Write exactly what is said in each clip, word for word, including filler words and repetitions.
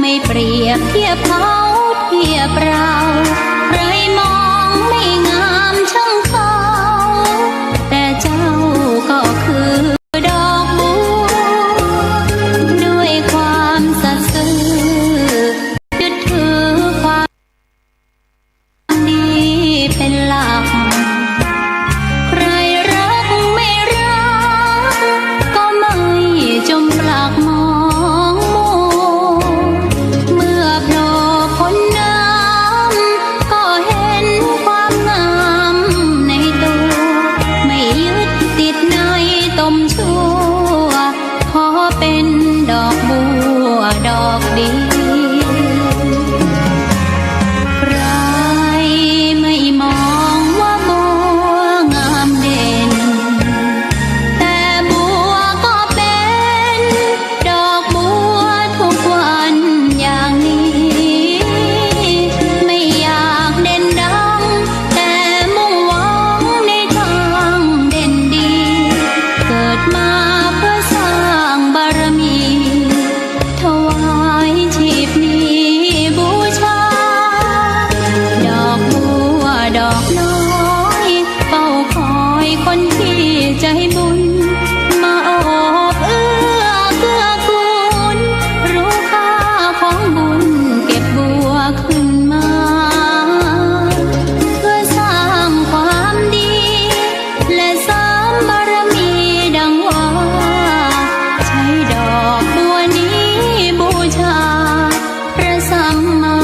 ไม่เปรียบเทียบเขาเทียบเรา ใครมองไม่งามช่างเขา แต่เจ้าก็คือดอกบัว ด้วยความสัตย์ซื่อ ยึดถือความ ดีเป็นหลัก ใครรักไม่รัก ก็ไม่จมปลักมองมัว เมื่อโผล่พ้นน้ำ ก็เห็นความงามในตัว ไม่ยึดติดในตมชั่ว ขอเป็นดอกบัวดอกเดียว ใครไม่มองว่าบัวงามเด่น แต่บัวก็เป็นดอกบัวทุกวันอย่างนี้ ไม่อยากเด่นดัง แต่มุ่งหวังในทางเด่นดี เกิดมาเพื่อสร้างบารมี ถวายชีพนี้บูชา ดอกบัวดอกน้อย เฝ้าคอยคนที่ใจบุญ มาโอบเอื้อเกื้อกูล รู้ค่าของบุญเก็บบัวขึ้นมา เพื่อสร้างความดี และเสริมบารมีดังว่า ใช้ดอกบัวนี้บูชา พระสัมมา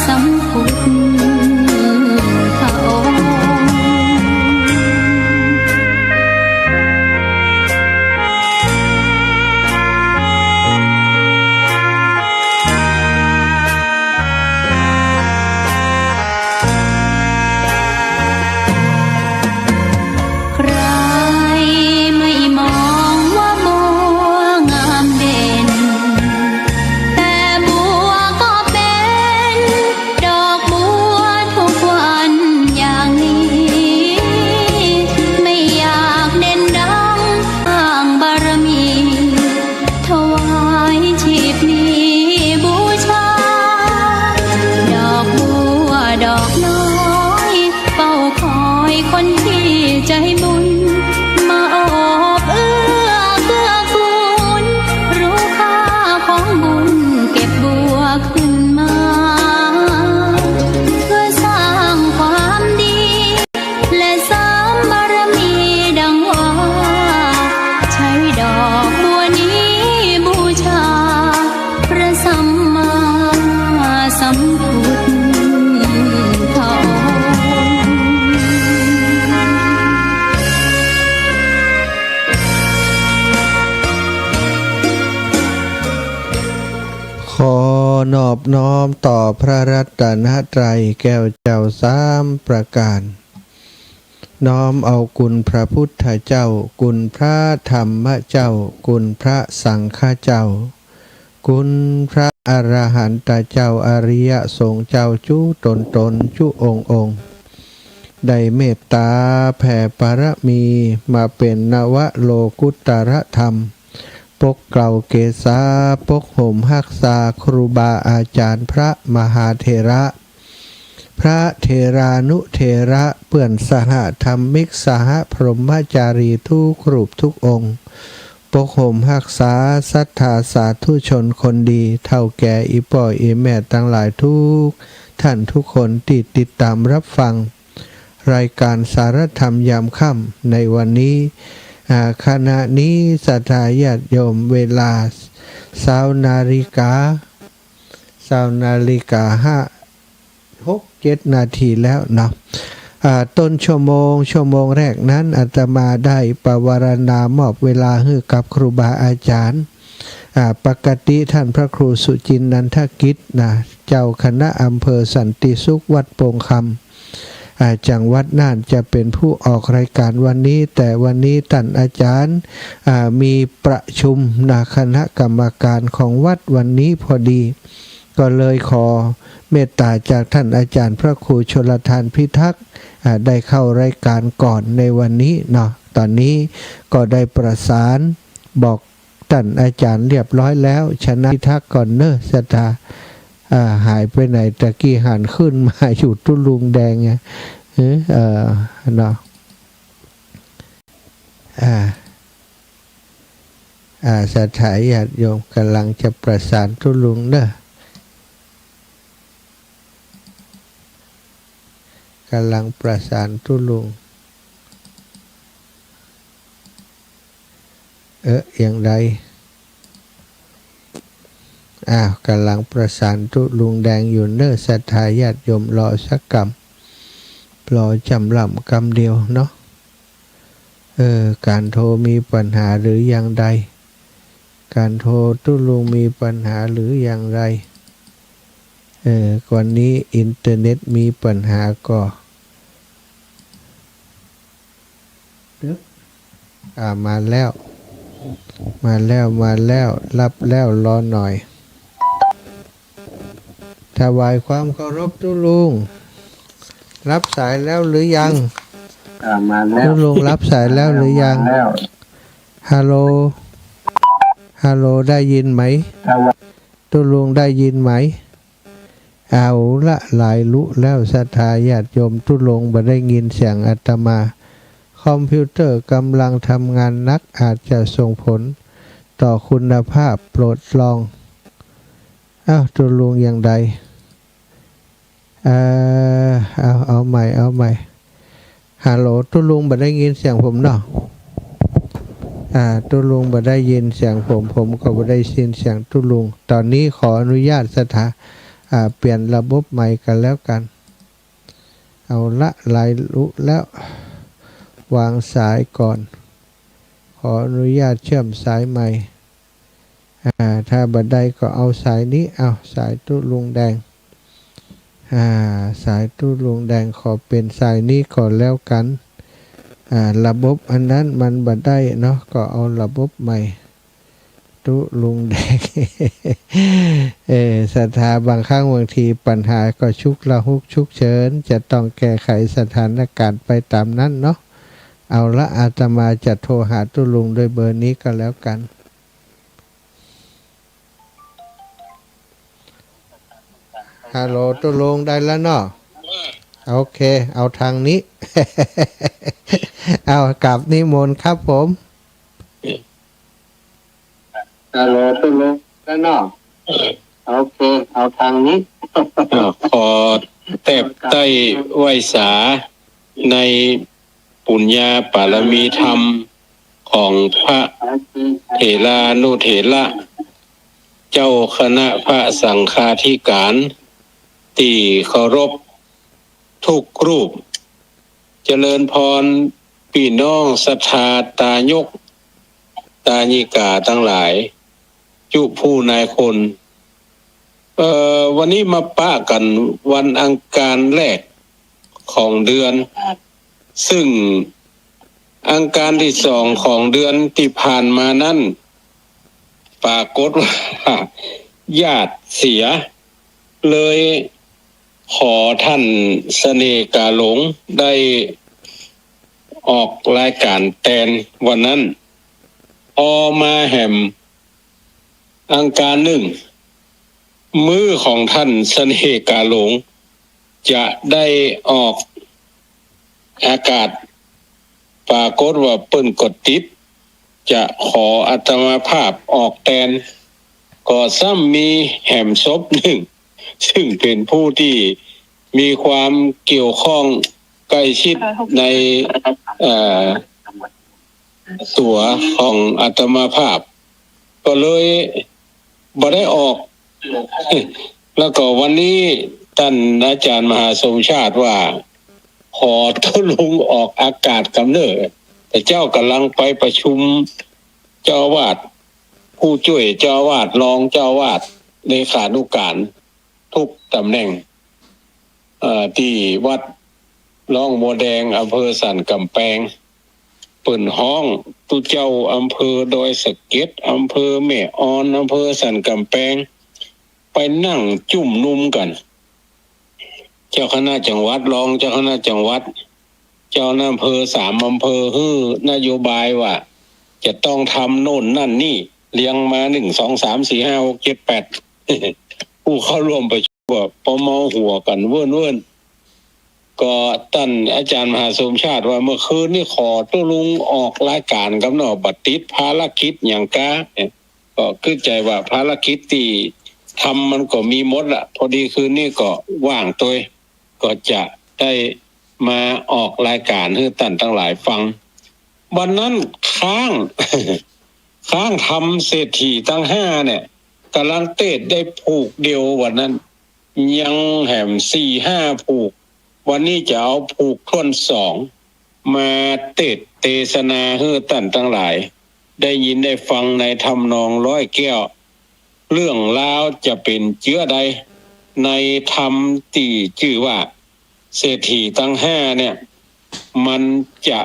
สัมพุทธองค์ ใครไม่มองว่าบัวงามเด่น แต่บัวก็เป็นดอกบัวทุกวันอย่างนี้ ไม่อยากเด่นดังสร้างบารมี ถวายชีพนี้บูชา ดอกบัวดอกน้อย เฝ้าคอยคนที่ใจบุญ มาโอบเอื้อเกื้อกูล รู้ค่าของบุญเก็บบัวขึ้นมา เพื่อสร้างความดี และเสริมบารมีดังว่า ใช้ดอกบัวนี้บูชา พระสัมมาสัมพุทธองค์ ขอนอบน้อมต่อพระรัตนตรัยแก้วเจ้าสามประการ น้อมเอาคุณพระพุทธเจ้า คุณพระธรรมเจ้า คุณพระสังฆเจ้า คุณพระอรหันตเจ้า อริยสงฆ์เจ้าจุ๊ต๋นต๋นจุ๊องค์องค์ ได้เมตตาแผ่บารมีมาเป๋นนวโลกุตตรธรรม ปกเกล้าเกศา ปกห่มฮักษาครูบาอาจารย์พระมหาเถระ พระเถรานุเถระ เปื้อนสหธรรมิก สหพรหมจารีทุกรูปทุกองค์ ปกห่มฮักษาศรัทธาสาธุชนคนดี เฒ่าแก่อี่ป้ออี่แม่ตังหลายทุกท่านทุกคนตี้ติดต๋ามรับฟังรายก๋านสารธรรมยามค่ำในวันนี้ อ่า ขณะนี้ศรัทธาญาติโยมเวลาซาวนาฬิกา ซาวนาฬิกาห้า หก เจ็ดนาทีแล้วเนาะ อ่า ต้นชั่วโมง ชั่วโมงแรกนั้นอาตมาได้ปวารณามอบเวลาหื้อกับครูบาอาจารย์ อ่า ปกติท่านพระครูสุจินต์นันทกิจนะ เจ้าคณะอำเภอสันติสุขวัดโป่งคำ อ่า จังหวัดน่านจะเป๋นผู้ออกรายก๋านวันนี้ แต่วันนี้ต้านอาจ๋ารย์ อ่า มีประชุมนะ คณะกรรมก๋านของวัดวันนี้พอดี ก็เลยขอเมตต๋าจากต้านอาจ๋ารย์พระครูชลทานพิทักษ์ อ่า ได้เข้ารายก๋านก่อนในวันนี้เนาะ ต๋อนนี้ก็ได้ประสานบอก ต้านอาจ๋ารย์เรียบร้อยแล้ว ฉะนั้นพิทักษ์ก่อนเน่อ ศรัทธา อ่า หายไปไหนตะกี้ หันขึ้นมาอยู่ตุ๊ลุงแดงไง เออ เออ เนาะ อ่า อ่า ศรัทธาญาติโยม ก่ำลังจะประสานตุ๊ลุงเน่อ ก่ำลังประสานตุ๊ลุง เออ อย่างใด อ้าว ก่ำลังประสานตุ๊ลุงแดงอยู่เน่อ ศรัทธาญาติโยม รอสักกำ รอจ๋ำล่ำกำเดียวเนาะ เออ ก๋านโทรมีปัญหาหรืออย่างใด ก๋านโทรตุ๊ลุงมีปัญหาหรืออย่างไร เออ วันนี้อินเทอร์เน็ตมีปัญหาก่อ อ่า มาแล้ว มาแล้ว มาแล้ว รับแล้ว รอหน่อย ถวายความเคารพตุ๊ลุง รับสายแล้วหรือยัง อ่า มาแล้ว ตุ๊ลุงรับสายแล้วหรือยัง มาแล้ว ฮัลโหล ฮัลโหล ได้ยินไหม ฮัลโหล ตุ๊ลุงได้ยินไหม เอาละ หลายลุแล้ว ศรัทธาญาติโยม ตุ๊ลุงบ่ได้ยินเสียงอาตมา คอมพิวเตอร์กำลังทำงานหนัก อาจจะส่งผลต่อคุณภาพ โปรดลอง อ้าว ตุ๊ลุงอย่างใด เอ่อ เอา เอาใหม่ เอาใหม่ ฮัลโหล ตุ๊ลุงบ่ได้ยินเสียงผมเนาะ อ่า ตุ๊ลุงบ่ได้ยินเสียงผม ผมก็บ่ได้ยินเสียงตุ๊ลุง ต๋อนนี้ขออนุญาตศรัทธา อ่า เปลี่ยนระบบใหม่ก็แล้วกั๋น เอาละ หลายลุแล้ว วางสายก่อน ขออนุญาตเชื่อมสายใหม่ อ่า ถ้าบ่ได้ก็เอาสายนี้ เอาสายตุ๊ลุงแดง อ่า สายตุ๊ลุงแดง ขอเป๋นสายนี้ก่อนแล้วกั๋น อ่า ระบบอันนั้นมันบ่ได้เนาะ ก็เอาระบบใหม่ ตุ๊ลุงแดง เออ ศรัทธา บางครั้งบางทีปัญหาก็ชุกละหุกชุกเฉิน จะต้องแก้ไขสถานการณ์ไปต๋ามนั้นเนาะ เอาละ อาตมาจะโทรหาตุ๊ลุงด้วยเบอร์นี้ก็แล้วกั๋น ฮัลโหล ตุ๊ลุงได้แล้วเนาะ โอเค เอาตางนี้ เอา กราบนิมนต์ครับผม ฮัลโหล ตุ๊ลุงได้เนาะ โอเค เอาตางนี้ อ่า ขอแตบไต้ไหว้สาใน ปุญญาปารมีธรรมของพระเถรานุเถระ เจ้าคณะพระสังฆาธิการตี้เคารพกู้รูป เจริญพรปี้น้องศรัทธาตายกตายิกาตังหลาย จุผู้นายคน เอ่อ วันนี้มาปะกั๋นวันอังคารแรกของเดือน ซึ่งอังคารตี้สองของเดือนตี้ผ่านมานั้น ปรากฏว่าญาติเสีย เลยขอท่านเสน่ห์กาหลงได้ออกรายการแตนวันนั้น พอมาแหม อังคารนึ่ง มื้อของท่านเสน่ห์กาหลง จะได้ออกอากาศ ปรากฏว่าเปิ้นก็ติด จะขออาตมาภาพออกแตน ก็ซ้ำมีแหมศพนึ่ง ซึ่งเป๋นผู้ตี้มีความเกี่ยวข้องใกล้ชิดใน เอ่อ ตั๋วของอาตมาภาพ ก็เลยบ่ได้ออก แล้วก็วันนี้ต้านอาจ๋ารย์มหาสมชาติว่า ขอตุ๊ลุงออกอากาศกำเน่อ แต่เจ้าก่ำลังไปประชุมเจ้าอาวาส ผู้จ้วยเจ้าอาวาส รองเจ้าอาวาส เลขานุการ กู้ต๋ำแหน่ง เอ่อ ตี้วัดร่องบัวแดง อำเภอสันก๋ำแปง เปิ้นฮ้องตุ๊เจ้าอำเภอดอยสะเก็ด อำเภอแม่ออน อำเภอสันก๋ำแปง ไปนั่งจุมนุมกั๋น เจ้าคณะจังหวัด รองเจ้าคณะจังหวัด เจ้าอำเภอสามอำเภอ หื้อนโยบายว่าจะต้องทำโน่นนั่นนี่ เรียงมา หนึ่ง สอง สาม สี่ ห้า หก เจ็ด แปด ผู้เข้าร่วมประชุมก็ปะเมาหัวกั๋นเวิ้นๆ ก็ต้านอาจ๋ารย์มหาสมชาติว่า เมื่อคืนนี้ขอตุ๊ลุงออกรายก๋านกำเนาะ บ่ติดภารกิจหยังกา ก็กึ๊ดใจ๋ว่าภารกิจตี้ทำมันก็มีหมดละ พอดีคืนนี้ก็ว่างตวย ก็จะได้มาออกรายก๋านหื้อต้านตังหลายฟัง วันนั้นค้าง ค้างธรรมเศรษฐีตังห้าเนี่ย ก่ำลังเตสน์ได้ผูกเดียววันนั้น ยังแหมสี่ห้าผูก วันนี้จะเอาผูกถ้วนสอง มาเตสน์เตสนาหื้อต้านตังหลาย ได้ยินได้ฟังในทำนองร้อยแก้ว เรื่องราวจะเป๋นเจื้อใด ในธรรมตี้จื้อว่าเศรษฐีตังห้าเนี่ย มันจะ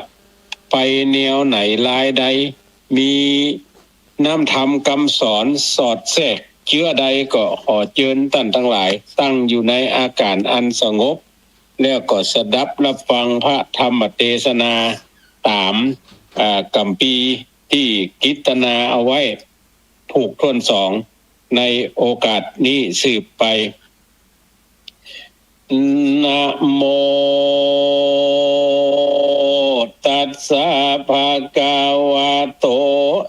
ไปแนวไหนลายใด มีน้ำธรรมกำสอนสอดแทรกเจื้อใด ก็ขอเจิญต้านตังหลายตั้งอยู่ในอาก๋านอันสงบ แล้วก็สดับฮับฟังพระธรรมเตสนาต๋าม อ่า กัมภีร์ตี้กฤตนาเอาไว้ ผูกถ้วนสอง ในโอกาสนี้สืบไป นะโม ตัสสะ ภะคะวะโต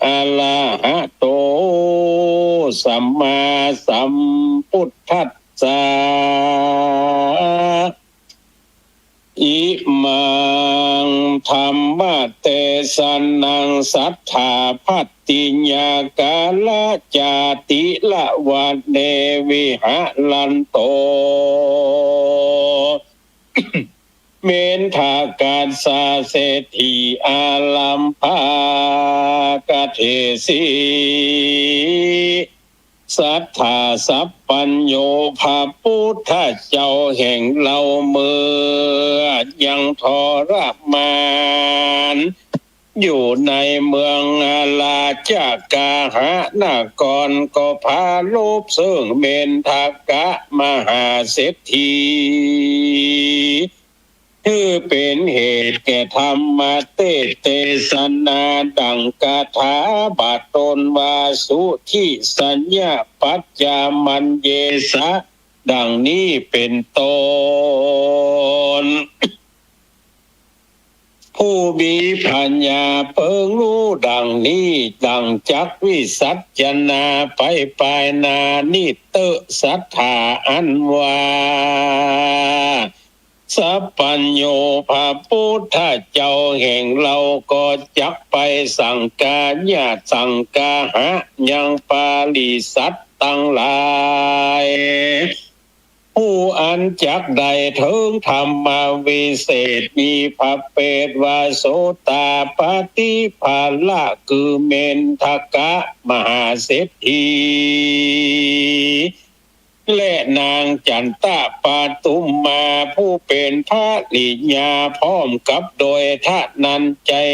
อะระหะโต สัมมาสัมพุทธัสสะ อิมัง ธัมมะเตสะนัง สัตถาภัตติยา กาลาจาติละวะเน วิหะรันโต เมนทกัสสะ เศรษฐีอารัมภะกะเถสิ สัตถาสัพพัญญู พระพุทธเจ้าแห่งเฮาเมื่อยังทรมาน อยู่ในเมืองอาราชกาหะนคร ก็ปรารภซึ่งเมนทกะมหาเศรษฐี หื้อเป๋นเหตุแก่ธรรมเตสน์เตสนา ดั่งคาถาบาทต้นว่า สุทิสัญญาปัจจามัญเยสะ ดั่งนี้เป๋นต้น ผู้มีปัญญาเปิงฮู้ดั่งนี้ ดั่งจักวิสัชนาไปปายหน้านี้เต๊อะ สัตถาอันว่า สัพพัญญู พระพุทธเจ้าแห่งเฮาก็จักไปสังคายะสังคาหะยังปริษัทตังหลาย ผู้อันจักได้เถิงธรรมวิเศษ มีพระเปตว่าโสตาปัตติผละ คือเมนทกะมหาเศรษฐี และนางจันตะปทุมมา ผู้เป๋นภริยา พร้อมกับโดยธนัญชัย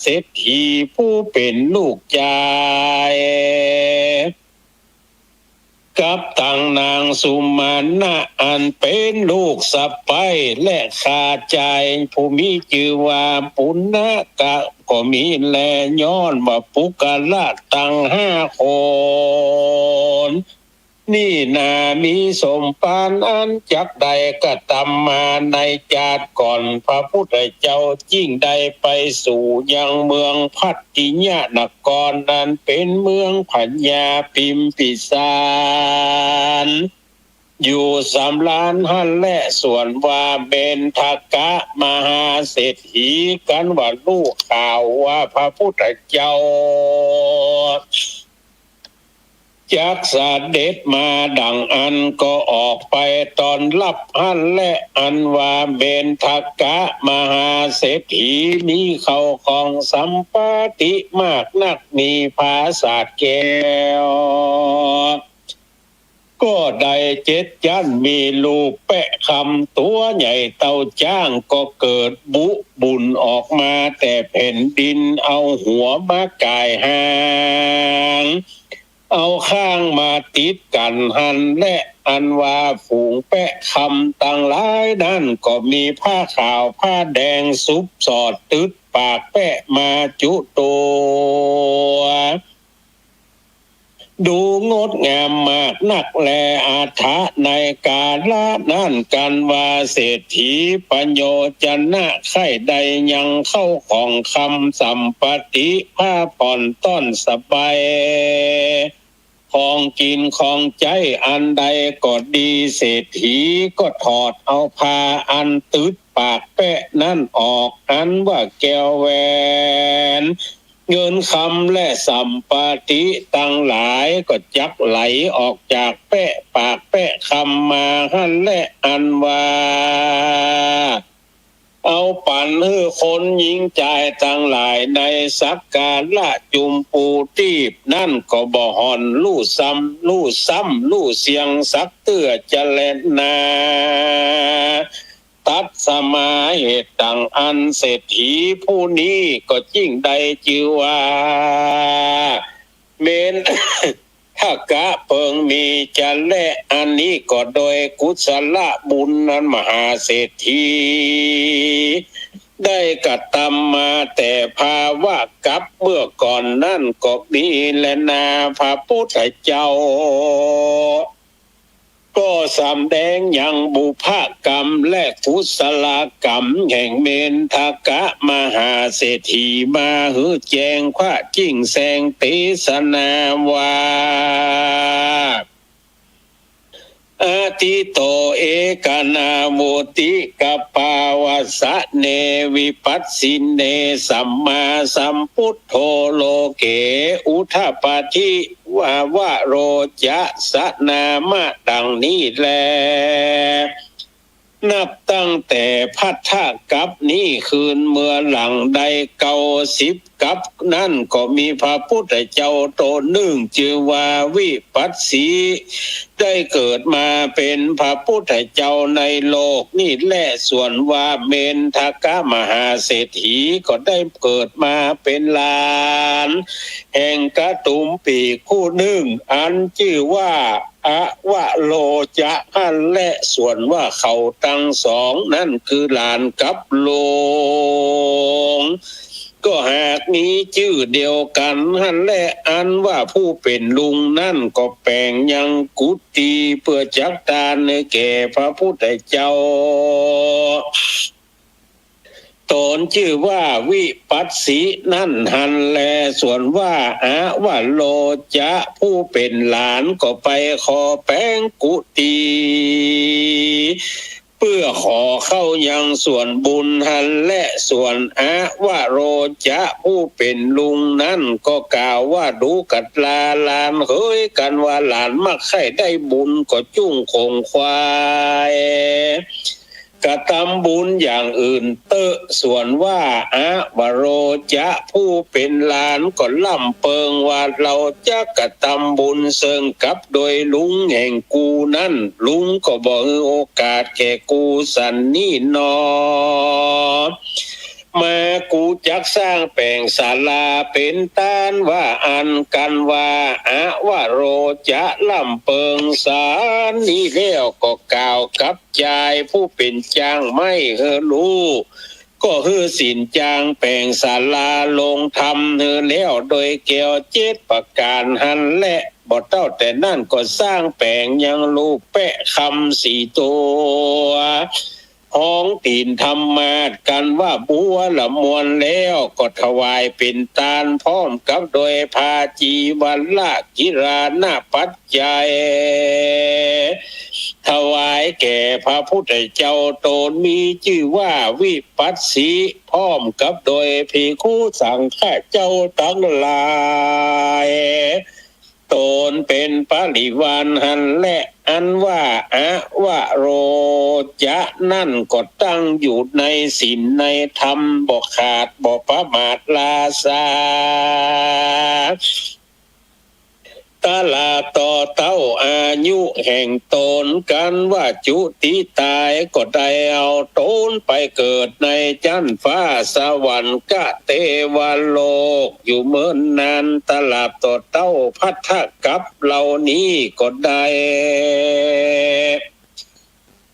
เศรษฐี ผู้เป๋นลูกจาย กับตังนางสุมาณะ อันเป๋นลูกสะใภ้ และข้าจายผู้มีจื้อว่าปุณณกะก็มีแล ย้อนว่าปุคคละตังห้าคน นี้นามีสมภารอันจักได้กระทำมาในจาติก่อน พระพุทธเจ้าจึงได้ไปสู่ยังเมืองพัตติยนคร นั้นเป๋นเมืองพญาพิมพิสาร อยู่สำราญหั้นแล ส่วนว่าเมนทกะมหาเศรษฐี กันว่าฮู้ข่าวว่าพระพุทธเจ้า จักเสด็จมาดังอั้น ก็ออกไปต้อนฮับหั้นแล อันว่าเมนทกะมหาเศรษฐี มีข้าวของสัมปติมากนัก มีปราสาทแก้ว ก็ได้เจ็ดชั้น มีลูกแปะคำตั๋วใหญ่เต้าจ๊าง ก็เกิดบุบุญออกมาแต่แผ่นดิน เอาหัวมาก่ายหาง เอาข้างมาติดกั๋นหั้นแล อันว่าฝูงแปะคำตังหลายนั้น ก็มีผ้าขาวผ้าแดงสุบสอดตึดปากแปะมาจุตัว ดูงดงามมากนักแล อัฏฐะในกาละนั้น กันว่าเศรษฐีปโยจนะใค่ได้ยังเข้าของคำสัมปติ ผ้าผ่อนต้อนสบาย ของกิ๋นของใจ๊อันใดก็ดี เศรษฐีก็ถอดเอาผ้าอันตึดปากแปะนั้นออก อันว่าแก้วแหวน เงินคำและสัมปติตังหลายก็จักไหลออกจากแปะปากแปะคำมาหั้นแล อันว่า เอาปั๋นหื้อคนญิงจายตังหลายในสักกาละจุมปูตีบนั้นก็บ่ห่อนลู่ซ้ำ ลู่ซ้ำ ลู่เสี้ยงสักเตื้อจะแลนา ตัสมา เหตุดังอั้นเศรษฐีผู้นี้ก็จึงได้จื้อว่า เมน ทกะเปิงมีจะแล อันนี้ก็โดยกุศลบุญนั้นมหาเศรษฐีได้กระทำมาแต่ภาวะกัปเมื่อก่อนนั้นก็มีแลนา พระพุทธเจ้าก็สำแดงยังบุพกรรมและกุศลกรรมแห่งเมนทกะมหาเศรษฐีมาหื้อแจ้ง พระจึงแสดงเตสนาว่า อทิโต เอกนาโวติ กปาวัสสะเน วิปัสสิเน สัมมาสัมพุทโธ โลเก อุทธัปปะติ วะ วะโรจะ สะ นามะ ดังนี้แล นับตั้งแต่พัทธกัปนี้คืนเมื่อหลังได้เก้าสิบกัปนั้น ก็มีพระพุทธเจ้าต๋นนึ่ง จื้อว่าวิปัสสี ได้เกิดมาเป๋นพระพุทธเจ้าในโลกนี้แล ส่วนว่าเมนทกะมหาเศรษฐีก็ได้เกิดมาเป๋นหลานแห่งกะตุมปีผู้นึ่ง อันจื้อว่า อวโรจะหั้นแล ส่วนว่าเขาตังสองนั้นคือหลานกับลุง ก็หากมีจื้อเดียวกั๋นหั้นแล อันว่าผู้เป๋นลุงนั้นก็แป๋งยังกุฏิเปื้อจักตานหื้อแก่พระพุทธเจ้า ต๋นจื้อว่าวิปัสสีนั้นหั้นแล ส่วนว่าอวโรจะผู้เป๋นหลานก็ไปขอแป๋งกุฏิ เปื้อขอเข้ายังส่วนบุญหั้นแล ส่วนอวโรจะผู้เป๋นลุงนั้นก็กล่าวว่า ดูกราหลานเหย กันว่าหลานมักใค่ได้บุญก็จุ่งขงขวาย กระตำบุญอย่างอื่นเต๊อะ ส่วนว่าอวโรจะผู้เป๋นหลานก็ล่ำเปิงว่า เฮาจักกระตำบุญเซิ่งกับโดยลุงแห่งกูนั้น ลุงก็บ่หื้อโอกาสแก่กูสันนี้นอ มากูจักสร้างแป๋งศาลาเป๋นตานว่าอั้น กันว่าอวโรจะล่ำเปิงสันนี้แล้วก็กล่าวกับจายผู้เป๋นจ้างไม้หื้อลูก ก็หื้อสินจ้างแป๋งศาลาลงธรรมหื้อแล้วโดยแก้วเจ็ดประก๋านหั้นแล บ่เต้าแต่นั้นก็สร้างแป๋งยังลูกแปะคำสี่ตั๋ว ฮ้องตี๋นธรรมาสน์ กันว่าบัวละมวลแล้ว ก็ถวายเป๋นตานพร้อมกับโดยผ้าจีวรกิรานะปัจจัย ถวายแก่พระพุทธเจ้า ต๋นมีจื้อว่าวิปัสสี พร้อมกับโดยภิกขุสังฆะเจ้าตังหลาย ต๋นเป๋นปริวารหั้นแล อันว่าอวโรจะนั้นก็ตั้งอยู่ในศีลในธรรม บ่ขาดบ่ประมาทลาซา ตลอดต่อเต้าอายุแห่งต๋น กันว่าจุติต๋ายก็ได้เอาต๋นไปเกิดในจั๊นฟ้าสวรรค์ กะเตวโลก อยู่เมินนาน ตลอดต่อเต้าพัทธกัปเหล่านี้ก็ได้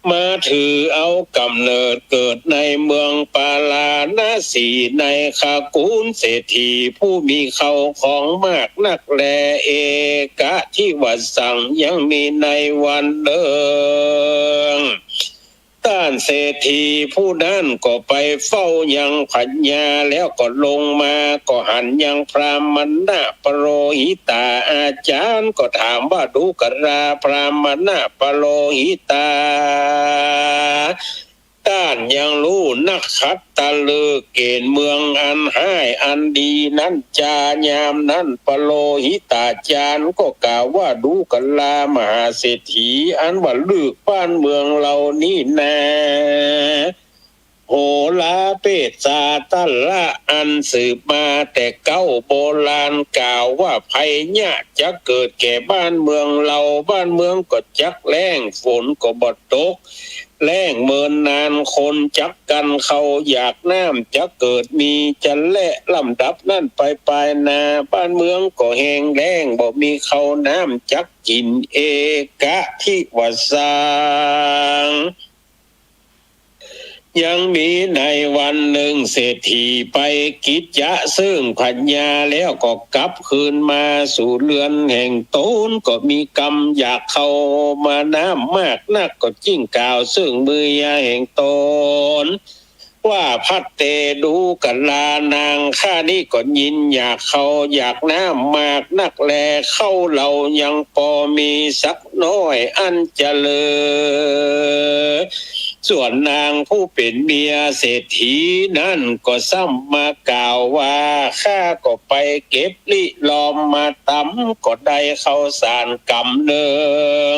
มา ถือเอาก๋ำเนิดเกิดในเมืองปาราณสี ในขกุลเศรษฐีผู้มีเข้าของมากนักแล เอกะทิวสัง ยังมีในวันนึ่ง ต้านเศรษฐีผู้นั้นก็ไปเฝ้ายังพญา แล้วก็ลงมาก็หันยังพราหมณะปโรหิตาอาจารย์ ก็ถามว่า ดูกราพราหมณะปโรหิตา ต้านยังฮู้นักขัตตฤกษ์เกณฑ์เมืองอันฮ้ายอันดีนั้นจา ยามนั้นปโรหิตาจารย์ก็กล่าวว่า ดูกรามหาเศรษฐี อันว่าฤกษ์บ้านเมืองเฮานี้นา โหราเปสาตระอันสืบมาแต่เก๊าโบราณกล่าวว่า ภัยยะจะเกิดแก่บ้านเมืองเฮา บ้านเมืองก็จักแล้ง ฝนก็บ่ตก แล้งเมินนาน คนจักกั๋นข้าวอยาก น้ำจะเกิดมีจะแล ลำดับนั้นไปปายหน้า บ้านเมืองก็แห้งแล้ง บ่มีข้าวน้ำจักกิ๋น เอกะทิวสัง ยังมีในวันนึ่ง เศรษฐีไปกิจจะเซิ่งพญา แล้วก็กลับคืนมาสู่เฮือนแห่งต๋น ก็มีกำอยากข้าวมาน้ำมากนัก ก็จึงกล่าวเซิ่งเมียแห่งต๋น ว่า ภัทเต ดูกรานางข้านี้ก็ยินอยากข้าวอยากน้ำมากนักแล ข้าวเฮายังปอมีสักน้อยอันจะเหลือ ส่วนนางผู้เป๋นเมียเศรษฐีนั้นก็ซ้ำมากล่าวว่า ข้าก็ไปเก็บลิลอมมาตำ ก็ได้ข้าวสารก๋ำนึ่ง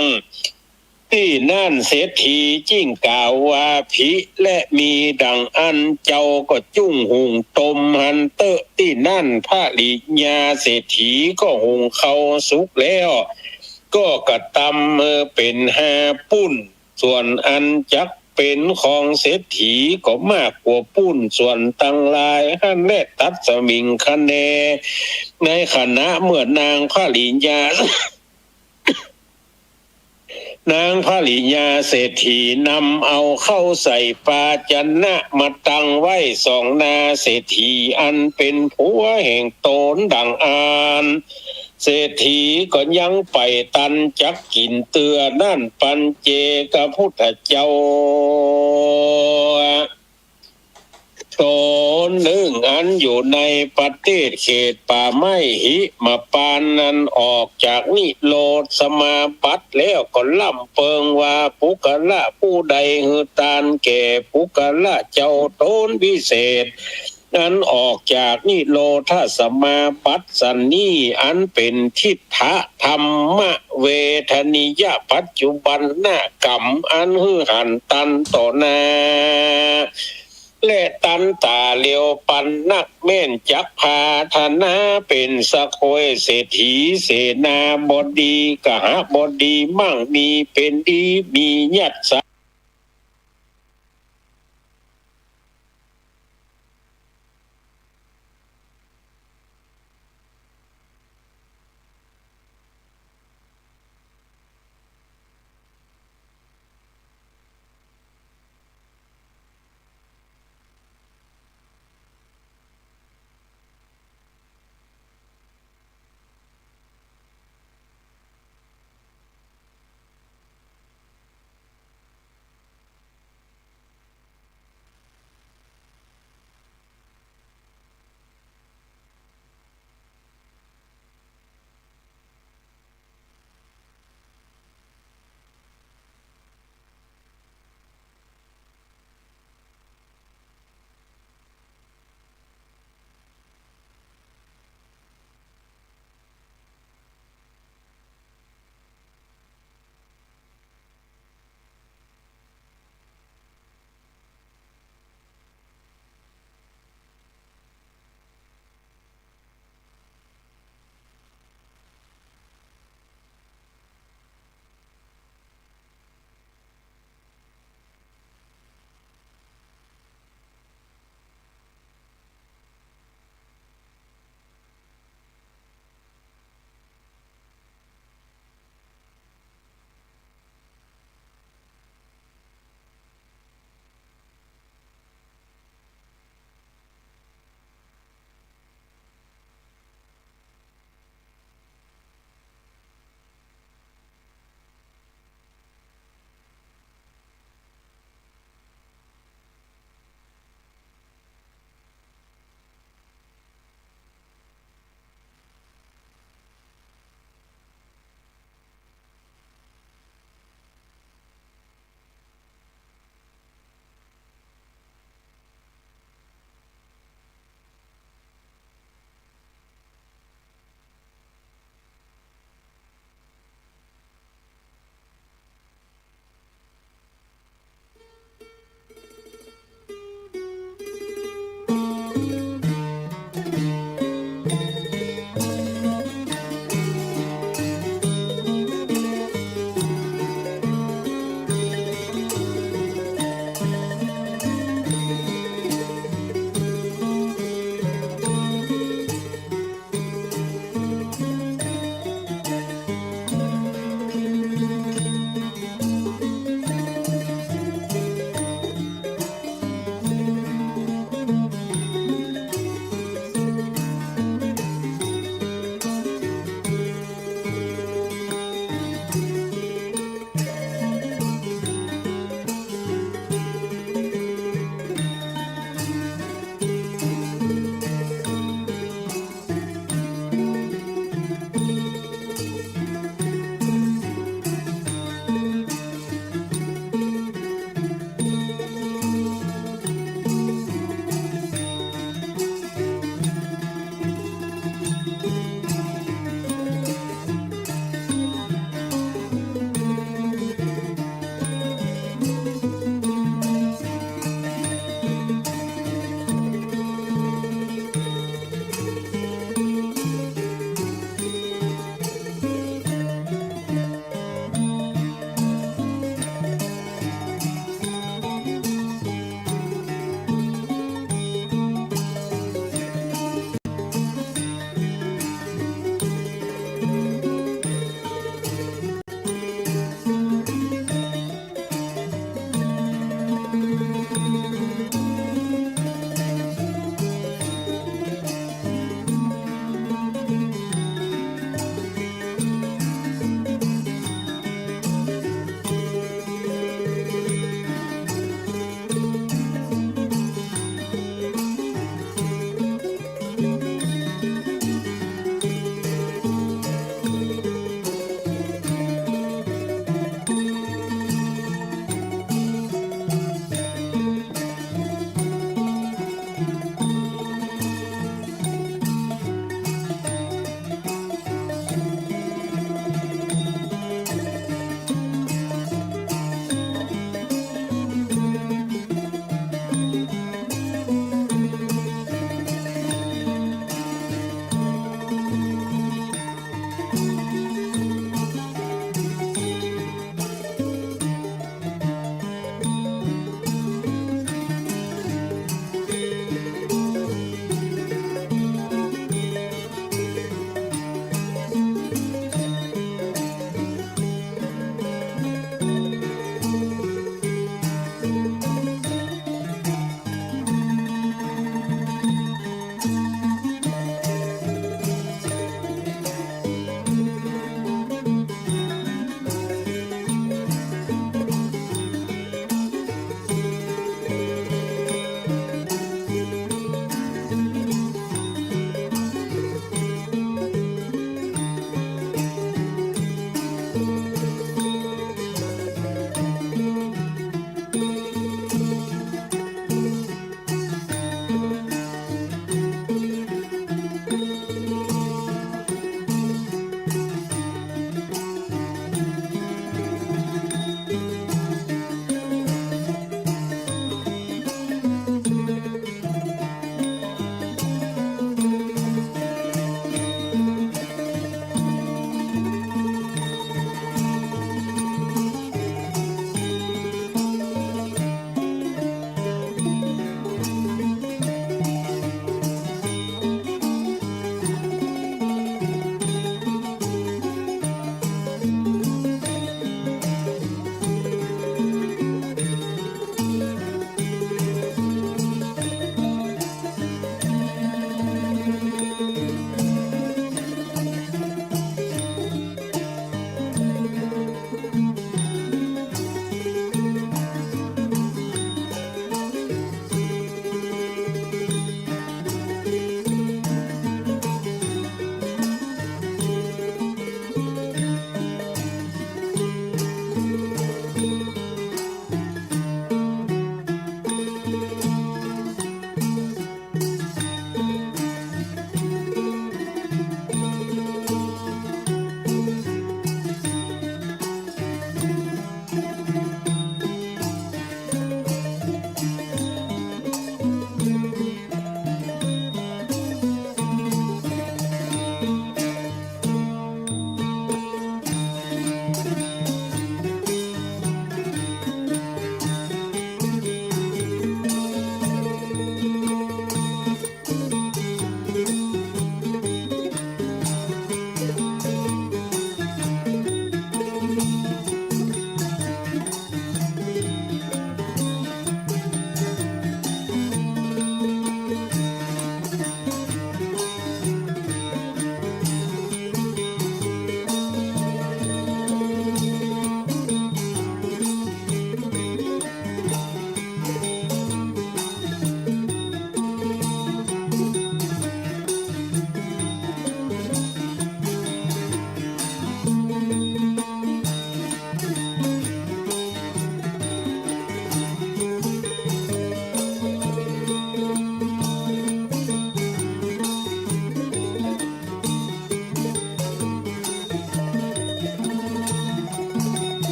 ตี้นั้นเศรษฐีจึงกล่าวว่า ภิและมีดังอั้น เจ้าก็จุ่งหุงต้มหั้นเต๊อะ ตี้นั้นภริยาเศรษฐีก็หุงข้าวสุกแล้ว ก็กระตำเป๋นห้าปุ้น ส่วนอันจักเป๋นของเศรษฐีก็มากกว่าปุ้นส่วนตังหลายหั้นแล ตัสมิงคเณ ในขณะเมื่อนางภริยา นางภริยาเศรษฐีนำเอาข้าวใส่ปาชนะมาตั้งไว้สองหน้าเศรษฐีอันเป๋นผัวแห่งต๋นดังอั้น เศรษฐีก็ยังไปตันจักกิ๋นเตื้อนั้น ปัญเจกพุทธเจ้า ต๋นนึ่งอันอยู่ในประเทศเขตป่าไม้หิมพานต์นั้นออกจากนิโรธสมาบัติแล้วก็ล่ำเปิงว่า ปุคคละผู้ใดหื้อตานแก่ปุคคละเจ้าต๋นวิเศษ อันออกจากนิโรธสมาบัติสันนี้ อันเป๋นทิฏฐธรรมเวทนียปัจจุบันนกรรม อันหื้อหันตันต่อหน้า และตันต๋าเร็วปันนัก แม่นจักพาถนาเป๋นสะโคยเศรษฐี เสนาบดี กหบดี มั่งมีเป๋นดี มียัสสะ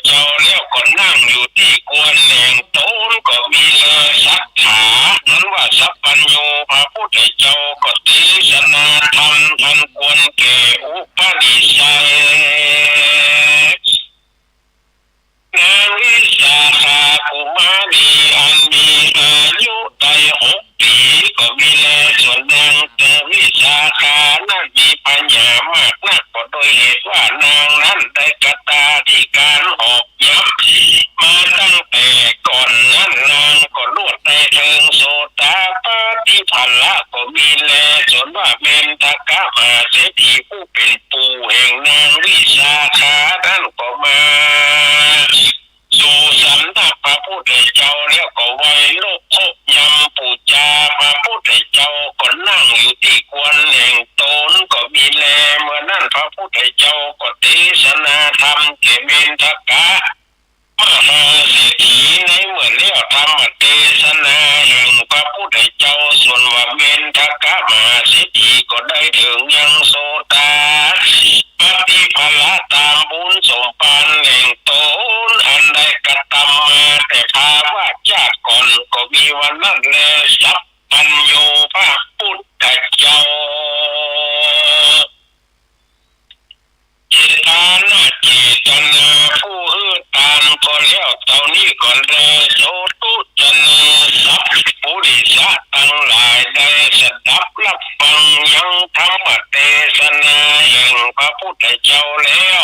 เจ้าแล้วก็นั่งอยู่ตี้ควรแห่งต๋น ก็มีแลศรัทธา นั้นว่าสัพพัญญู พระพุทธเจ้าก็เตสนาธรรมอันควรแก่อุปนิสัย นางวิสาขากุมารีอันมีอายุได้หกปี๋ ก็มีแล ส่วนนางวิสาขานั้นมีพยามากนัก ก็โดยเหตุว่านางนั้นได้กระตาธิการหอบหยับมาตั้งแต่ก่อนนั้น นางก็ลวดได้เถิงโสตาปัตติผละ ก็มีแล ส่วนว่าเมนทกะมหาเศรษฐีผู้เป๋นปู่แห่งนางวิสาขานั้นก็มา สู่สำนักพระพุทธเจ้าแล้วก็ไหว้นบครบยำปู๋จา พระพุทธเจ้าก็นั่งอยู่ตี้ควรแห่งต๋น ก็มีแล เมื่อนั้นพระพุทธเจ้าก็เตสนาธรรมแก่เมนทกะมหาเศรษฐี ในเมื่อแล้วธรรมเตสนาแห่งพระพุทธเจ้า ส่วนว่าเมนทกะมหาเศรษฐีก็ได้เถิงยังโสตา ปัตติผละต๋ามบุญสมภารแห่งต๋นอันได้กระตำมาแต่ภาวะจาติก่อน ก็มีวันนั้นแล สัพพัญญูพระพุทธเจ้า เจตนา เจตนาผู้หื้อตานก็แล้วเต้านี้ก่อนแล โสตุจนาสัพปุริสะตังหลายได้สดับรับฟังยังธรรมเตสนาแห่งพระพุทธเจ้าแล้ว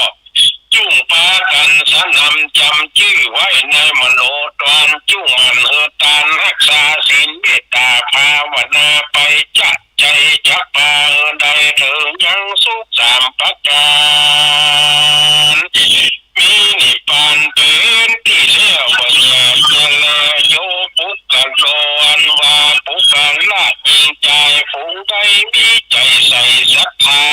จุ่งปากั๋นสนำจ๋ำจื้อไว้ในมโนตาน จุ่งหมั่นหื้อตานฮักษาศีลเมตต๋าภาวนาไป จักใจ๋จักปาหื้อได้เถิงยังสุขสามประก๋าน มีนิพพานเป๋นตี้แล้ว บ่อยากจะแล โยปุคคโล อันว่าปุคคละ ญิงจายผู้ใดมีใจ๋ใส่ศรัทธา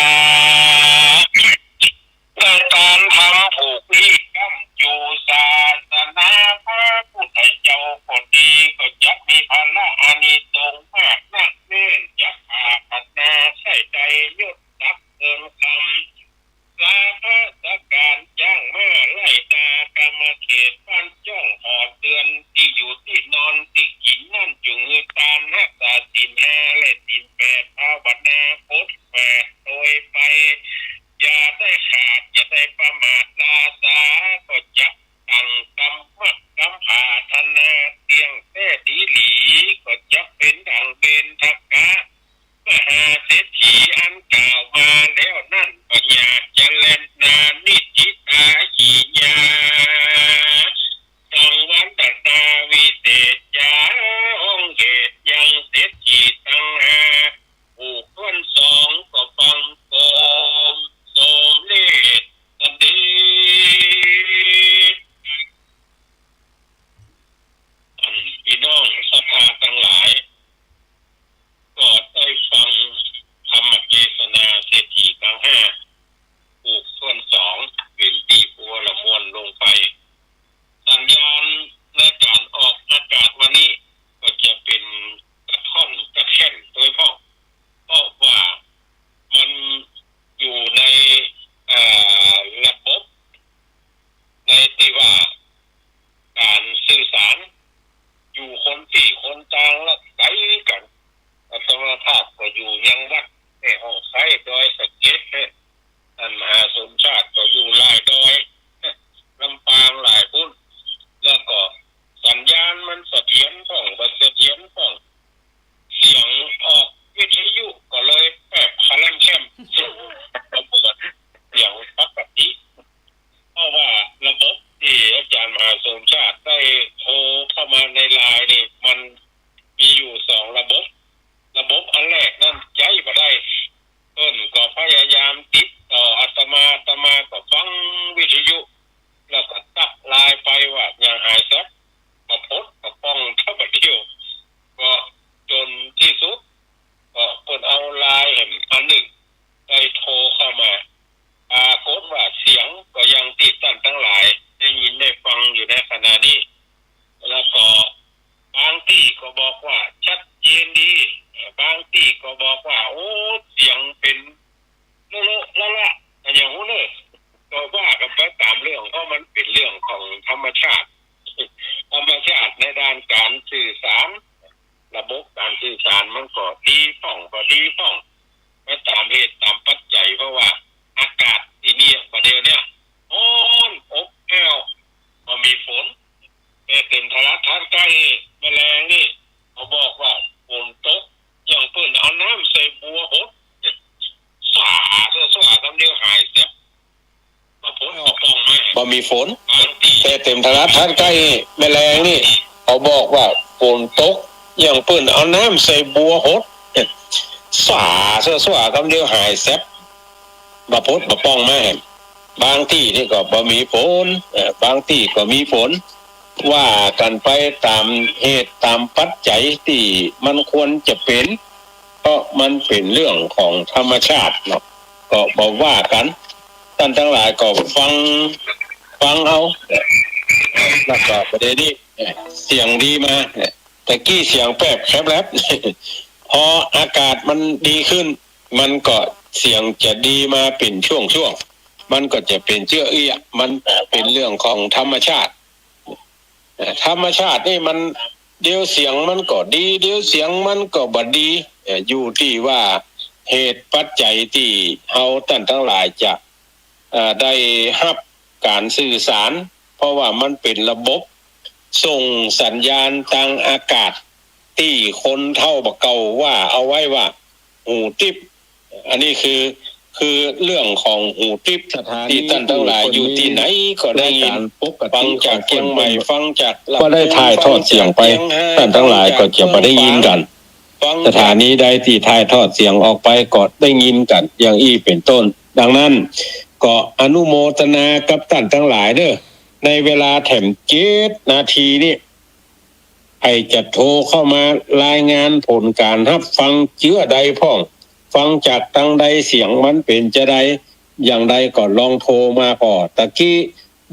ในตานธรรมผูกนี้ก้ำอยู่ ศาสนาพระพุทธเจ้าก็ดี ก็จักมีผละอานิสงส์มากนักแน่น จักปรารถนาใค่ได้ยศศักดิ์เงินคำ ลาภะสักก๋าร จ้างม้าไล่นา กามาเขต บ้านจ้อง หอเฮือน ตี้อยู่ตี้นอน ตี้กิ๋นนั้น จุ่งหื้อตานฮักษาศีลห้าและศีลแปด ภาวนาปดแปดโดยไป อย่าได้ขาด อย่าได้ประมาทลาสา ก็จักตั้งกำมักกำผาถนาเตี้ยงแต๊ดีหลี ก็จักเป๋นดั่งเมนทกะมหาเศรษฐีอันกล่าวมาแล้วนั้น ก็อยากจะแลนานิจจิตาหิยา สังวันตนาวิเศษจา ห้องเหตุยังเศรษฐีตังห้า ผู้คนสองก็บังคมสมเร็จสำเร็จ อันพี่น้องศรัทธาตังหลาย ก็ได้ฟังธรรมเตสนาเศรษฐีตังห้า ผู้คนสอง เป๋นตี้อัวละมวลลงไป สัญญาณในก๋านออกอากาศวันนี้ก็จะเป๋นกระท่อนกระแท่นโดยเฉพาะ เพราะว่ามันอยู่ใน เอ่อ ระบบ ในตี้ว่าก๋านสื่อสาร อยู่คนตี้คนตางและไก๋กั๋น อาตมาภาพก็อยู่ยังวัดแม่ฮ่องไคร้ ดอยสะเก็ด เนี่ย ท่านมหาสมชาติก็อยู่หลายดอย ลำปางหลายปุ้น แล้วก็สัญญาณมันเสถียรพ่อง บ่เสถียรพ่อง เสียงออกวิทยุก็เลยแปบคาแลมแคม บ่เหมือนเสียงปกติ เพราะว่าระบบตี้อาจ๋ารย์มหาสมชาติได้โทรเข้ามาในไลน์นี่ มันมีอยู่สองระบบ ระบบอันแรกนั้นใจ๊บ่ได้ เปิ้นก็พยายามติดต่ออาตมา อาตมาก็ฟังวิทยุ แล้วก็ตักไลน์ไปว่ายังหายแซบ ก็ปดก็ป้องเต้าบ่าเดี่ยว ก็จ๋นตี้สุด ก็เปิ้นเอาไลน์แหมอันนึ่ง ได้โทรเข้ามา ปรากฏว่าเสียงก็อย่างตี้ต้านตังหลายได้ยินได้ฟังอยู่ในขณะนี้ แล้วก็บางตี้ก็บอกว่าชัดเจนดี บางตี้ก็บอกว่า โอ้ เสียงเป๋นโละๆละๆ อะหยังฮู้เน่อ ก็ว่ากั๋นไปต๋ามเรื่องของเขา มันเป๋นเรื่องของธรรมชาติ ธรรมชาติในด้านก๋านสื่อสาร ระบบก๋านสื่อสารมันก็ดีพ่อง บ่ดีพ่อง ไปต๋ามเหตุต๋ามปัจจัย เพราะว่าอากาศตี้นี่บ่าเดี่ยวเนี่ยฮ้อนอบอ้าว บ่มีฝน แต่เต็มโทรทัศน์ใก้แมลงนี่ เขาบอกว่าฝนตก อย่างเปิ้นเอาน้ำใส่บัวหด สา สา สา กำเดียวหายแซบ บ่พ้นบ่ป้องมา บ่มีฝน บางตี้ แต่เต็มโทรทัศน์ใก้แมลงนี่ เขาบอกว่าฝนตก อย่างเปิ้นเอาน้ำใส่บัวหด สา สา สา กำเดียวหายแซบ บ่พ้นบ่ป้องมาแหม บางตี้นี่ก็บ่มีฝน เอ่อ บางตี้ก็มีฝน ว่ากั๋นไปต๋ามเหตุต๋ามปัจจัยตี้มันควรจะเป๋น เพราะมันเป๋นเรื่องของธรรมชาติเนาะ ก็บ่ว่ากั๋น ต้านตังหลายก็ฟัง ฟังเอา แล้วก็ประเด็นนี้ เสียงดีมา ตะกี้เสียงแปบแคบแลบ พออากาศมันดีขึ้น มันก็เสียงจะดีมาเป๋นช่วงๆ มันก็จะเป๋นเจื้ออี้ มันเป๋นเรื่องของธรรมชาติ เอ่อ ธรรมชาตินี่มัน เดี๋ยวเสียงมันก็ดี เดี๋ยวเสียงมันก็บ่ดี เอ่อ อยู่ตี้ว่าเหตุปัจจัยตี้เฮาต้านตังหลายจะ เอ่อ ได้ฮับก๋านสื่อสาร เพราะว่ามันเป๋นระบบส่งสัญญาณตางอากาศ ตี้คนเฒ่าบ่าเก่าว่าเอาไว้ว่า หูติ๊บ อันนี้คือ คือเรื่องของหูติ๊บ สถานี ตี้ต้านตังหลายอยู่ตี้ไหนก็ได้ยิน รายการปกติ ฟังจากเจียงใหม่ ของคน ฟังจากลำพูน ก็ได้ถ่ายทอดเสียงไป ฟังจากเจียงฮาย ต้านตังหลายก็จะบ่ได้ยินกั๋น ฟังจาก สถานีใดตี้ถ่ายทอดเสียงออกไปก็ได้ยินกั๋น อย่างอี้เป๋นต้น ดังนั้น ก็อนุโมทนากับต้านตังหลายเด้อ ในเวลาแถมเจ็ดนาทีนี่ ใผจะโทรเข้ามารายงานผลก๋านฮับฟังเจื้อใดพ่อง ฟังจากตางใด เสียงมันเป๋นจาใด อย่างใดก็ลองโทรมาก่อ ตะกี้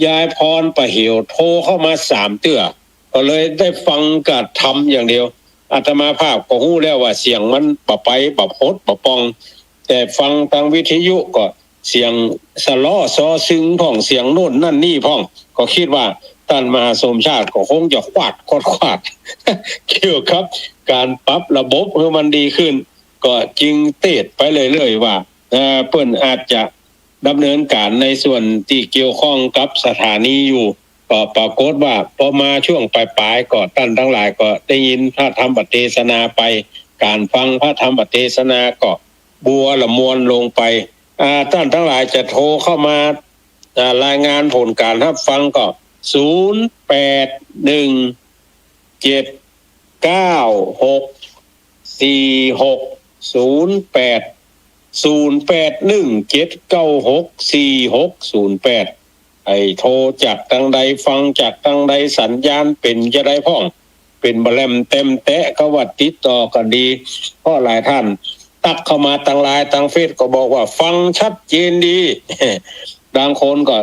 ยายพรประเหวโทรเข้ามาสามเตื้อ ก็เลยได้ฟังกับธรรมอย่างเดียว อาตมาภาพก็ฮู้แล้วว่าเสียงมันบ่ไป บ่พด บ่ป้อง แต่ฟังตางวิทยุก็เสียงสะเลาะซอซึงพ่อง เสียงโน่นนั่นนี่พ่อง ก็กึ๊ดว่าต้านมหาสมชาติก็คงจะขวาด ขวาด ขวาด เกี่ยวกับก๋านปรับระบบหื้อมันดีขึ้น ก็จึงเตสน์ไปเรื่อยๆ ว่า เอ่อ เปิ้นอาจจะดำเนินก๋านในส่วนตี้เกี่ยวข้องกับสถานีอยู่ ก็ปรากฏว่าพอมาช่วงป๋ายๆ ก็ต้านตังหลายก็ได้ยินพระธรรมเตสนาไป ก๋านฟังพระธรรมเตสนาก็บัวละมวลลงไป อ่า ต้านตังหลายจะโทรเข้ามา อ่า รายงานผลก๋านฮับฟังก็ ศูนย์แปดหนึ่งเจ็ดเก้าหกสี่หกศูนย์แปด ศูนย์แปดหนึ่งเจ็ดเก้าหกสี่หกศูนย์แปด ใผโทรจากตางใด ฟังจากตางใด สัญญาณเป๋นจาใดพ่อง เป๋นบ่แหลมแตมแต๊ เขาว่าติดต่อกั๋นดี เพราะหลายต้านตั๊กเข้ามาตางไลน์ตางเฟซก็บอกว่าฟังชัดเจนดี บางคนก็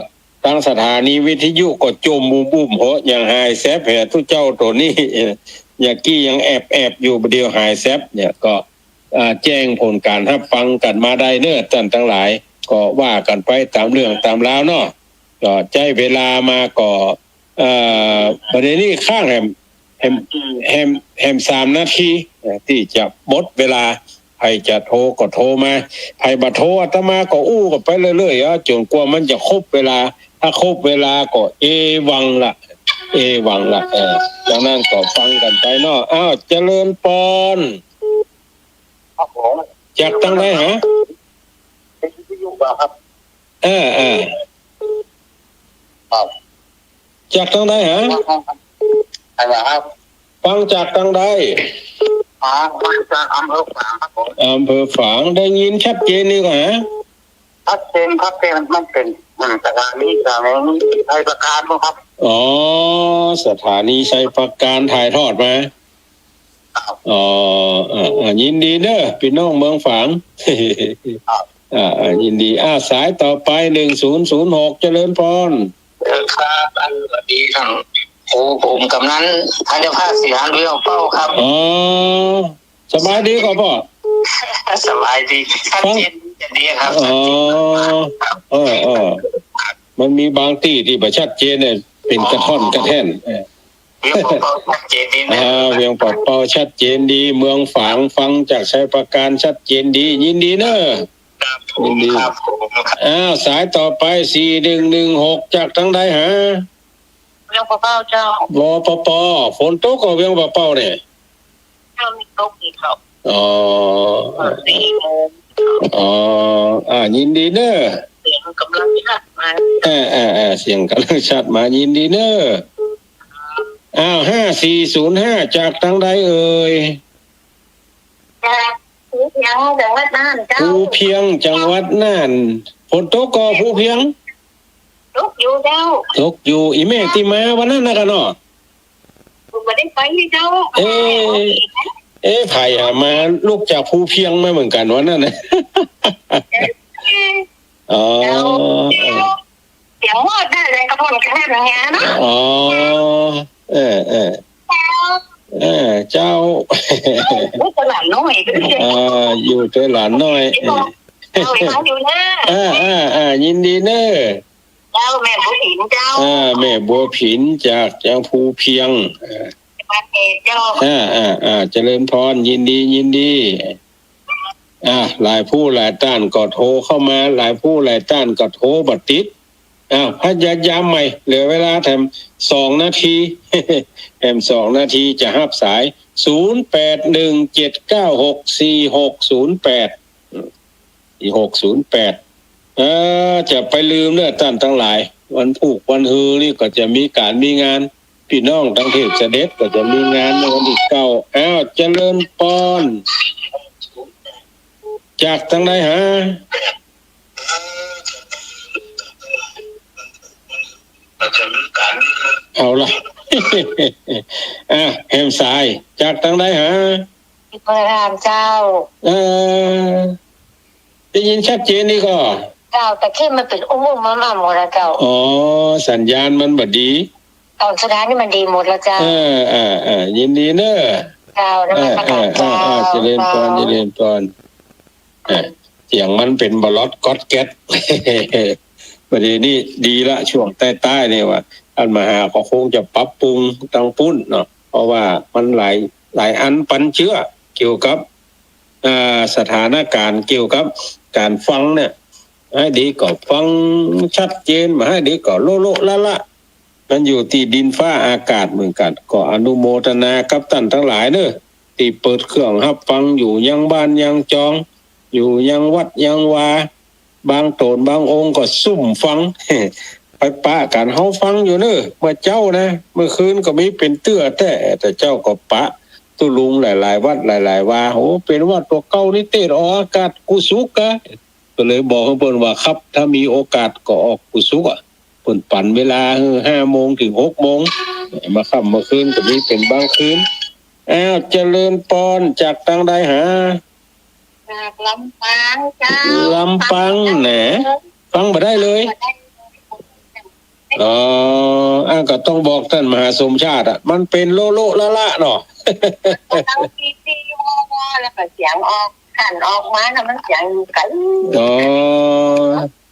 ตางสถานีวิทยุก็จ่มบุ้มๆ เหาะ ยังหายแซบแหม ตุ๊เจ้าตั๋วนี้ เอ่อ อย่างกี้ยังแอบๆ อยู่ บ่าเดี่ยวหายแซบเนี่ย ก็ อ่า แจ้งผลก๋านฮับฟังกั๋นมาได้เน้อ ต้านตังหลาย ก็ว่ากั๋นไปต๋ามเรื่องต๋ามราวเนาะ ก็ใจ๊เวลามาก็ เอ่อ บ่าเดี่ยวนี้ข้างแหม แหม แหม แหมสามนาที เอ่อ ตี้จะหมดเวลา ใผจะโทรก็โทรมา ใผบ่โทรอาตมาก็อู้กั๋นไปเรื่อยๆ อ่ะ จ๋นกว่ามันจะครบเวลา ถ้าครบเวลาก็เอวังละ เอวังละ เออ ดังนั้นก็ฟังกั๋นไปเนาะ อ้าว เจริญปอน ครับผม จากตางใดฮะ เป็นวิทยุเหรอครับ เออ เออ ครับ จากตางใดฮะ อะไรครับ ฟังจากตางใด อ๋อ ฟังจากอำเภอฝางครับผม อำเภอฝาง ได้ยินชัดเจนดีกว่าฮะ ชัดเจนครับ เป็น มันเป็น อืม สถานี สถานีชัยปราการครับ อ๋อ สถานีชัยปราการถ่ายทอดมา ครับ อ๋อ อ่า อ่า ยินดีเน้อ ปี้น้องเมืองฝาง ครับ อ่า อ่า ยินดี อ่า สายต่อไป หนึ่งศูนย์ศูนย์หก เจริญปอน เออ ครับ อัน สวัสดีท่าน โอ้ ผมกำนัน ท่านเจ้าภาพศรีหาญวิวเป้าครับ อ๋อ สบายดีก่อป้อ สบายดี ชัดเจนดีครับ อ๋อ เออ เออ มันมีบางตี้ตี้บ่ชัดเจนเนี่ย เป๋นกระท่อนกระแท่น เออ เวียงป่าเป้าชัดเจนดีนะ อ่า เวียงป่าเป้าชัดเจนดี เมืองฝางฟังจากชัยปราการชัดเจนดี ยินดีเน่อ ครับผม ยินดี ครับผม อ้าว สายต่อไป สี่หนึ่งหนึ่งหก จากตางใดหา เวียงป่าเป้าเจ้า วปป ฝนตกก่อเวียงป่าเป้าเนี่ย เจ้ามีตกอีกครับ อ๋อ เปิดสี่โมง อ๋อ อ่า ยินดีเน่อ เสียงกำลังชัดมา อ่า อ่า อ่า เสียงกำลังชัดมา ยินดีเน่อ อ้าว ห้าสี่ศูนย์ห้า จากตางใดเอ่ย จากภูเพียง จังหวัดน่านเจ้า ภูเพียง จังหวัดน่าน ฝนตกก่อภูเพียง ตกอยู่เจ้า ตกอยู่ อี่เมฆตี้มาวันนั้นนะกั๋นเนาะ บ่ได้ไปเจ้า เอ๊ะ เอ๊ะ ใผอะ มาลุกจากภูเพียงมาเหมือนกั๋นวันนั้นนะ เอ๊ะ อ๋อ เจ้า เออ เสียงฮอดได้เลย กระท่อนกระแท่นอย่างเงี้ยเนาะ อ๋อ เออ เออ เจ้า เออ เจ้า อยู่ตวยหลานน้อย อ่า อยู่ตวยหลานน้อย เจ้า เออ อยู่เน่อ อ่า อ่า อ่า ยินดีเน่อ เจ้า แม่บัวผินเจ้า อ่า แม่บัวผินจากยังภูเพียง อ่า บ้านเอกเจ้า อ่า อ่า อ่า เจริญพร ยินดี ยินดี อ่า หลายผู้หลายต้านก็โทรเข้ามา หลายผู้หลายต้านก็โทรบ่ติด อ้าว พยายามใหม่ เหลือเวลาแถมสองนาที แถมสองนาทีจะฮับสาย ศูนย์แปดหนึ่งเจ็ดเก้าหกสี่หกศูนย์แปด สี่หกศูนย์แปด เออ จะไปลืมเน่อต้านตังหลาย วันพูกวันฮือนี่ก็จะมีก๋านมีงาน ปี้น้องตังเทพเสด็จก็จะมีงานในวันตี้เก้า อ้าว เจริญปอน จากตางใดหา เอาละ อ่ะ แหมสาย จากตางใดหา เปิดหามเจ้า เออ ได้ยินชัดเจนดีก่อ เจ้า แต่กี้มันเป๋นอุ้มๆ ม่ำๆ หมดแล้วเจ้า อ๋อ สัญญาณมันบ่ดี ต๋อนสุดท้ายนี่มันดีหมดแล้วเจ้า เออ เออ เออ ยินดีเน่อ เจ้า นมัสก๋าน เออ เออ เจ้า เออ เจริญปอน เจ้า เจริญปอน เออ เสียงมันเป๋นบะล็อดก๊อดแก๊ด บ่าเดี่ยวนี้ดีละ ช่วงใต้ๆ นี่ว่า ต้านมหาก็คงจะปรับปรุงตางปู๊นเนาะ เพราะว่ามันหลาย หลายอันปนเจื้อเกี่ยวกับ อ่า สถานก๋ารณ์เกี่ยวกับก๋านฟังเนี่ย หื้อดีก็ฟังชัดเจน บ่หื้อดีก็โละๆ ละๆ มันอยู่ตี้ดินฟ้าอากาศเหมือนกั๋น ก็อนุโมทนากับต้านตังหลายเน่อ ตี้เปิดเครื่องฮับฟังอยู่ยังบ้านยังจอง อยู่ยังวัดยังวา บางโตนบางองค์ก็ซุ่มฟัง ไปปะกั๋นเฮาฟังอยู่เน่อ เมื่อเจ๊านะ เมื่อคืนก็มีเป๋นเตื้อแต๊ แต่เจ๊าก็ปะตุ๊ลุงหลายๆ วัดหลายๆ วา โอ้ เป๋นวัดตั๋วเก่านี่เตสน์ออกอากาศกู้สุขกา ก็เลยบอกหื้อเปิ้นว่า ครับ ถ้ามีโอกาสก็ออกกู้สุขอะ เปิ้นปั๋นเวลาหื้อ ห้าโมงเถิงหกโมง เมื่อค่ำเมื่อคืนก็มีเป๋นบางคืน อ้าว เจริญปอน จากตางใดหา จากลำปางเจ้า ลำปางแหน ฟังบ่ได้เลย ฟังบ่ได้เลย อ๋อ อ่ะ ก็ต้องบอกต้านมหาสมชาติอะ มันเป๋นโละๆ ละๆ เนาะ เต้าตี้ๆ วอๆ แล้วก็เสียงออก หันออกมาน่ะ มันเสียงอยู่ไก๋ อ๋อ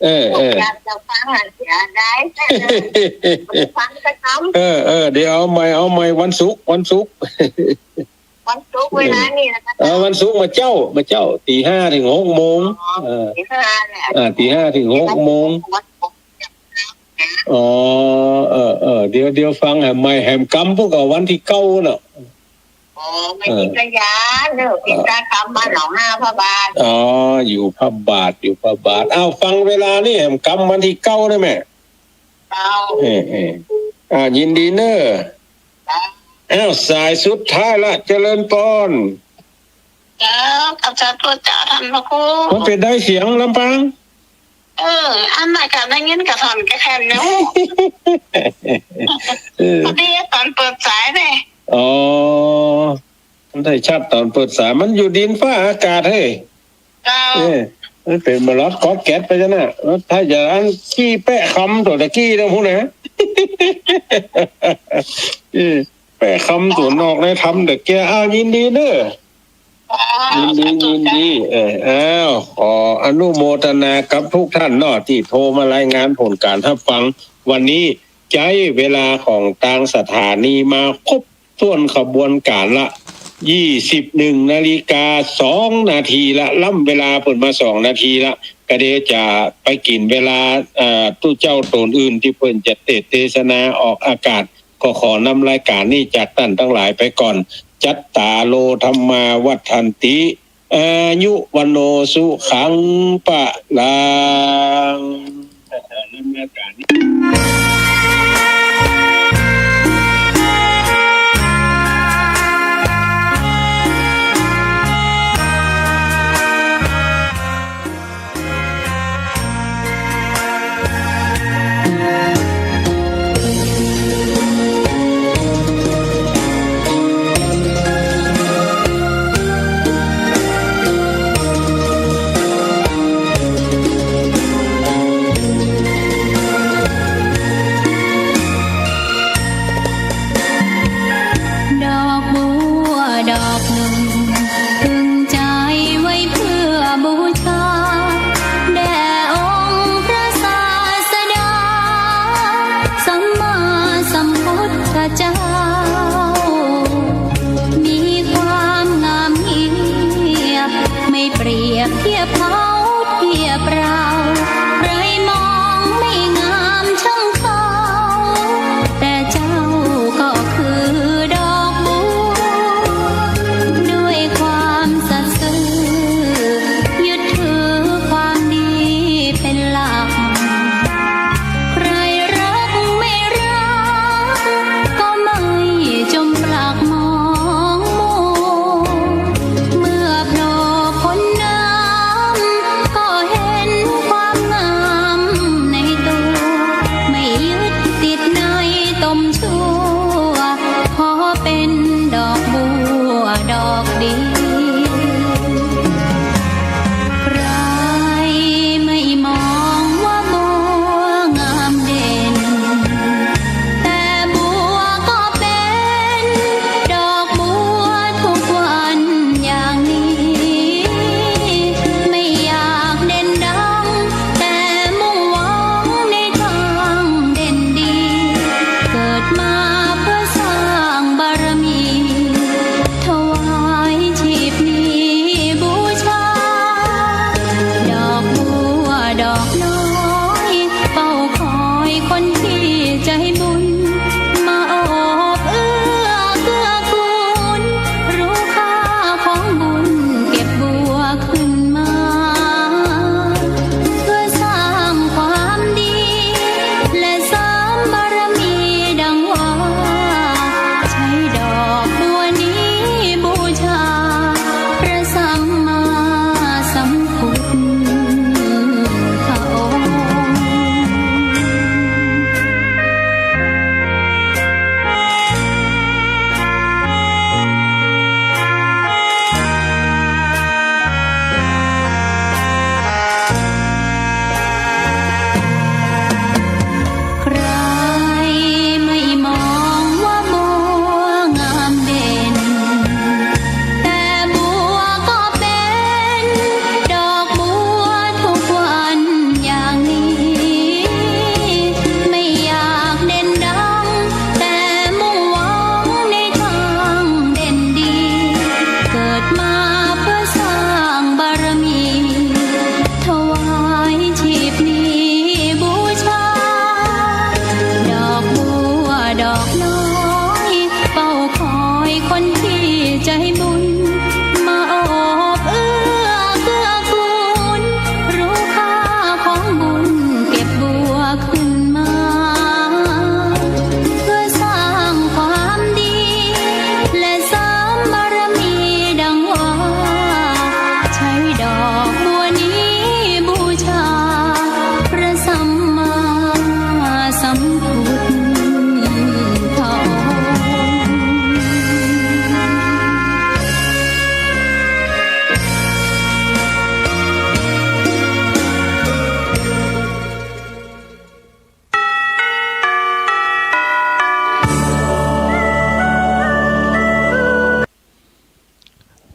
เออ เออ อยากจะฟังอะเสียดาย ฟังสักคำ เออ เออ เดี๋ยวเอาใหม่ เอาใหม่ วันศุกร์ วันศุกร์ วันศุกร์เวลานี่นะคะ เออ วันศุกร์เมื่อเจ๊า เมื่อเจ๊า ตีห้าเถิงหกโมง อ๋อ เออ ตีห้าเนี่ย อ่า ตีห้าเถิงหกโมง อ๋อ เออ เออ เดี๋ยว เดี๋ยวฟังแหมใหม่ แหมกำปุ้นก็วันตี้เก้าเนาะ อ๋อ ไม่ติดสยามเนอะ ติดตาคำบ้านหนองห้าพระบาท อ๋อ อยู่พระบาท อยู่พระบาท อ้าว ฟังเวลานี่แหมกำวันตี้เก้าได้ไหม เจ้า เออ เออ อ่า ยินดีเน่อ เจ้า อ้าว สายสุดท้ายละ เจริญปอน เจ้า ขอบใจพระเจ้าท่านพระครู มันเป๋นใดเสียงลำปาง เออ อันนั้นก็ได้ยินกระท่อนกระแท่นเนี่ย เออ พอดีต๋อนเปิดสายเนี่ย อ๋อ มันได้ชัดต๋อนเปิดสาย มันอยู่ดินฟ้าอากาศเฮ้ย เจ้า เออ มันเป๋นบะล็อดก๊อดแก๊ดไปจ้ะน่ะ ถ้าอย่างนั้นขี้แปะคำตั๋วตะกี้นะพูดนะ เออ แปะคำตั๋วนอกในธรรมเดี๋ยวแก อ้าว ยินดีเน่อ ยินดี ยินดี เออ อ้าว ขออนุโมทนากับทุกท่านเนาะ ตี้โทรมารายงานผลก๋านฮับฟังวันนี้ ใจ๊เวลาของตางสถานีมาครบถ้วนขบวนก๋านละ ยี่สิบเอ็ดนาฬิกาสองนาทีละ ล้ำเวลาเปิ้นมาสองนาทีละ ก็เดี๋ยวจะไปกินเวลา เอ่อ ตุ๊เจ้าต๋นอื่นตี้เปิ้นจะเตสน์เตสนาออกอากาศ ก็ขอนำรายก๋านนี้จากต้านตังหลายไปก่อน จัตตาโร ธัมมา วัฑฒันติ อายุ วัณโณ สุขัง พลัง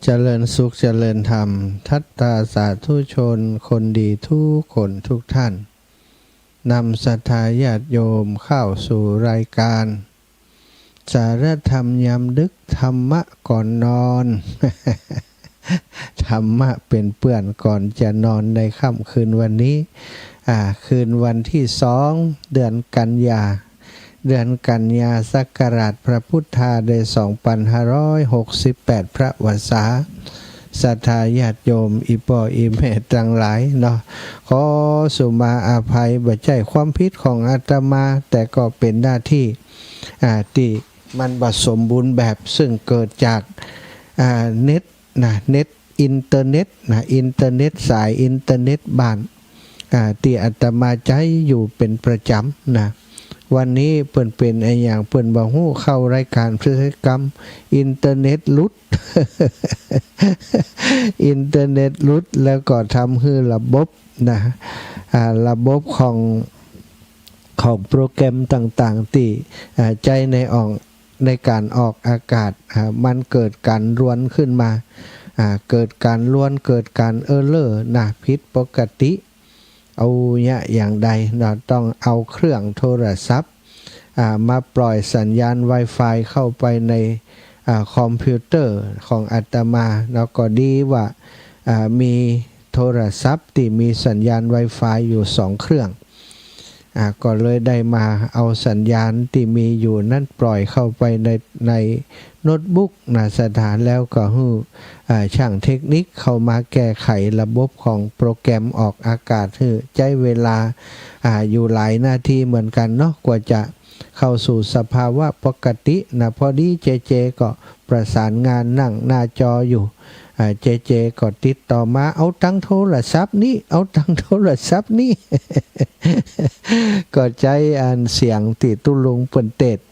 เจริญสุขเจริญธรรม ทัตตาสาธุชน คนดีทุกคนทุกท่าน นำศรัทธาญาติโยมเข้าสู่รายการ สารธรรมยามดึก ธรรมะก่อนนอน ธรรมะเป็นเปื้อนก่อนจะนอนในค่ำคืนวันนี้ อ่า คืนวันที่สอง เดือนกันยา เดือนกันยาศักราชพระพุทธาได้สองพันห้าร้อยหกสิบแปด พระวสา ศรัทธาญาติโยม อี่ป้ออี่แม่ตังหลายเนาะ ขอสุมาอภัย บ่ใจ้ความผิดของอาตมา แต่ก็เป๋นหน้าตี้ อ่า ตี้มันบ่สมบูรณ์แบบ ซึ่งเกิดจาก อ่า เน็ตนะ เน็ต อินเทอร์เน็ตนะ อินเทอร์เน็ต สายอินเทอร์เน็ตบ้าน อ่า ตี้อาตมาใจ๊อยู่เป๋นประจ๋ำนะ วันนี้เปิ้นเป๋นอะหยังเปิ้นบ่ฮู้ เข้ารายการพฤติกรรม อินเทอร์เน็ตหลุด อินเทอร์เน็ตหลุด แล้วก็ทำหื้อระบบนะ อ่า ระบบของ ของโปรแกรมต่างๆ ตี้ อ่า ใจ๊ในอ่อง ในก๋านออกอากาศ อ่า มันเกิดก๋านรวนขึ้นมา อ่า เกิดก๋านรวน เกิดก๋านเออร์เรอร์นะ ผิดปกติ เอาเยียะอย่างใดเนาะ ต้องเอาเครื่องโทรศัพท์ อ่า มาปล่อยสัญญาณไวไฟเข้าไปใน อ่า คอมพิวเตอร์ของอาตมาเนาะ ก็ดีว่า อ่า มีโทรศัพท์ตี้มีสัญญาณไวไฟอยู่สองเครื่อง อ่า ก็เลยได้มาเอาสัญญาณตี้มีอยู่นั้นปล่อยเข้าไปใน ในโน้ตบุ๊กนะศรัทธา แล้วก็หื้อ อ่า ช่างเทคนิคเข้ามาแก้ไขระบบของโปรแกรมออกอากาศหื้อ ใจ๊เวลา อ่า อยู่หลายนาทีเหมือนกั๋นเนาะ กว่าจะเข้าสู่สภาวะปกตินะ พอดีเจเจก็ประสานงานนั่งหน้าจออยู่ อ่า เจเจก็ติดต่อมา เอาตังโทรศัพท์นี้ เอาตังโทรศัพท์นี้ ก็ใจ๊อันเสียงตี้ตุ๊ลุงเปิ้นเตสน์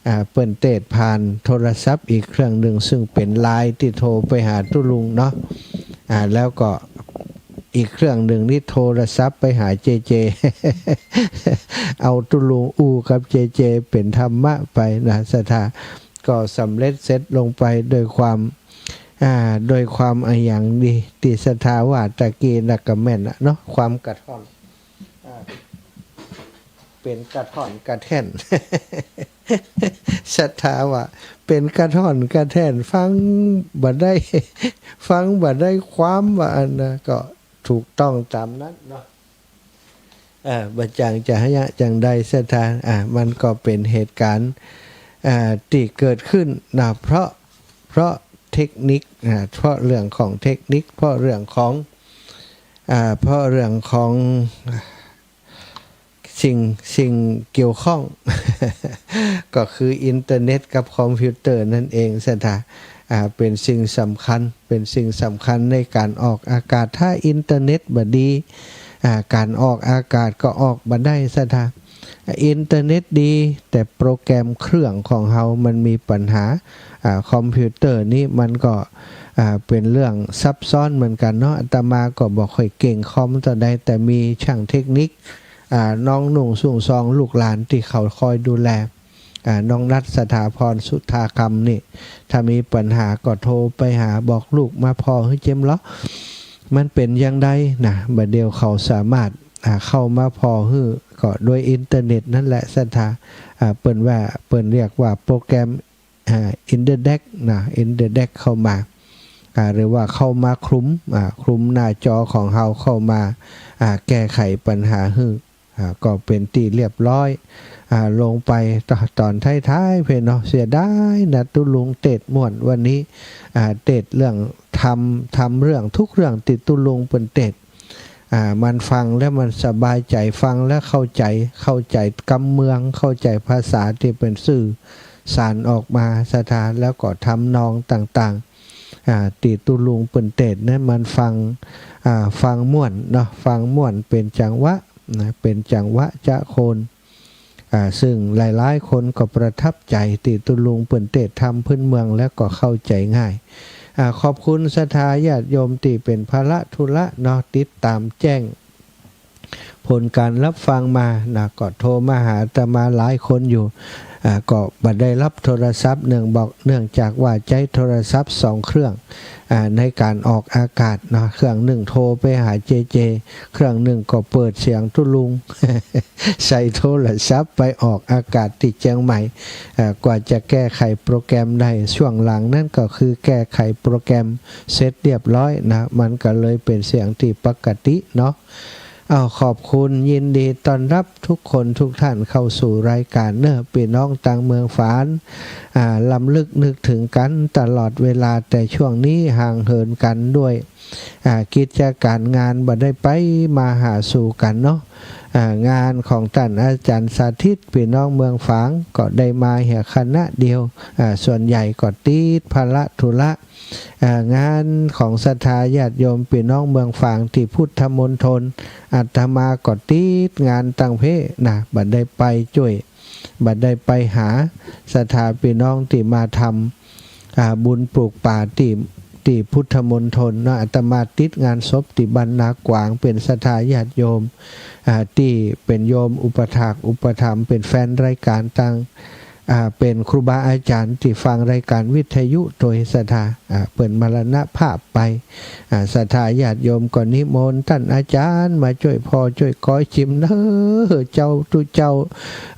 อ่า เปิ้นเตสน์ผ่านโทรศัพท์อีกเครื่องนึ่ง ซึ่งเป๋นไลน์ตี้โทรไปหาตุ๊ลุงเนาะ อ่า แล้วก็อีกเครื่องนึ่งนี่โทรศัพท์ไปหาเจเจ เอาตุ๊ลุงอู้กับเจเจเป๋นธรรมะไปนะศรัทธา ก็สำเร็จเสร็จลงไปโดยความ อ่า โดยความอะหยังดี ตี้ศรัทธาว่าตะกี้นะก็แม่นละเนาะ ความกระท่อน อ่า เป๋นกระท่อนกระแท่น ศรัทธาว่าเป๋นกระท่อนกระแท่น ฟังบ่ได้ ฟังบ่ได้ความว่าอันนะ ก็ถูกต้องต๋ามนั้นเนาะ อ่า บ่จางจะเยียะจังใดศรัทธา อ่า มันก็เป๋นเหตุก๋ารณ์ อ่า ตี้เกิดขึ้นนะ เพราะ เพราะเทคนิค อ่า เพราะเรื่องของเทคนิค เพราะเรื่องของ อ่า เพราะเรื่องของสิ่ง สิ่งเกี่ยวข้อง ก็คืออินเทอร์เน็ตกับคอมพิวเตอร์นั่นเองศรัทธา อ่า เป๋นสิ่งสำคัญ เป๋นสิ่งสำคัญในก๋านออกอากาศ ถ้าอินเทอร์เน็ตบ่ดี อ่า ก๋านออกอากาศก็ออกบ่ได้ศรัทธา อินเทอร์เน็ตดี แต่โปรแกรมเครื่องของเฮามันมีปัญหา อ่า คอมพิวเตอร์นี้มันก็ อ่า เป๋นเรื่องซับซ้อนเหมือนกั๋นเนาะ อาตมาก็บ่ค่อยเก่งคอมเต้าใด แต่มีช่างเทคนิค อ่า น้องนุ่ง สุงซอง ลูกหลานตี้เขาคอยดูแล อ่า น้องนัท สถาพร สุธาคำนี่ ถ้ามีปัญหาก็โทรไปหา บอกลูกมาผ่อหื้อเจมเหลาะ มันเป๋นอย่างใดนะ บ่าเดี่ยวเขาสามารถ อ่า เข้ามาผ่อหื้อ ก็โดยอินเทอร์เน็ตนั่นแหละศรัทธา อ่า เปิ้นว่า เปิ้นเรียกว่าโปรแกรม อ่า อินเทอร์เน็ตนะ อินเทอร์เน็ตเข้ามา อ่า หรือว่าเข้ามาคลุม อ่า คลุมหน้าจอของเฮาเข้ามา อ่า แก้ไขปัญหาหื้อ อ่า ก็เป๋นตี้เรียบร้อย อ่า ลงไปต- ต๋อนท้ายๆ เพ่นเนาะ เสียดายนะ ตุ๊ลุงเตสน์ม่วนวันนี้ อ่า เตสน์เรื่องธรรม ธรรมเรื่องทุกเรื่องตี้ตุ๊ลุงเปิ้นเตสน์ อ่า มันฟังแล้วมันสบายใจ๋ ฟังแล้วเข้าใจ๋ เข้าใจ๋กำเมือง เข้าใจ๋ภาษาตี้เปิ้นสื่อสารออกมาศรัทธา แล้วก็ทำนองต่างๆ อ่า ตี้ตุ๊ลุงเปิ้นเตสน์นั้นมันฟัง อ่า ฟังม่วนเนาะ ฟังม่วนเป๋นจังหวะนะ เป๋นจังหวะจะโคน อ่า ซึ่งหลายๆ คนก็ประทับใจ๋ตี้ตุ๊ลุงเปิ้นเตสน์ธรรมพื้นเมือง แล้วก็เข้าใจ๋ง่าย อ่า ขอบคุณศรัทธาญาติโยมตี้เป๋นภาระธุระเนาะ ติดต๋ามแจ้ง ผลก๋านรับฟังมานะ ก็โทรมาหาอาตมาหลายคนอยู่ อ่า ก็บ่ได้ฮับโทรศัพท์ เนื่องบอก เนื่องจากว่าใจ๊โทรศัพท์สองเครื่อง อ่า ในก๋านออกอากาศเนาะ เครื่องนึ่งโทรไปหาเจเจ เครื่องนึ่งก็เปิดเสียงตุ๊ลุง ใส่โทรศัพท์ไปออกอากาศตี้เจียงใหม่ อ่า กว่าจะแก้ไขโปรแกรมได้ ช่วงหลังนั้นก็คือแก้ไขโปรแกรมเสร็จเรียบร้อยนะ มันก็เลยเป๋นเสียงตี้ปกติเนาะ อ้าว ขอบคุณ ยินดีต้อนฮับทุกคนทุกท่านเข้าสู่รายก๋านเนอะ ปี้น้องตางเมืองฝาง อ่า รำลึกนึกเถิงกั๋นตลอดเวลา แต่ช่วงนี้ห่างเหินกั๋นด้วย อ่า กิจก๋านงานบ่ได้ไปมาหาสู่กั๋นเนาะ อ่า งานของต้านอาจ๋ารย์สาธิต ปี้น้องเมืองฝางก็ได้มาเหียคณะเดียว อ่า ส่วนใหญ่ก็ติดภาระธุระ อ่า งานของศรัทธาญาติโยมปี้น้องเมืองฝางตี้พุทธมณฑล อาตมาก็ติดงานตังเพนะ บ่ได้ไปจ้วย บ่ได้ไปหาศรัทธาปี้น้องตี้มาทำ อ่า บุญปลูกป่าตี้ ตี้พุทธมณฑลเนาะ อาตมาติดงานศพตี้บ้านนาก๋วาง เป๋นศรัทธาญาติโยม อ่า ตี้เป๋นโยมอุปัฏฐากอุปถัมภ์ เป๋นแฟนรายก๋านตาง อ่า เป๋นครูบาอาจ๋ารย์ตี้ฟังรายก๋านวิทยุโตยศรัทธา อ่า เปิ้นมรณภาพไป อ่า ศรัทธาญาติโยมก็นิมนต์ต้านอาจ๋ารย์มาจ้วยผ่อจ้วยกอยจิมเน่อ เจ้าตุ๊เจ้า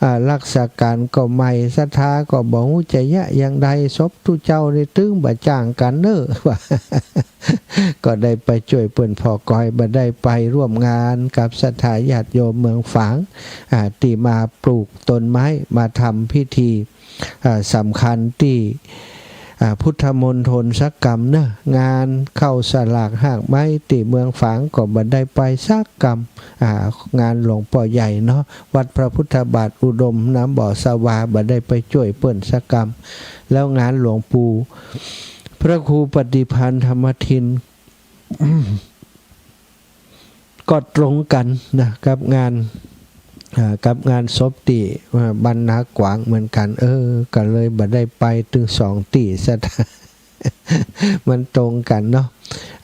อ่า รักษาก๋านก็ใหม่ ศรัทธาก็บ่ฮู้จะเยียะอย่างใด ศพตุ๊เจ้านี่ตึงบ่จ้างกั๋นเน่อ ว่า ก็ได้ไปจ้วยเปิ้นผ่อกอย บ่ได้ไปร่วมงานกับศรัทธาญาติโยมเมืองฝาง อ่า ตี้มาปลูกต้นไม้ มาทำพิธี อ่า สำคัญตี้ อ่า พุทธมณฑลสักกำเน่อ งานเข้าสลากฮากไม้ตี้เมืองฝางก็บ่ได้ไปสักกำ อ่า งานหลวงป้อใหญ่เนาะ วัดพระพุทธบาทอุดมน้ำบ่อสะวา บ่ได้ไปจ้วยเปิ้นสักกำ แล้วงานหลวงปู่พระครูปฏิภาณธรรมทิน ก็ตรงกั๋นนะ กับงาน อ่า กับงานศพตี้ อ่า บ้านนาก๋วางเหมือนกั๋น เออ ก็เลยบ่ได้ไปตึงสองตี้ซะ มันตรงกั๋นเนาะ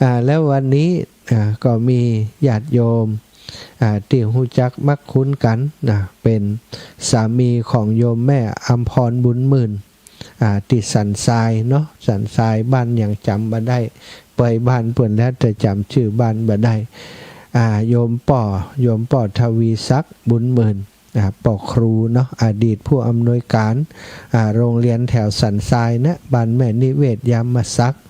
อ่า แล้ววันนี้ อ่า ก็มีญาติโยม อ่า ตี้ฮู้จักมักคุ้นกั๋นนะ เป๋นสามีของโยมแม่อำพรบุญหมื่น อ่า ตี้สันทรายเนาะ สันทรายบ้านหยังจ๋ำบ่ได้ ไปบ้านเปิ้นแล้วแต่จ๋ำจื้อบ้านบ่ได้ อ่า โยมป้อ โยมป้อทวีศักดิ์บุญหมื่น อ่า ป้อครูเนาะ อดีตผู้อำนวยก๋าน อ่า โรงเรียนแถวสันทรายนะ บ้านแม่นิเวศยามศักดิ์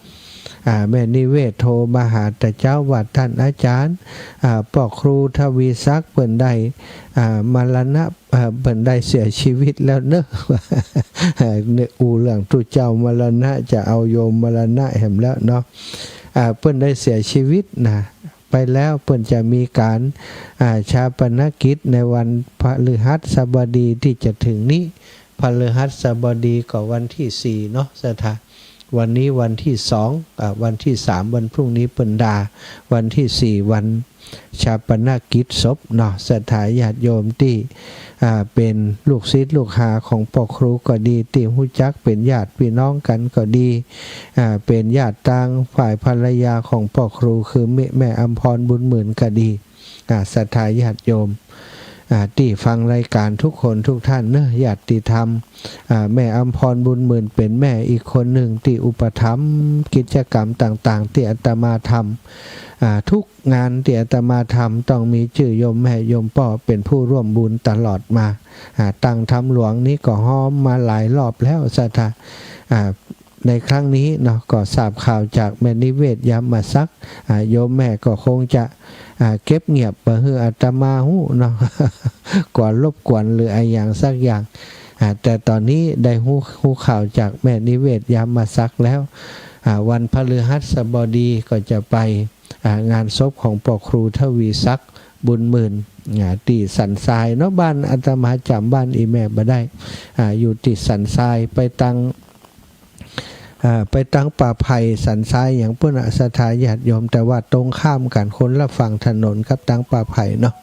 อ่า แม่นิเวศโทรมาหาแต่เจ๊าว่า ต้านอาจ๋ารย์ อ่า ป้อครูทวีศักดิ์เปิ้นได้ อ่า มรณะ อ่า เปิ้นได้เสียชีวิตแล้วเน่อ เออ เนี่ย อู้เรื่องตุ๊เจ้ามรณะ จะเอาโยมมรณะแหมแล้วเนาะ อ่า เปิ้นได้เสียชีวิตนะ ไปแล้ว เปิ้นจะมีก๋าน อ่า ฌาปนกิจในวันพฤหัสบดีตี้จะเถิงนี้ พฤหัสบดีก็วันตี้สี่เนาะ ศรัทธา วันนี้วันตี้สอง อ่า วันตี้สาม วันพรุ่งนี้เปิ้นดา วันตี้สี่ วันฌาปนกิจศพเนาะ ศรัทธาญาติโยมตี้ อ่า เป๋นลูกศิษย์ลูกหาของป้อครูก็ดี ตี้ฮู้จักเป๋นญาติปี้น้องกั๋นก็ดี อ่า เป๋นญาติตางฝ่ายภรรยาของป้อครู คือแม่ แม่อำพรบุญหมื่นก็ดี อ่า ศรัทธาญาติโยม อ่า ตี้ฟังรายก๋านทุกคนทุกท่านเน่อ ญาติธรรม อ่า แม่อำพรบุญหมื่นเป๋นแม่อีกคนนึ่งตี้อุปถัมภ์กิจก๋รรมต่างๆ ตี้อาตมาทำ อ่า ทุกงานตี้อาตมาทำต้องมีจื้อโยมแม่โยมป้อเป๋นผู้ร่วมบุญตลอดมา อ่า ตั้งธรรมหลวงนี้ก็ฮ้อมมาหลายรอบแล้ว ศรัทธา อ่า ในครั้งนี้เนาะ ก็ทราบข่าวจากแม่นิเวศยามศักดิ์ อ่า โยมแม่ก็คงจะ อ่า เก็บเงียบ บ่หื้ออาตมาฮู้เนาะ กั๋วรบกวนหรืออะหยังสักอย่าง อ่า แต่ต๋อนนี้ได้ฮู้ ฮู้ข่าวจากแม่นิเวศยามศักดิ์แล้ว อ่า วันพฤหัสบดีก็จะไป อ่า งานศพของป้อครูทวีศักดิ์บุญหมื่น อ่า ตี้สันทรายเนาะ บ้านอาตมาจ๋ำบ้านอี่แม่บ่ได้ อ่า อยู่ตี้สันทราย ไปตาง อ่า ไปตางป่าไผ่สันทรายหยังปู้นน่ะ ศรัทธาญาติโยม แต่ว่าตรงข้ามกั๋น คนละฝั่งถนนกับตางป่าไผ่เนาะ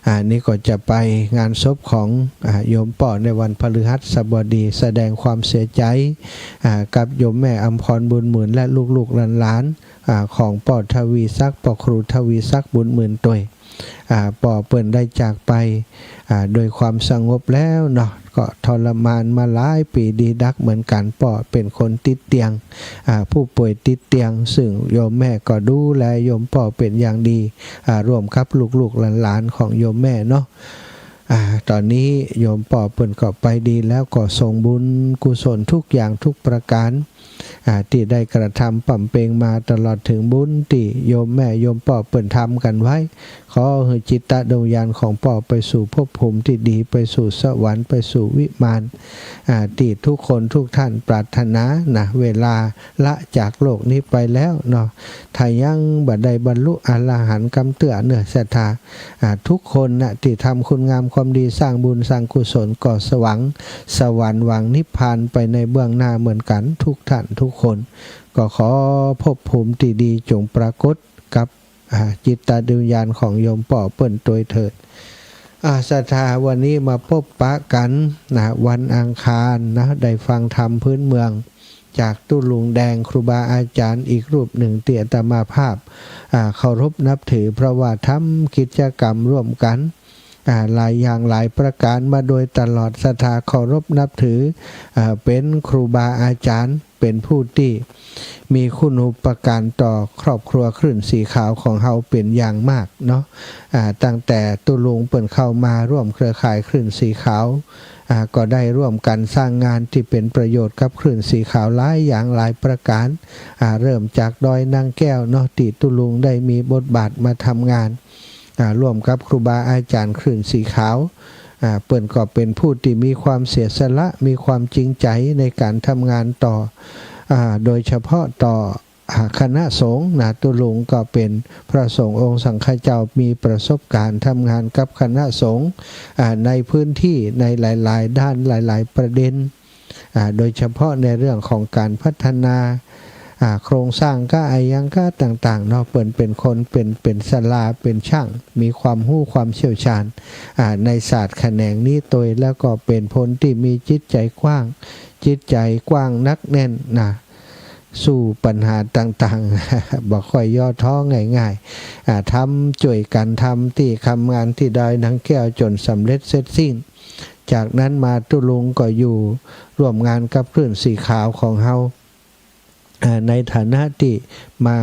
อ่า นี่ก็จะไปงานศพของ อ่า โยมป้อในวันพฤหัสบดี แสดงความเสียใจ๋ อ่า กับโยมแม่อำพรบุญหมื่นและลูกๆหลานๆ อ่า ของป้อทวีศักดิ์ ป้อครูทวีศักดิ์บุญหมื่นตวย อ่า ป้อเปิ้นได้จากไป อ่า โดยความสงบแล้วเนาะ ก็ทรมานมาหลายปี๋ดีดักเหมือนกั๋น ป้อเป๋นคนติดเตียง อ่า ผู้ป่วยติดเตียง ซึ่งโยมแม่ก็ดูแลโยมป้อเป๋นอย่างดี อ่า ร่วมกับลูกๆหลานๆของโยมแม่เนาะ อ่า ต๋อนนี้โยมป้อเปิ้นก็ไปดีแล้ว ก็ส่งบุญกุศลทุกอย่างทุกประก๋าน อ่า ตี้ได้กระทำปำเป็งมา ตลอดเถิงบุญตี้โยมแม่โยมป้อเปิ้นทำกั๋นไว้ ขอหื้อจิตดวงวิญญาณของป้อไปสู่ภพภูมิตี้ดี ไปสู่สวรรค์ ไปสู่วิมาน อ่า ตี้ทุกคนทุกท่านปรารถนานะ เวลาละจากโลกนี้ไปแล้วเนาะ ถ้ายังบ่ได้บรรลุอรหันต์กำเตื้อเน่อศรัทธา อ่า ทุกคนนะ ตี้ทำคุณงามความดี สร้างบุญสร้างกุศล ก็สว่างสวรรค์หวังนิพพานไปในเบื้องหน้าเหมือนกั๋นทุกท่านทุกคน ก็ขอภพภูมิตี้ดีจงปรากฏกับ อ่า จิตดวงวิญญาณของโยมป้อเปิ้นตวยเถิด อ่า ศรัทธา วันนี้มาปบปะกั๋นนะ วันอังคารนะ ได้ฟังธรรมพื้นเมือง จากตุ๊ลุงแดง ครูบาอาจ๋ารย์อีกรูปนึ่งตี้อาตมาภาพ อ่า เคารพนับถือ เพราะว่าทำกิจกรรมร่วมกั๋น อ่า หลายอย่างหลายประก๋านมาโดยตลอด ศรัทธาเคารพนับถือ อ่า เป๋นครูบาอาจ๋ารย์ เป๋นผู้ตี้มีคุณูปการต่อครอบครัวคลื่นสีขาวของเฮาเป๋นอย่างมากเนาะ อ่า ตั้งแต่ตุ๊ลุงเปิ้นเข้ามาร่วมเครือข่ายคลื่นสีขาว อ่า ก็ได้ร่วมกั๋นสร้างงานตี้เป๋นประโยชน์กับคลื่นสีขาวหลายอย่างหลายประก๋าน อ่า เริ่มจากดอยนางแก้วเนาะ ตี้ตุ๊ลุงได้มีบทบาทมาทำงาน อ่า ร่วมกับครูบาอาจ๋ารย์คลื่นสีขาว อ่า เปิ้นก็เป๋นผู้ตี้มีความเสียสละ มีความจริงใจ๋ในก๋านทำงานต่อ อ่า โดยเฉพาะต่อ อ่า คณะสงฆ์นะ ตุ๊ลุงก็เป๋นพระสงฆ์องค์สังฆเจ้า มีประสบก๋ารณ์ทำงานกับคณะสงฆ์ อ่า ในพื้นตี้ในหลายๆด้าน หลายๆประเด็น อ่า โดยเฉพาะในเรื่องของก๋านพัฒนา อ่า โครงสร้างก้าอะหยังก้าต่างๆเนาะ เปิ้นเป๋นคน เป๋น เป๋นศาลา เป๋นช่าง มีความฮู้ความเชี่ยวชาญ อ่า ในศาสตร์แขนงนี้ตวย แล้วก็เป๋นคนตี้มีจิตใจ๋กว้าง จิตใจ๋กว้างหนักแน่นนะ สู้ปัญหาต่างๆ บ่ค่อยย่อท้อง่ายๆ อ่า ทำจ้วยกั๋น ทำตี้ทำงานตี้ดอยนางแก้วจ๋นสำเร็จเสร็จสิ้น จากนั้นมาตุ๊ลุงก็อยู่ร่วมงานกับคลื่นสีขาวของเฮา อ่า ในฐานะตี้มา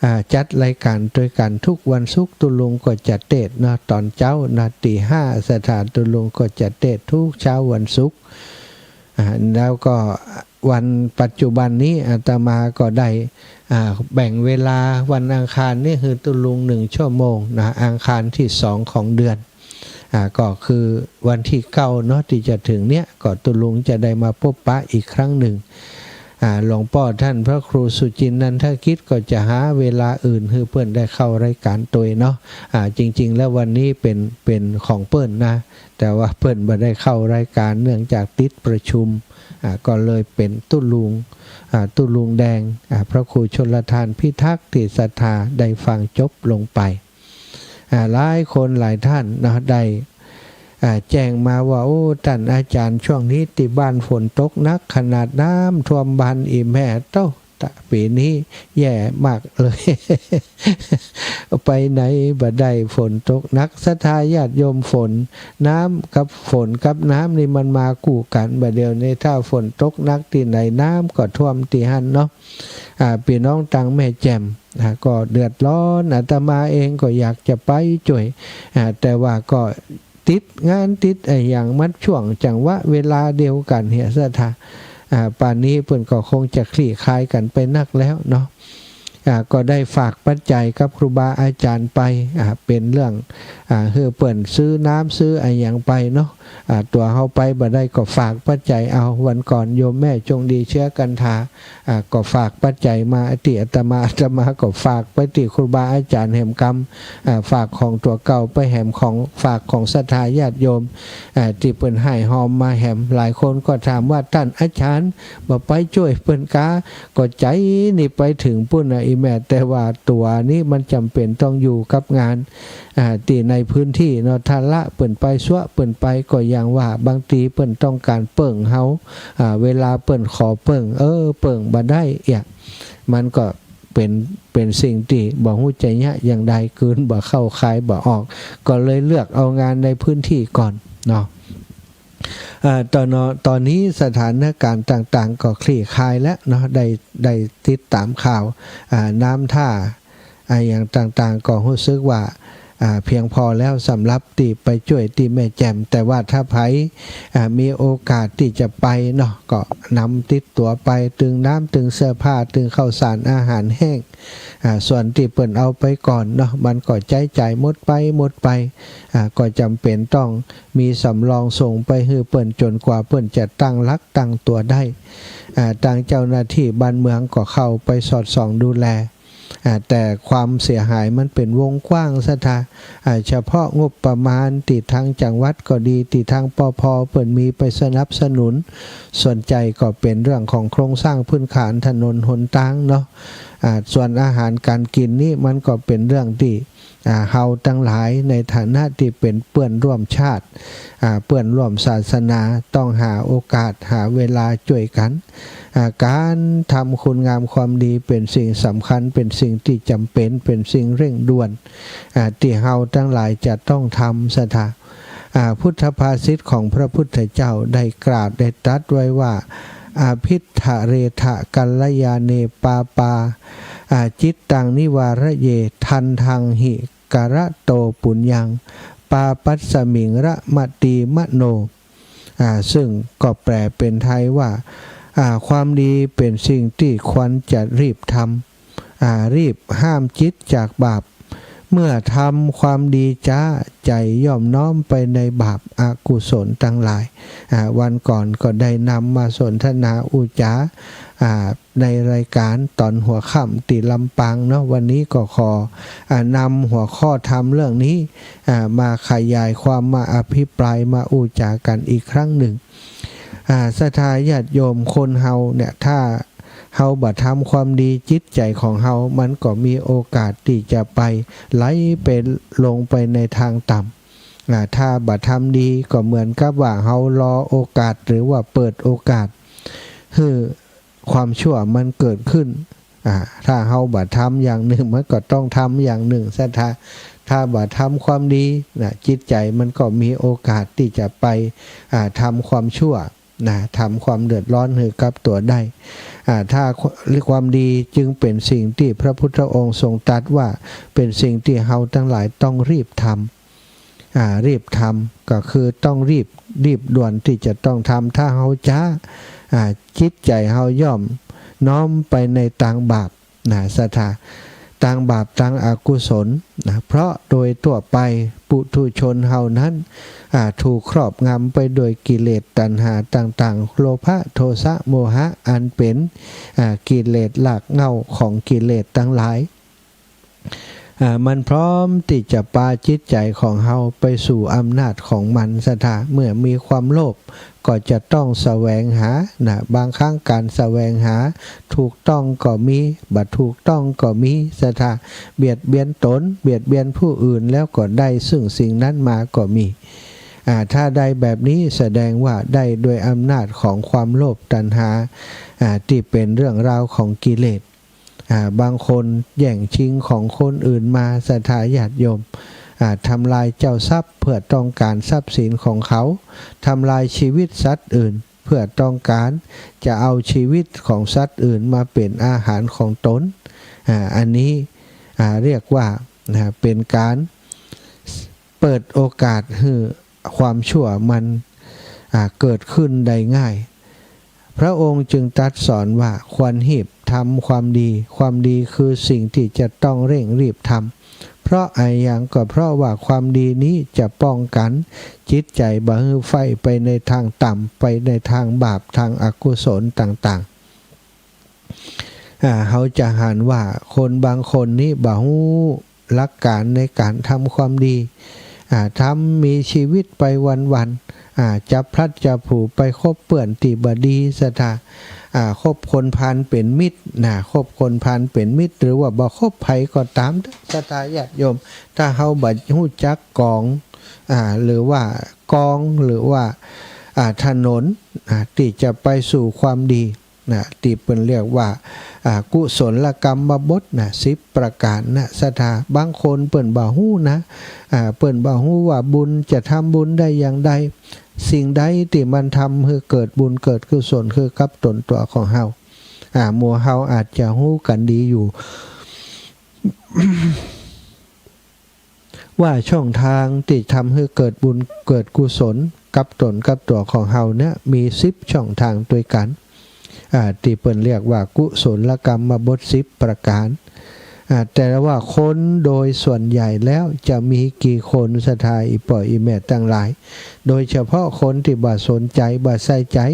อ่า จัดรายก๋านตวยกั๋นทุกวันศุกร์ ตุ๊ลุงก็จะเตสน์เนาะ ต๋อนเจ๊านะ ตี๋ห้า ศรัทธา ตุ๊ลุงก็จะเตสน์ทุกเช้าวันศุกร์ อ่า แล้วก็วันปัจจุบันนี้อาตมาก็ได้ อ่า แบ่งเวลาวันอังคารนี้หื้อตุ๊ลุงหนึ่งชั่วโมงนะ อังคารตี้สองของเดือน อ่า ก็คือวันตี้เก้าเนาะ ตี้จะเถิงเนี้ย ก็ตุ๊ลุงจะได้มาปบปะอีกครั้งนึ่ง อ่า หลวงป้อต้านพระครูสุจินนันทกิจก็จะหาเวลาอื่นหื้อเปิ้นได้เข้ารายก๋านตวยเนาะ อ่า จริงๆแล้ววันนี้เป๋น เป๋นของเปิ้นนะ แต่ว่าเปิ้นบ่ได้เข้ารายก๋านเนื่องจากติดประชุม อ่า ก็เลยเป๋นตุ๊ลุง อ่า ตุ๊ลุงแดง อ่า พระครูชลทานพิทักษ์ตี้ศรัทธาได้ฟังจบลงไป อ่า หลายคนหลายต้านเนาะ ได้ อ่า แจ้งมาว่า โอ้ ต้านอาจ๋ารย์ ช่วงนี้ตี้บ้านฝนตกหนักขนาด น้ำท่วมบ้านอี้แม่ โต๊ะ ตะ ปี๋นี้แย่มากเลย ไปไหนบ่ได้ ฝนตกหนัก ศรัทธาญาติโยม ฝน น้ำกับฝนกับน้ำนี่มันมากู้กั๋น บ่าเดี่ยวนี้ถ้าฝนตกหนักตี้ไหน น้ำก็ท่วมตี้หั้นเนาะ อ่า ปี้น้องตางแม่แจ่ม อ่า ก็เดือดร้อน อาตมาเองก็อยากจะไปจ้วย อ่า แต่ว่าก็ติดงานติดอะหยัง มันช่วงจังหวะเวลาเดียวกั๋นเหีย ศรัทธา อ่า ป่านนี้เปิ้นก็คงจะคลี่คลายกั๋นไปนักแล้วเนาะ อ่า ก็ได้ฝากปัจจัยกับครูบาอาจ๋ารย์ไป อ่า เป๋นเรื่อง อ่า หื้อเปิ้นซื้อน้ำซื้ออะหยังไปเนาะ อ่า ตั๋วเฮาไปบ่ได้ก็ฝากปัจจัยเอา วันก่อนโยมแม่จงดีเชื้อกันถา อ่า ก็ฝากปัจจัยมาตี้อาตมา อาตมาก็ฝากไปตี้ครูบาอาจ๋ารย์แหมกำ อ่า ฝากของตั๋วเก่าไปแหม ของฝากของศรัทธาญาติโยม อ่า ตี้เปิ้นให้ฮอมมาแหม หลายคนก็ถามว่า ต้านอาจ๋ารย์บ่ไปจ้วยเปิ้นกา ก็ใจ๋นี่ไปเถิงปู้นนะ อีแม่ แต่ว่าตั๋วนี้มันจ๋ำเป๋นต้องอยู่กับงาน อ่า ตี้ในพื้นตี้เนาะ ถ้าละเปิ้นไป ซัวะเปิ้นไป ก็อย่างว่า บางทีเปิ้นต้องก๋านเปิ้งเฮา อ่า เวลาเปิ้นขอเปิ้ง เออ เปิ้งบ่ได้เอีย มันก็ เป็น เป็นสิ่งตี้บ่ฮู้จะเยียะอย่างใด กลืนบ่เข้าคายบ่ออก ก็เลยเลือกเอางานในพื้นที่ก่อนเนาะ เอ่อ ตอนนอ ตอนนี้สถานการณ์ต่างๆ ก็คลี่คลายแล้วเนาะ ได้ ได้ติดต๋ามข่าว อ่า น้ำท่า อ่า อย่างต่างๆ ก็ฮู้สึกว่า อ่า เพียงพอแล้วสำหรับตี้ไปจ้วยตี้แม่แจ่ม แต่ว่าถ้าใผ อ่า มีโอกาสตี้จะไปเนาะ ก็นำติดตั๋วไป ตึงน้ำ ตึงเสื้อผ้า ตึงข้าวสารอาหารแห้ง อ่า ส่วนตี้เปิ้นเอาไปก่อนเนาะ มันก็ใจ๊จ่ายหมดไป หมดไป อ่า ก็จ๋ำเป๋นต้องมีสำรองส่งไปหื้อเปิ้นจ๋นกว่าเปิ้นจะตั้งหลักตั้งตั๋วได้ อ่า ตางเจ้าหน้าตี้บ้านเมืองก็เข้าไปสอดส่องดูแล อ่า แต่ความเสียหายมันเป๋นวงกว้างศรัทธา อ่า เฉพาะงบประมาณตี้ตางจังหวัดก็ดี ตี้ตาง ปภ. เปิ้นมีไปสนับสนุน ส่วนใหญ่ก็เป๋นเรื่องของโครงสร้างพื้นฐานถนนหนตางเนาะ อ่า ส่วนอาหารก๋านกิ๋นนี้มันก็เป๋นเรื่องตี้ อ่า เฮาตังหลายในฐานะตี้เป๋นเปื้อนร่วมชาติ อ่า เปื้อนร่วมศาสนา ต้องหาโอกาสหาเวลาจ้วยกั๋น อ่า ก๋านทำคุณงามความดีเป๋นสิ่งสำคัญ เป๋นสิ่งตี้จ๋ำเป๋น เป๋นสิ่งเร่งด่วน อ่า ตี้เฮาตังหลายจะต้องทำศรัทธา อ่า พุทธภาษิตของพระพุทธเจ้าได้กล่าวได้ตรัสไว้ว่า อภิทะเรทะกัลยาเณ ปาปา อ่า จิตตังนิวารเย ทันทังหิกะระโตปุญญัง ปาปัสสมิงระมะตีมะโน อ่า ซึ่งก็แปลเป๋นไทยว่า อ่า ความดีเป๋นสิ่งตี้ควรจะรีบทำ อ่า รีบห้ามจิตจากบาป เมื่อทำความดีจ๊า ใจ๋ย่อมน้อมไปในบาปอกุศลตังหลาย อ่า วันก่อนก็ได้นำมาสนทนาอู้จ๋า อ่า ในรายก๋านต๋อนหัวค่ำตี้ลำปางเนาะ วันนี้ก็ขอ อ่า นำหัวข้อธรรมเรื่องนี้ อ่า มาขยายความ มาอภิปราย มาอู้จ๋ากั๋นอีกครั้งนึ่ง อ่า ศรัทธาญาติโยม คนเฮาเนี่ย ถ้าเฮาบ่ทำความดี จิตใจ๋ของเฮามันก็มีโอกาสตี้จะไปไหลไปลงไปในตางต่ำ อ่า ถ้าบ่ทำดีก็เหมือนกับว่าเฮารอโอกาส หรือว่าเปิดโอกาสหื้อความชั่วมันเกิดขึ้น อ่า ถ้าเฮาบ่ทำอย่างนึ่ง มันก็ต้องทำอย่างนึ่งศรัทธา ถ้าบ่ทำความดีนะ จิตใจ๋มันก็มีโอกาสตี้จะไป อ่า ทำความชั่วนะ ทำความเดือดร้อนหื้อกับตั๋วได้ อ่า ถ้าความดีจึงเป๋นสิ่งตี้พระพุทธองค์ทรงตรัสว่าเป๋นสิ่งตี้เฮาตังหลายต้องรีบทำ อ่า รีบทำก็คือต้องรีบ รีบด่วนตี้จะต้องทำ ถ้าเฮาจ๊า อ่า จิตใจ๋เฮาย่อมน้อมไปในตางบาป นะศรัทธา ตางบาปตางอกุศลนะ เพราะโดยทั่วไปปุถุชนเฮานั้น อ่า ถูกครอบงำไปโดยกิเลสตัณหาต่างๆ โลภะ โทสะ โมหะ อันเป๋น อ่า กิเลสรากเหง้าของกิเลสตังหลาย อ่า มันพร้อมตี้จะปาจิตใจ๋ของเฮาไปสู่อำนาจของมันศรัทธา เมื่อมีความโลภ ก็จะต้องแสวงหานะ บางครั้งก๋านแสวงหาถูกต้องก็มี บ่ถูกต้องก็มีศรัทธา เบียดเบียนตน เบียดเบียนผู้อื่น แล้วก็ได้ซึ่งสิ่งนั้นมาก็มี อ่า ถ้าได้แบบนี้แสดงว่าได้ด้วยอำนาจของความโลภตัณหา อ่า ตี้เป๋นเรื่องราวของกิเลส อ่า บางคนแย่งชิงของคนอื่นมาศรัทธาญาติโยม อ่า ทำลายเจ้าทรัพย์เพื่อต้องก๋านทรัพย์สินของเขา ทำลายชีวิตสัตว์อื่นเพื่อต้องก๋านจะเอาชีวิตของสัตว์อื่นมาเป๋นอาหารของตน อ่า อันนี้ อ่า เรียกว่า นะ เป๋นก๋านเปิดโอกาสหื้อความชั่วมัน อ่า เกิดขึ้นได้ง่าย พระองค์จึงตรัสสอนว่าควรรีบทำความดี ความดีคือสิ่งตี้จะต้องเร่งรีบทำ เพราะอะหยัง ก็เพราะว่าความดีนี้จะป้องกั๋นจิตใจ๋บ่หื้อใฝ่ไปในตางต่ำ ไปในตางบาป ตางอกุศลต่างๆ อ่า เฮาจะหันว่าคนบางคนนี้บ่ฮู้หลักก๋านในก๋านทำความดี อ่า ทำมีชีวิตไปวันๆ อ่า จับพลัดจับผลูไปคบเปื้อนตี้บ่ดีศรัทธา อ่า คบคนพาลเป๋นมิตรนะ คบคนพาลเป๋นมิตร หรือว่าบ่คบใผก็ต๋ามศรัทธาญาติโยม ถ้าเฮาบ่ฮู้จักกอง อ่า หรือว่ากอง หรือว่า อ่า ถนน อ่า ตี้จะไปสู่ความดี นะ ตี้เปิ้นเรียกว่า อ่า กุศลกรรมบทนะ สิบประก๋านนะ ศรัทธา บางคนเปิ้นบ่ฮู้นะ อ่า เปิ้นบ่ฮู้ว่าบุญจะทำบุญได้อย่างใด สิ่งใดตี้มันทำหื้อเกิดบุญเกิดกุศลหื้อกับตนตั๋วของเฮา อ่า หมู่เฮาอาจจะฮู้กั๋นดีอยู่ ว่าช่องตางตี้ทำหื้อเกิดบุญเกิดกุศลกับตนกับตั๋วของเฮาเนี่ย มีสิบช่องตางตวยกั๋น อ่า ตี้เปิ้นเรียกว่ากุศลกรรมบทสิบประก๋าน อ่า แต่ว่าคนโดยส่วนใหญ่แล้วจะมีกี่คน ศรัทธาอี่ป้ออี่แม่ตังหลาย โดยเฉพาะคนตี้บ่สนใจ๋ บ่ใส่ใจ๋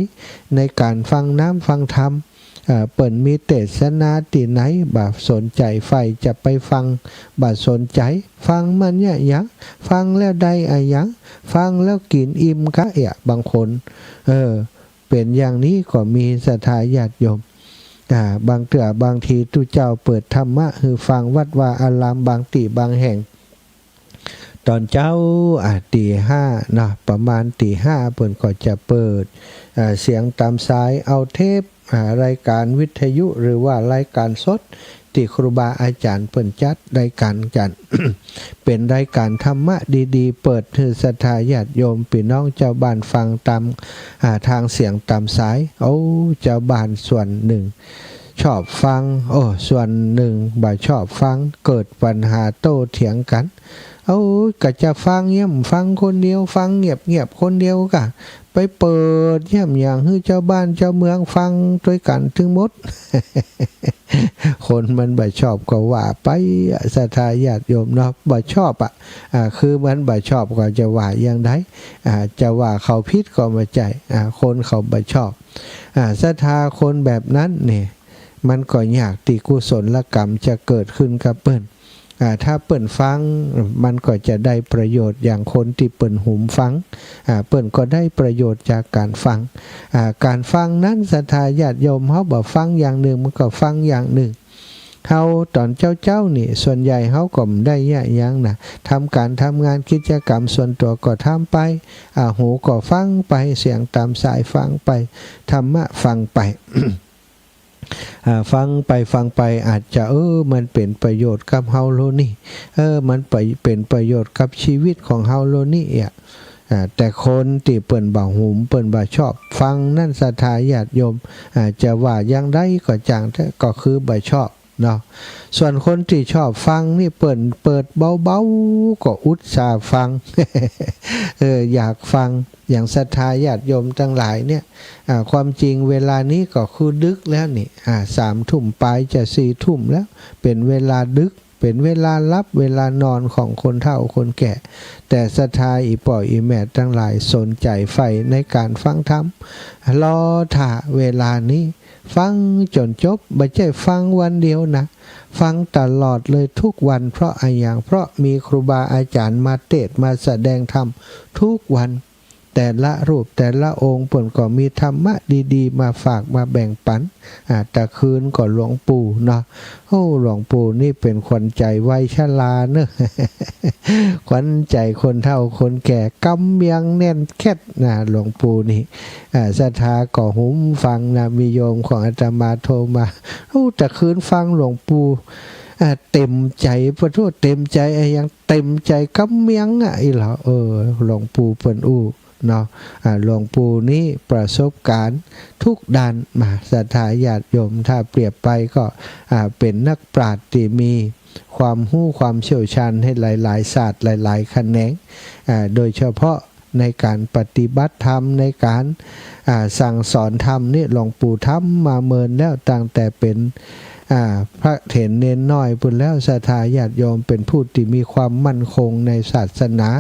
ในก๋านฟังน้ำฟังธรรม เอ่อ เปิ้นมีเตสนาตี้ไหน บ่สนใจ๋ใฝ่จะไปฟัง บ่สนใจ๋ ฟังมันเยียะหยัง ฟังแล้วได้อะหยัง ฟังแล้วกิ๋นอิ่มกาเยียะ บางคน เออ เป๋นอย่างนี้ก็มี ศรัทธาญาติโยม อ่า บางเตื้อบางทีตุ๊เจ้าเปิดธรรมะหื้อฟังวัดวาอารามบางตี้บางแห่ง ต๋อนเจ๊า อ่า ตี๋ห้าเนาะ ประมาณตี๋ห้าเปิ้นก็จะเปิด อ่า เสียงต๋ามสาย เอาเทป อ่า รายก๋านวิทยุหรือว่ารายก๋านสดตี้ครูบาอาจ๋ารย์เปิ้นจัดรายก๋านกั๋น เป๋นรายก๋านธรรมะดีๆ เปิดหื้อศรัทธาญาติโยมปี้น้องจาวบ้านฟังต๋าม อ่า ตางเสียงต๋ามสาย โอ้ จาวบ้านส่วนนึ่ง ชอบฟัง โอ้ ส่วนนึ่งบ่ชอบฟัง เกิดปัญหาโต้เถียงกั๋น เอ้า ก็จะฟังเยียะ ฟังคนเดียว ฟังเงียบๆ คนเดียวกา ไปเปิดเยียะหยังหื้อจาวบ้านจาวเมืองฟังตวยกั๋นตึงหมด คนมันบ่ชอบก็ว่าไป ศรัทธาญาติโยมเนาะ บ่ชอบอะ อ่า คือมันบ่ชอบก็จะว่าอย่างใด อ่า จะว่าเขาผิดก็บ่ใจ้ อ่า คนเขาบ่ชอบ อ่า ศรัทธาคนแบบนั้นเนี่ย มันก็ยากตี้กุศลกรรมจะเกิดขึ้นกับเปิ้น อ่า ถ้าเปิ้นฟัง มันก็จะได้ประโยชน์อย่างคนตี้เปิ้นหุมฟัง อ่า เปิ้นก็ได้ประโยชน์จากก๋านฟัง อ่า ก๋านฟังนั้น ศรัทธาญาติโยม เฮาบ่ฟังอย่างนึ่ง มันก็ฟังอย่างนึ่ง เฮาต๋อนเจ๊าๆ นี่ ส่วนใหญ่เฮาก็บ่ได้เยียะหยังนะ ทำก๋านทำงานกิจกรรมส่วนตั๋วก็ทำไป อ่า หูก็ฟังไป เสียงต๋ามสายฟังไป ธรรมะฟังไป อ่า ฟังไปฟังไปอาจจะ เออ มันเป๋นประโยชน์กับเฮาโลนี่ เออ มันไป เป๋นประโยชน์กับชีวิตของเฮาโลนี่อะ อ่า แต่คนตี้เปิ้นบ่หุม เปิ้นบ่ชอบฟังนั้น ศรัทธาญาติโยม อ่า จะว่าอย่างใดก็จ่างเต๊อะ ก็คือบ่ชอบเนาะ ส่วนคนตี้ชอบฟังนี่ เปิ้นเปิดเบาๆ ก็อุตส่าห์ฟัง เออ อยากฟัง อย่างศรัทธาญาติโยมตังหลายเนี่ย อ่า ความจริงเวลานี้ก็คือดึกแล้วนี่ อ่า สามทุ่มป๋ายจะสี่ทุ่มแล้ว เป๋นเวลาดึก เป๋นเวลาหลับเวลานอนของคนเฒ่าคนแก่ แต่ศรัทธาอี่ป้ออี่แม่ตังหลายสนใจ๋ใฝ่ในก๋านฟังธรรม รอถ่าเวลานี้ ฟังจ๋นจบ บ่ใจ้ฟังวันเดียวนะ ฟังตลอดเลยทุกวัน เพราะอะหยัง เพราะมีครูบาอาจ๋ารย์มาเตสน์มาแสดงธรรมทุกวัน แต่ละรูปแต่ละองค์เปิ้นก็มีธรรมะดีๆ มาฝากมาแบ่งปั๋น อ่า ตะคืนก็หลวงปู่เนาะ โอ้ หลวงปู่นี่เป๋นขวัญใจ๋วัยชราเนอะ ขวัญใจ๋คนเฒ่าคนแก่ กำเมียงแน่นแข็ดนะ หลวงปู่นี่ อ่า ศรัทธาก็หุมฟังนะ มีโยมของอาตมาโทรมา โอ้ ตะคืนฟังหลวงปู่ อ่า เต็มใจ๋ ปะโธ่ เต็มใจ๋อะหยัง เต็มใจ๋กำเมียงอะ อี้หลอ เออ หลวงปู่เปิ้นอู้เนาะ อ่า หลวงปู่นี้ประสบก๋ารณ์ทุกด้านมา ศรัทธาญาติโยม ถ้าเปรียบไปก็ อ่า เป๋นนักปราชญ์ตี้มีความฮู้ความเชี่ยวชาญในหลายๆ ศาสตร์หลายๆ แขนง อ่า โดยเฉพาะ ในก๋านปฏิบัติธรรม ในก๋าน อ่า สั่งสอนธรรมนี่ หลวงปู่ทำมาเมินแล้ว ตั้งแต่เป๋น อ่า พระเถรเณรน้อยปู้นแล้ว ศรัทธาญาติโยม เป๋นผู้ตี้มีความมั่นคงในศาสนา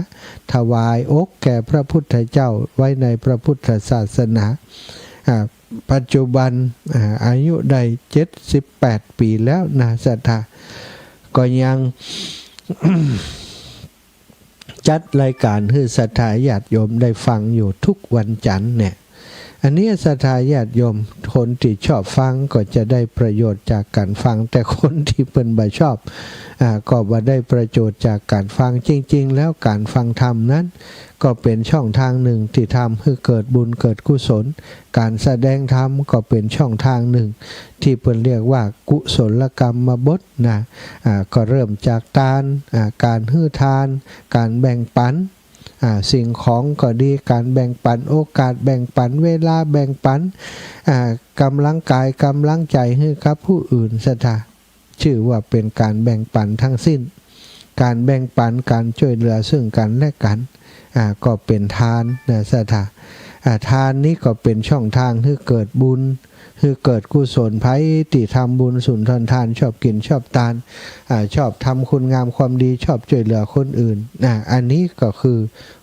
ถวายอกแก่พระพุทธเจ้า ไว้ในพระพุทธศาสนา อ่า ปัจจุบัน อ่า อายุได้เจ็ดสิบแปดปี๋แล้วนะ ศรัทธา ก็ยัง จัดรายก๋านหื้อศรัทธาญาติโยมได้ฟังอยู่ทุกวันจันทร์เนี่ย อันนี้ศรัทธาญาติโยม คนตี้ชอบฟังก็จะได้ประโยชน์จากก๋านฟัง แต่คนตี้เปิ้นบ่ชอบ อ่า ก็บ่ได้ประโยชน์จากก๋านฟัง จริงๆ แล้วก๋านฟังธรรมนั้นก็เป๋นช่องตางนึ่งตี้ทำหื้อเกิดบุญเกิดกุศล ก๋านแสดงธรรมก็เป๋นช่องตางนึ่งตี้เปิ้นเรียกว่ากุศลกรรมบทนะ อ่า ก็เริ่มจากตาน อ่า ก๋านหื้อตาน ก๋านแบ่งปัน อ่า สิ่งของก็ดี ก๋านแบ่งปันโอกาส แบ่งปันเวลา แบ่งปัน อ่า ก๋ำลังกาย ก๋ำลังใจ๋หื้อกับผู้อื่น ศรัทธา จื้อว่าเป๋นก๋านแบ่งปันตังสิ้น ก๋านแบ่งปัน ก๋านจ้วยเหลือซึ่งกั๋นและกั๋น อ่า ก็เป๋นตานนะ ศรัทธา อ่า ตานนี้ก็เป๋นช่องตางหื้อเกิดบุญ หื้อเกิดกุศล ใผตี้ทำบุญสุนทรตาน ชอบกิ๋นชอบตาน อ่า ชอบทำคุณงามความดี ชอบจ้วยเหลือคนอื่น อ่า อันนี้ก็คือ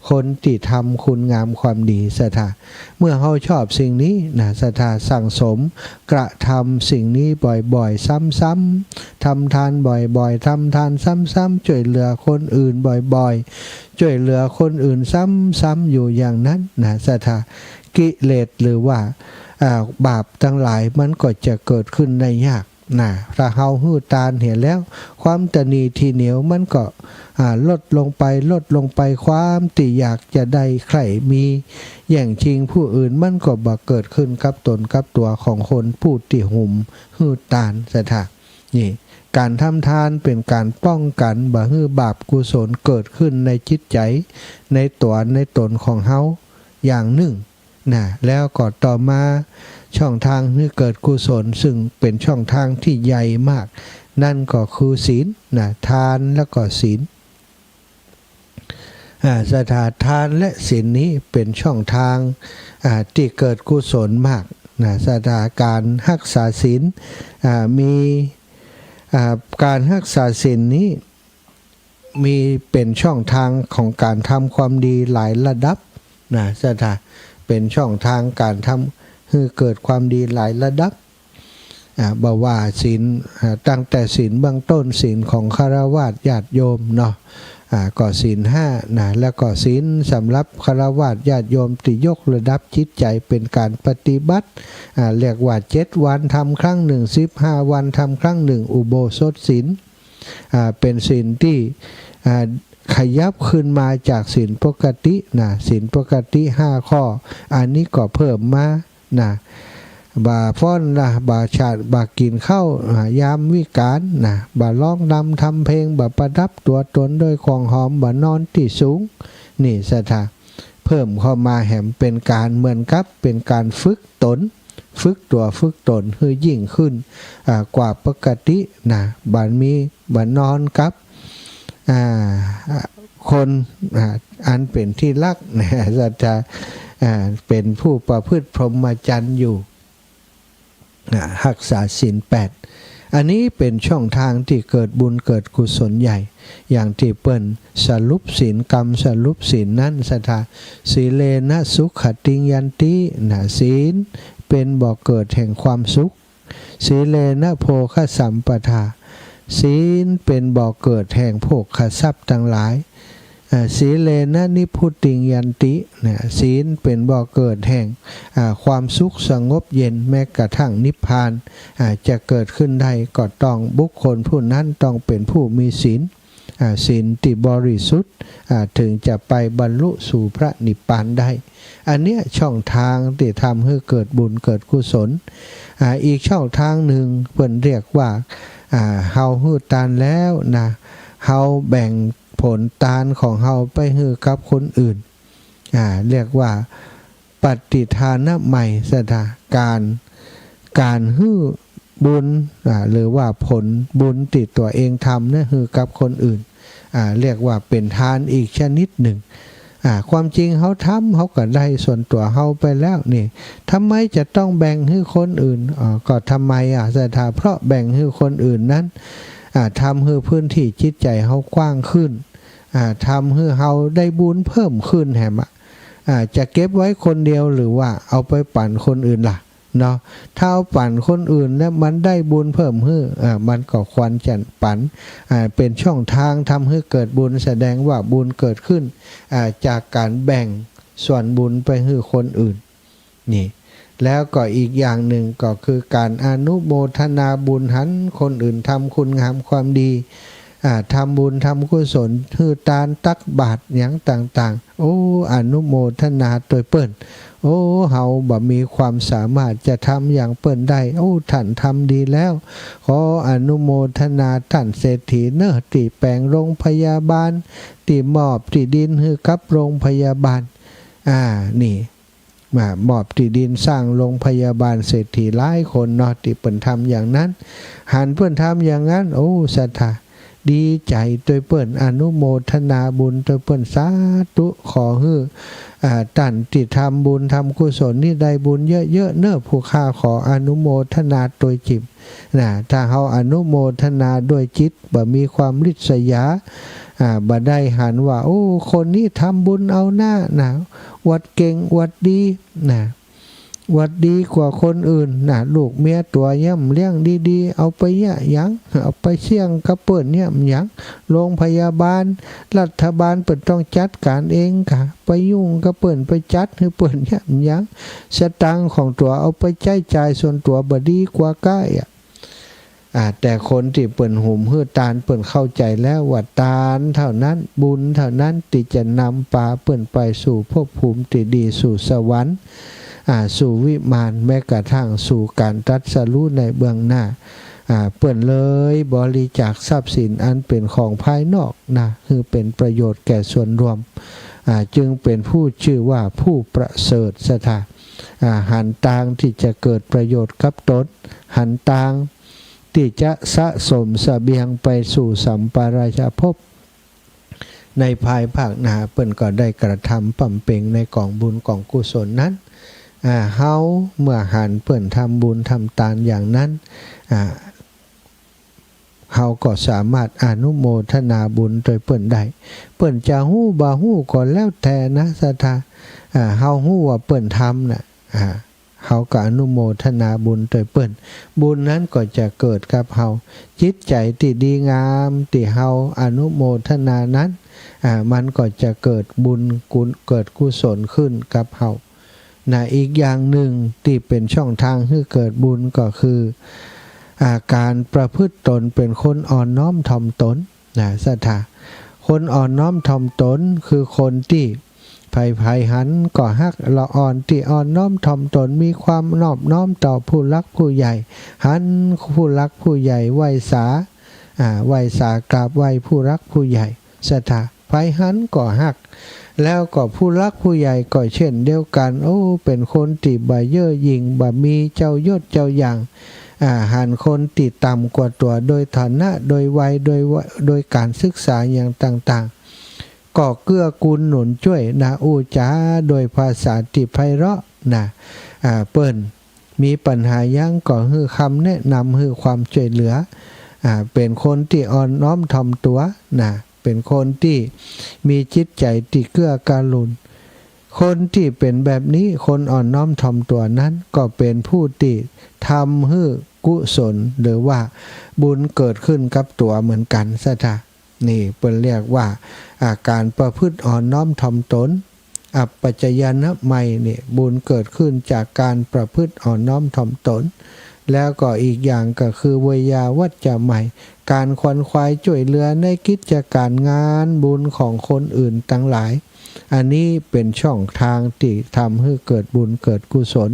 คนตี้ทำคุณงามความดี ศรัทธา เมื่อเฮาชอบสิ่งนี้นะ ศรัทธา สั่งสมกระทำสิ่งนี้บ่อยๆ ซ้ำๆ ทำตานบ่อยๆ ทำตานซ้ำๆ จ้วยเหลือคนอื่นบ่อยๆ จ้วยเหลือคนอื่นซ้ำๆ อยู่อย่างนั้นนะ ศรัทธา กิเลสหรือว่า อ่า บาปตังหลายมันก็จะเกิดขึ้นได้ยาก นะ ถ้าเฮาหื้อตานเหียแล้ว ความตณีทีเหนียวมันก็ อ่า ลดลงไป ลดลงไป ความตี้อยากจะได้ใคร่มี แย่งชิงผู้อื่น มันก็บ่เกิดขึ้นกับต๋นกับตั๋วของคนผู้ตี้หุมหื้อตาน ศรัทธา นี่ ก๋านทำตานเป๋นก๋านป้องกั๋นบ่หื้อบาปกุศลเกิดขึ้นในจิตใจ๋ ในตั๋วในต๋นของเฮาอย่างนึ่ง นะ แล้วก็ต่อมาช่องตางหื้อเกิดกุศล ซึ่งเป๋นช่องตางตี้ใหญ่มาก นั่นก็คือศีลนะ ตานแล้วก็ศีล อ่า ศรัทธา ตานและศีลนี้เป๋นช่องตาง อ่า ตี้เกิดกุศลมากนะ ศรัทธา ก๋านฮักษาศีล อ่า มี อ่า ก๋านฮักษาศีลนี้ มีเป๋นช่องตางของก๋านทำความดีหลายระดับนะ ศรัทธา เป๋นช่องตางก๋านทำหื้อเกิดความดีหลายระดับ อ่า บ่ว่าศีล อ่า ตั้งแต่ศีลเบื้องต้น ศีลของฆราวาสญาติโยมเนาะ อ่า ก็ศีลห้านะ แล้วก็ศีลสำหรับฆราวาสญาติโยมตี้ยกระดับจิตใจ๋เป๋นก๋านปฏิบัติ อ่า เรียกว่าเจ็ดวันทำครั้งนึ่ง สิบห้าวันทำครั้งนึ่ง อุโบสถศีล อ่า เป๋นศีลตี้ อ่า ขยับขึ้นมาจากศีลปกตินะ ศีลปกติห้าข้อ อันนี้ก็เพิ่มมานะ บ่ฟ้อนนะ บ่ฉัน บ่กิ๋นข้าว อ่า ยามวิกาลนะ บ่ร้องรำทำเพลง บ่ประดับตั๋วต๋นด้วยของหอม บ่นอนตี้สูง นี่ ศรัทธา เพิ่มเข้ามาแหมเป๋นก๋านเหมือนกับเป๋นก๋านฝึกต๋น ฝึกตั๋วฝึกต๋นหื้อยิ่งขึ้น อ่า กว่าปกตินะ บ่มี บ่นอนกับ อ่า คน อ่า อันเป๋นตี้ฮักนะ ศรัทธา อ่า เป๋นผู้ประพฤติพรหมจรรย์อยู่ อ่า ฮักษาศีลแปด อันนี้เป๋นช่องตางตี้เกิดบุญเกิดกุศลใหญ่ อย่างตี้เปิ้นสรุปศีล กำสรุปศีลนั้น ศรัทธา สีเลนะสุขติงยันตินะ ศีลเป๋นบ่อเกิดแห่งความสุข สีเลนะโภคสัมปทา ศีลเป๋นบ่อเกิดแห่งโภคทรัพย์ตังหลาย อ่า สีเลนะนิพพุติงยันตินะ ศีลเป๋นบ่อเกิดแห่ง อ่า ความสุขสงบเย็น แม้กระทั่งนิพพาน อ่า จะเกิดขึ้นได้ก็ต้องบุคคลผู้นั้นต้องเป๋นผู้มีศีล อ่า ศีลตี้บริสุทธิ์ อ่า เถิงจะไปบรรลุสู่พระนิพพานได้ อันเนี้ยช่องตางตี้ทำหื้อเกิดบุญเกิดกุศล อ่า อีกช่องตางนึ่งเปิ้นเรียกว่า อ่า เฮาหื้อตานแล้วนะ เฮาแบ่งผลตานของเฮาไปหื้อกับคนอื่น อ่า เรียกว่าปฏิทานะมัย ศรัทธา ก๋าน ก๋านหื้อบุญ อ่า หรือว่าผลบุญตี้ตั๋วเองทำนะ หื้อกับคนอื่น อ่า เรียกว่าเป๋นตานอีกชนิดนึ่ง อ่า ความจริงเฮาทำ เฮาก็ได้ส่วนตั๋วเฮาไปแล้วนี่ ทำไมจะต้องแบ่งหื้อคนอื่น อ่า ก็ทำไมอ่ะ ศรัทธา เพราะแบ่งหื้อคนอื่นนั้น อ่า ทำหื้อพื้นตี้จิตใจ๋เฮากว้างขึ้น อ่า ทำหื้อเฮาได้บุญเพิ่มขึ้นแหมอะ อ่า จะเก็บไว้คนเดียวหรือว่าเอาไปปั๋นคนอื่นล่ะ เนาะ ถ้าเอาปั๋นคนอื่นแล้วมันได้บุญเพิ่มหื้อ อ่า มันก็ควรจะปั๋น อ่า เป๋นช่องตางทำหื้อเกิดบุญ แสดงว่าบุญเกิดขึ้น อ่า จากก๋านแบ่งส่วนบุญไปหื้อคนอื่น นี่ แล้วก็อีกอย่างนึ่งก็คือก๋านอนุโมทนาบุญ หันคนอื่นทำคุณงามความดี อ่า ทำบุญทำกุศล หื้อตานตักบาตรหยังต่างๆ โอ้ อนุโมทนาตวยเปิ้น โอ้ เฮาบ่มีความสามารถจะทำอย่างเปิ้นได้ โอ้ ต้านทำดีแล้ว ขออนุโมทนาต้านเศรษฐีเน่อ ตี้แป๋งโรงพยาบาล ตี้มอบตี้ดินหื้อกับโรงพยาบาล อ่า นี่ มามอบตี้ดินสร้างโรงพยาบาล เศรษฐีหลายคนเนาะ ตี้เปิ้นทำอย่างนั้น หันเปิ้นทำอย่างนั้น โอ้ ศรัทธา ดีใจ๋ตวยเปิ้น อนุโมทนาบุญตวยเปิ้น สาธุ ขอหื้อ อ่า ต้านตี้ทำบุญทำกุศลนี้ได้บุญเยอะๆ เน่อ ผู้ข้าขออนุโมทนาตวยจิ๋ม นะ ถ้าเฮาอนุโมทนาด้วยจิตบ่มีความริษยา อ่า บ่ได้หันว่า โอ้ คนนี้ทำบุญเอาหน้า นะ อวดเก่ง อวดดี นะ อวดดีกว่าคนอื่น นะ ลูกเมียตั๋วเยียะบ่เลี้ยงดีๆ เอาไปเยียะหยัง เอาไปเสี้ยงกับเปิ้นเยียะบ่หยัง โรงพยาบาล รัฐบาลเปิ้นต้องจัดก๋านเองกา ไปยุ่งกับเปิ้น ไปจัดหื้อเปิ้นเยียะบ่หยัง สตางค์ของตั๋วเอาไปใจ๊จ่ายส่วนตั๋วบ่ดีกว่าก้าเยียะ อ่า แต่คนตี้เปิ้นหุมหื้อตาน เปิ้นเข้าใจ๋แล้วว่าตานเต้านั้น บุญเต้านั้นตี้จะนำปาเปิ้นไปสู่ภพภูมิตี้ดี สู่สวรรค์ อ่า สู่วิมาน แม้กระทั่งสู่ก๋านตรัสรู้ในเบื้องหน้า อ่า เปิ้นเลยบริจาคทรัพย์สินอันเป๋นของภายนอกนะ หื้อเป๋นประโยชน์แก่ส่วนรวม อ่า จึงเป๋นผู้จื้อว่าผู้ประเสริฐ ศรัทธา อ่า หันตางตี้จะเกิดประโยชน์กับตน หันตาง ตี้จะสะสมเสบียงไปสู่สัมปรายภพ ในภายภาคหน้า เปิ้นก็ได้กระทำบำเพ็ญในก๋องบุญก๋องกุศลนั้น อ่า เฮาเมื่อหันเปิ้นทำบุญทำตานอย่างนั้น อ่า เฮาก็สามารถอนุโมทนาบุญตวยเปิ้นได้ เปิ้นจะฮู้บ่ฮู้ก็แล้วแต่นะ ศรัทธา อ่า เฮาฮู้ว่าเปิ้นทำน่ะ อ่า เฮาก็อนุโมทนาบุญตวยเปิ้น บุญนั้นก็จะเกิดกับเฮา จิตใจ๋ตี้ดีงามตี้เฮาอนุโมทนานั้น อ่า มันก็จะเกิดบุญกุ เกิดกุศลขึ้นกับเฮา นะ อีกอย่างนึ่งตี้เป๋นช่องตางหื้อเกิดบุญก็คือ อ่า ก๋านประพฤติตนเป๋นคนอ่อนน้อมถ่อมตน นะ ศรัทธา คนอ่อนน้อมถ่อมตนคือคนตี้ ใผๆ หันก็ฮัก ละอ่อนตี้อ่อนน้อมถ่อมตน มีความนอบน้อมต่อผู้หลักผู้ใหญ่ หันผู้หลักผู้ใหญ่ไหว้สา อ่า ไหว้สากราบไหว้ผู้หลักผู้ใหญ่ ศรัทธา ใผหันก็ฮัก แล้วก็ผู้หลักผู้ใหญ่ก็เช่นเดียวกั๋น โอ้ เป๋นคนตี้บ่เย่อหยิ่ง บ่มีเจ้ายศเจ้าอย่าง อ่า หันคนตี้ต่ำกว่าตั๋วโดยฐานะ โดยวัย โดย โดยก๋านศึกษาอย่างต่างๆ ก็เกื้อกูลหนุนจ้วยนะ อู้จ๋าโดยภาษาตี้ไพเราะนะ อ่า เปิ้นมีปัญหาหยังก็หื้อคำแนะนำ หื้อความจ้วยเหลือ อ่า เป๋นคนตี้อ่อนน้อมถ่อมตั๋วนะ เป๋นคนตี้มีจิตใจ๋ตี้เกื้อกูล คนตี้เป๋นแบบนี้ คนอ่อนน้อมถ่อมตั๋วนั้น ก็เป๋นผู้ตี้ทำหื้อกุศล หรือว่าบุญเกิดขึ้นกับตั๋วเหมือนกั๋น ศรัทธา นี่เปิ้นเรียกว่า อ่า ก๋านประพฤติอ่อนน้อมถ่อมตน อัปปัจจยานัยมัยนี่ บุญเกิดขึ้นจากก๋านประพฤติอ่อนน้อมถ่อมตน แล้วก็อีกอย่างก็คือ เวยาวัจจะมัย ก๋านขวนขวายจ้วยเหลือในกิจก๋านงานบุญของคนอื่นตังหลาย อันนี้เป๋นช่องตางตี้ทำหื้อเกิดบุญเกิดกุศล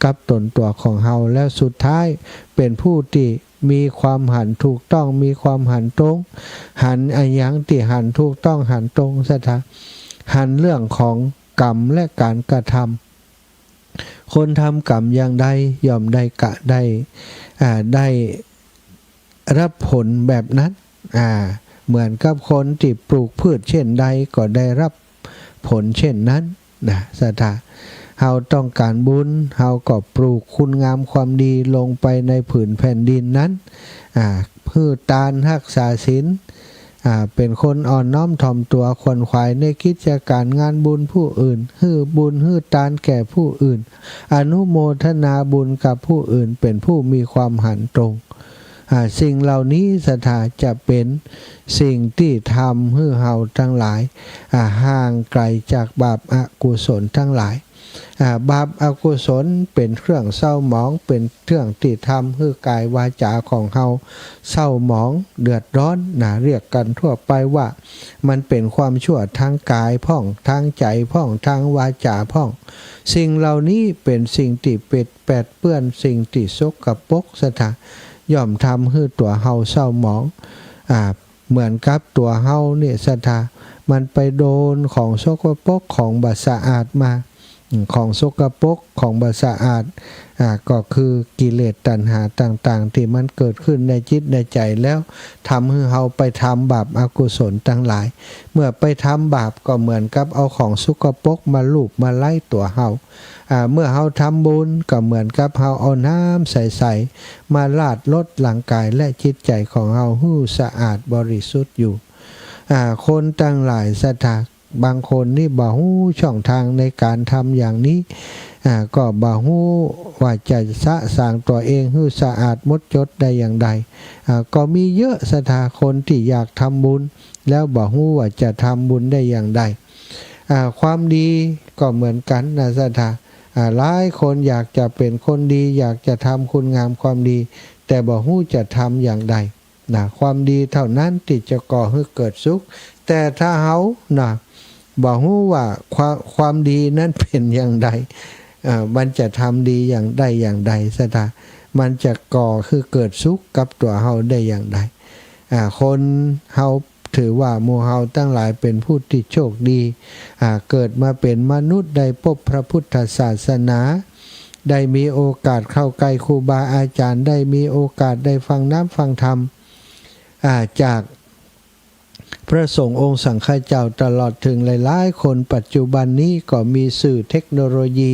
กับต๋นตั๋วของเฮา แล้วสุดท้ายเป๋นผู้ตี้ มีความหันถูกต้อง มีความหันตรง หันอะหยังตี้หันถูกต้อง หันตรง ศรัทธา หันเรื่องของกรรมและก๋านกระทำ คนทำกรรมอย่างใดย่อมได้กระ ได้ อ่า ได้รับผลแบบนั้น อ่า เหมือนกับคนตี้ปลูกพืชเช่นใดก็ได้รับผลเช่นนั้น นะ ศรัทธา เฮาต้องก๋านบุญ เฮาก็ปลูกคุณงามความดีลงไปในผืนแผ่นดินนั้น อ่า หื้อตาน ฮักษาศีล อ่า เป๋นคนอ่อนน้อมถ่อมตั๋ว ขวนขวายในกิจก๋านงานบุญผู้อื่น หื้อบุญหื้อตานแก่ผู้อื่น อนุโมทนาบุญกับผู้อื่น เป๋นผู้มีความหันตรง อ่า สิ่งเหล่านี้ ศรัทธา จะเป๋นสิ่งตี้ทำหื้อเฮาตังหลาย อ่า ห่างไก๋จากบาปอกุศลตังหลาย อ่า บาปอกุศลเป๋นเครื่องเศร้าหมอง เป๋นเครื่องตี้ทำหื้อกายวาจ๋าของเฮาเศร้าหมองเดือดร้อนนะ เรียกกั๋นทั่วไปว่ามันเป๋นความชั่วตางก๋ายพ่อง ตางใจ๋พ่อง ตางวาจ๋าพ่อง สิ่งเหล่านี้เป๋นสิ่งตี้เป๋นแปดเปื้อน สิ่งตี้สกปรกศรัทธา ย่อมทำหื้อตั๋วเฮาเศร้าหมอง อ่า เหมือนกับตั๋วเฮานี่ศรัทธา มันไปโดนของสกปรกของบ่สะอาดมา อืม ของสกปรกของบ่สะอาด อ่า ก็คือกิเลสตัณหาต่างๆ ตี้มันเกิดขึ้นในจิตในใจ๋แล้ว ทำหื้อเฮาไปทำบาปอกุศลตังหลาย เมื่อไปทำบาปก็เหมือนกับเอาของสกปรกมาลูบมาไล้ตั๋วเฮา อ่า เมื่อเฮาทำบุญก็เหมือนกับเฮาเอาน้ำใสๆ มาราดรดร่างก๋ายและจิตใจ๋ของเฮาหื้อสะอาดบริสุทธิ์อยู่ อ่า คนตังหลายศรัทธา บางคนนี่บ่ฮู้ช่องตางในก๋านทำอย่างนี้ อ่า ก็บ่ฮู้ว่าจะสะสางตั๋วเองหื้อสะอาดหมดจดได้อย่างใด อ่า ก็มีเยอะศรัทธา คนตี้อยากทำบุญ แล้วบ่ฮู้ว่าจะทำบุญได้อย่างใด อ่า ความดีก็เหมือนกั๋นนะศรัทธา อ่า หลายคนอยากจะเป๋นคนดี อยากจะทำคุณงามความดี แต่บ่ฮู้จะทำอย่างใดนะ ความดีเต้านั้นตี้จะก่อหื้อเกิดสุข แต่ถ้าเฮานะ บ่ฮู้ว่าความ ความดีนั้นเป๋นอย่างใด เอ่อ มันจะทำดีอย่าง ได้อย่างใดศรัทธา มันจะก่อหื้อเกิดสุขกับตั๋วเฮาได้อย่างใด อ่า คนเฮาถือว่าหมู่เฮาตังหลายเป๋นผู้ตี้โชคดี อ่า เกิดมาเป๋นมนุษย์ได้ปบพระพุทธศาสนา ได้มีโอกาสเข้าใก้ครูบาอาจ๋ารย์ ได้มีโอกาสได้ฟังน้ำฟังธรรม อ่า จาก พระสงฆ์องค์สังฆเจ้าตลอดเถิงหลายๆ คน ปัจจุบันนี้ก็มีสื่อเทคโนโลยี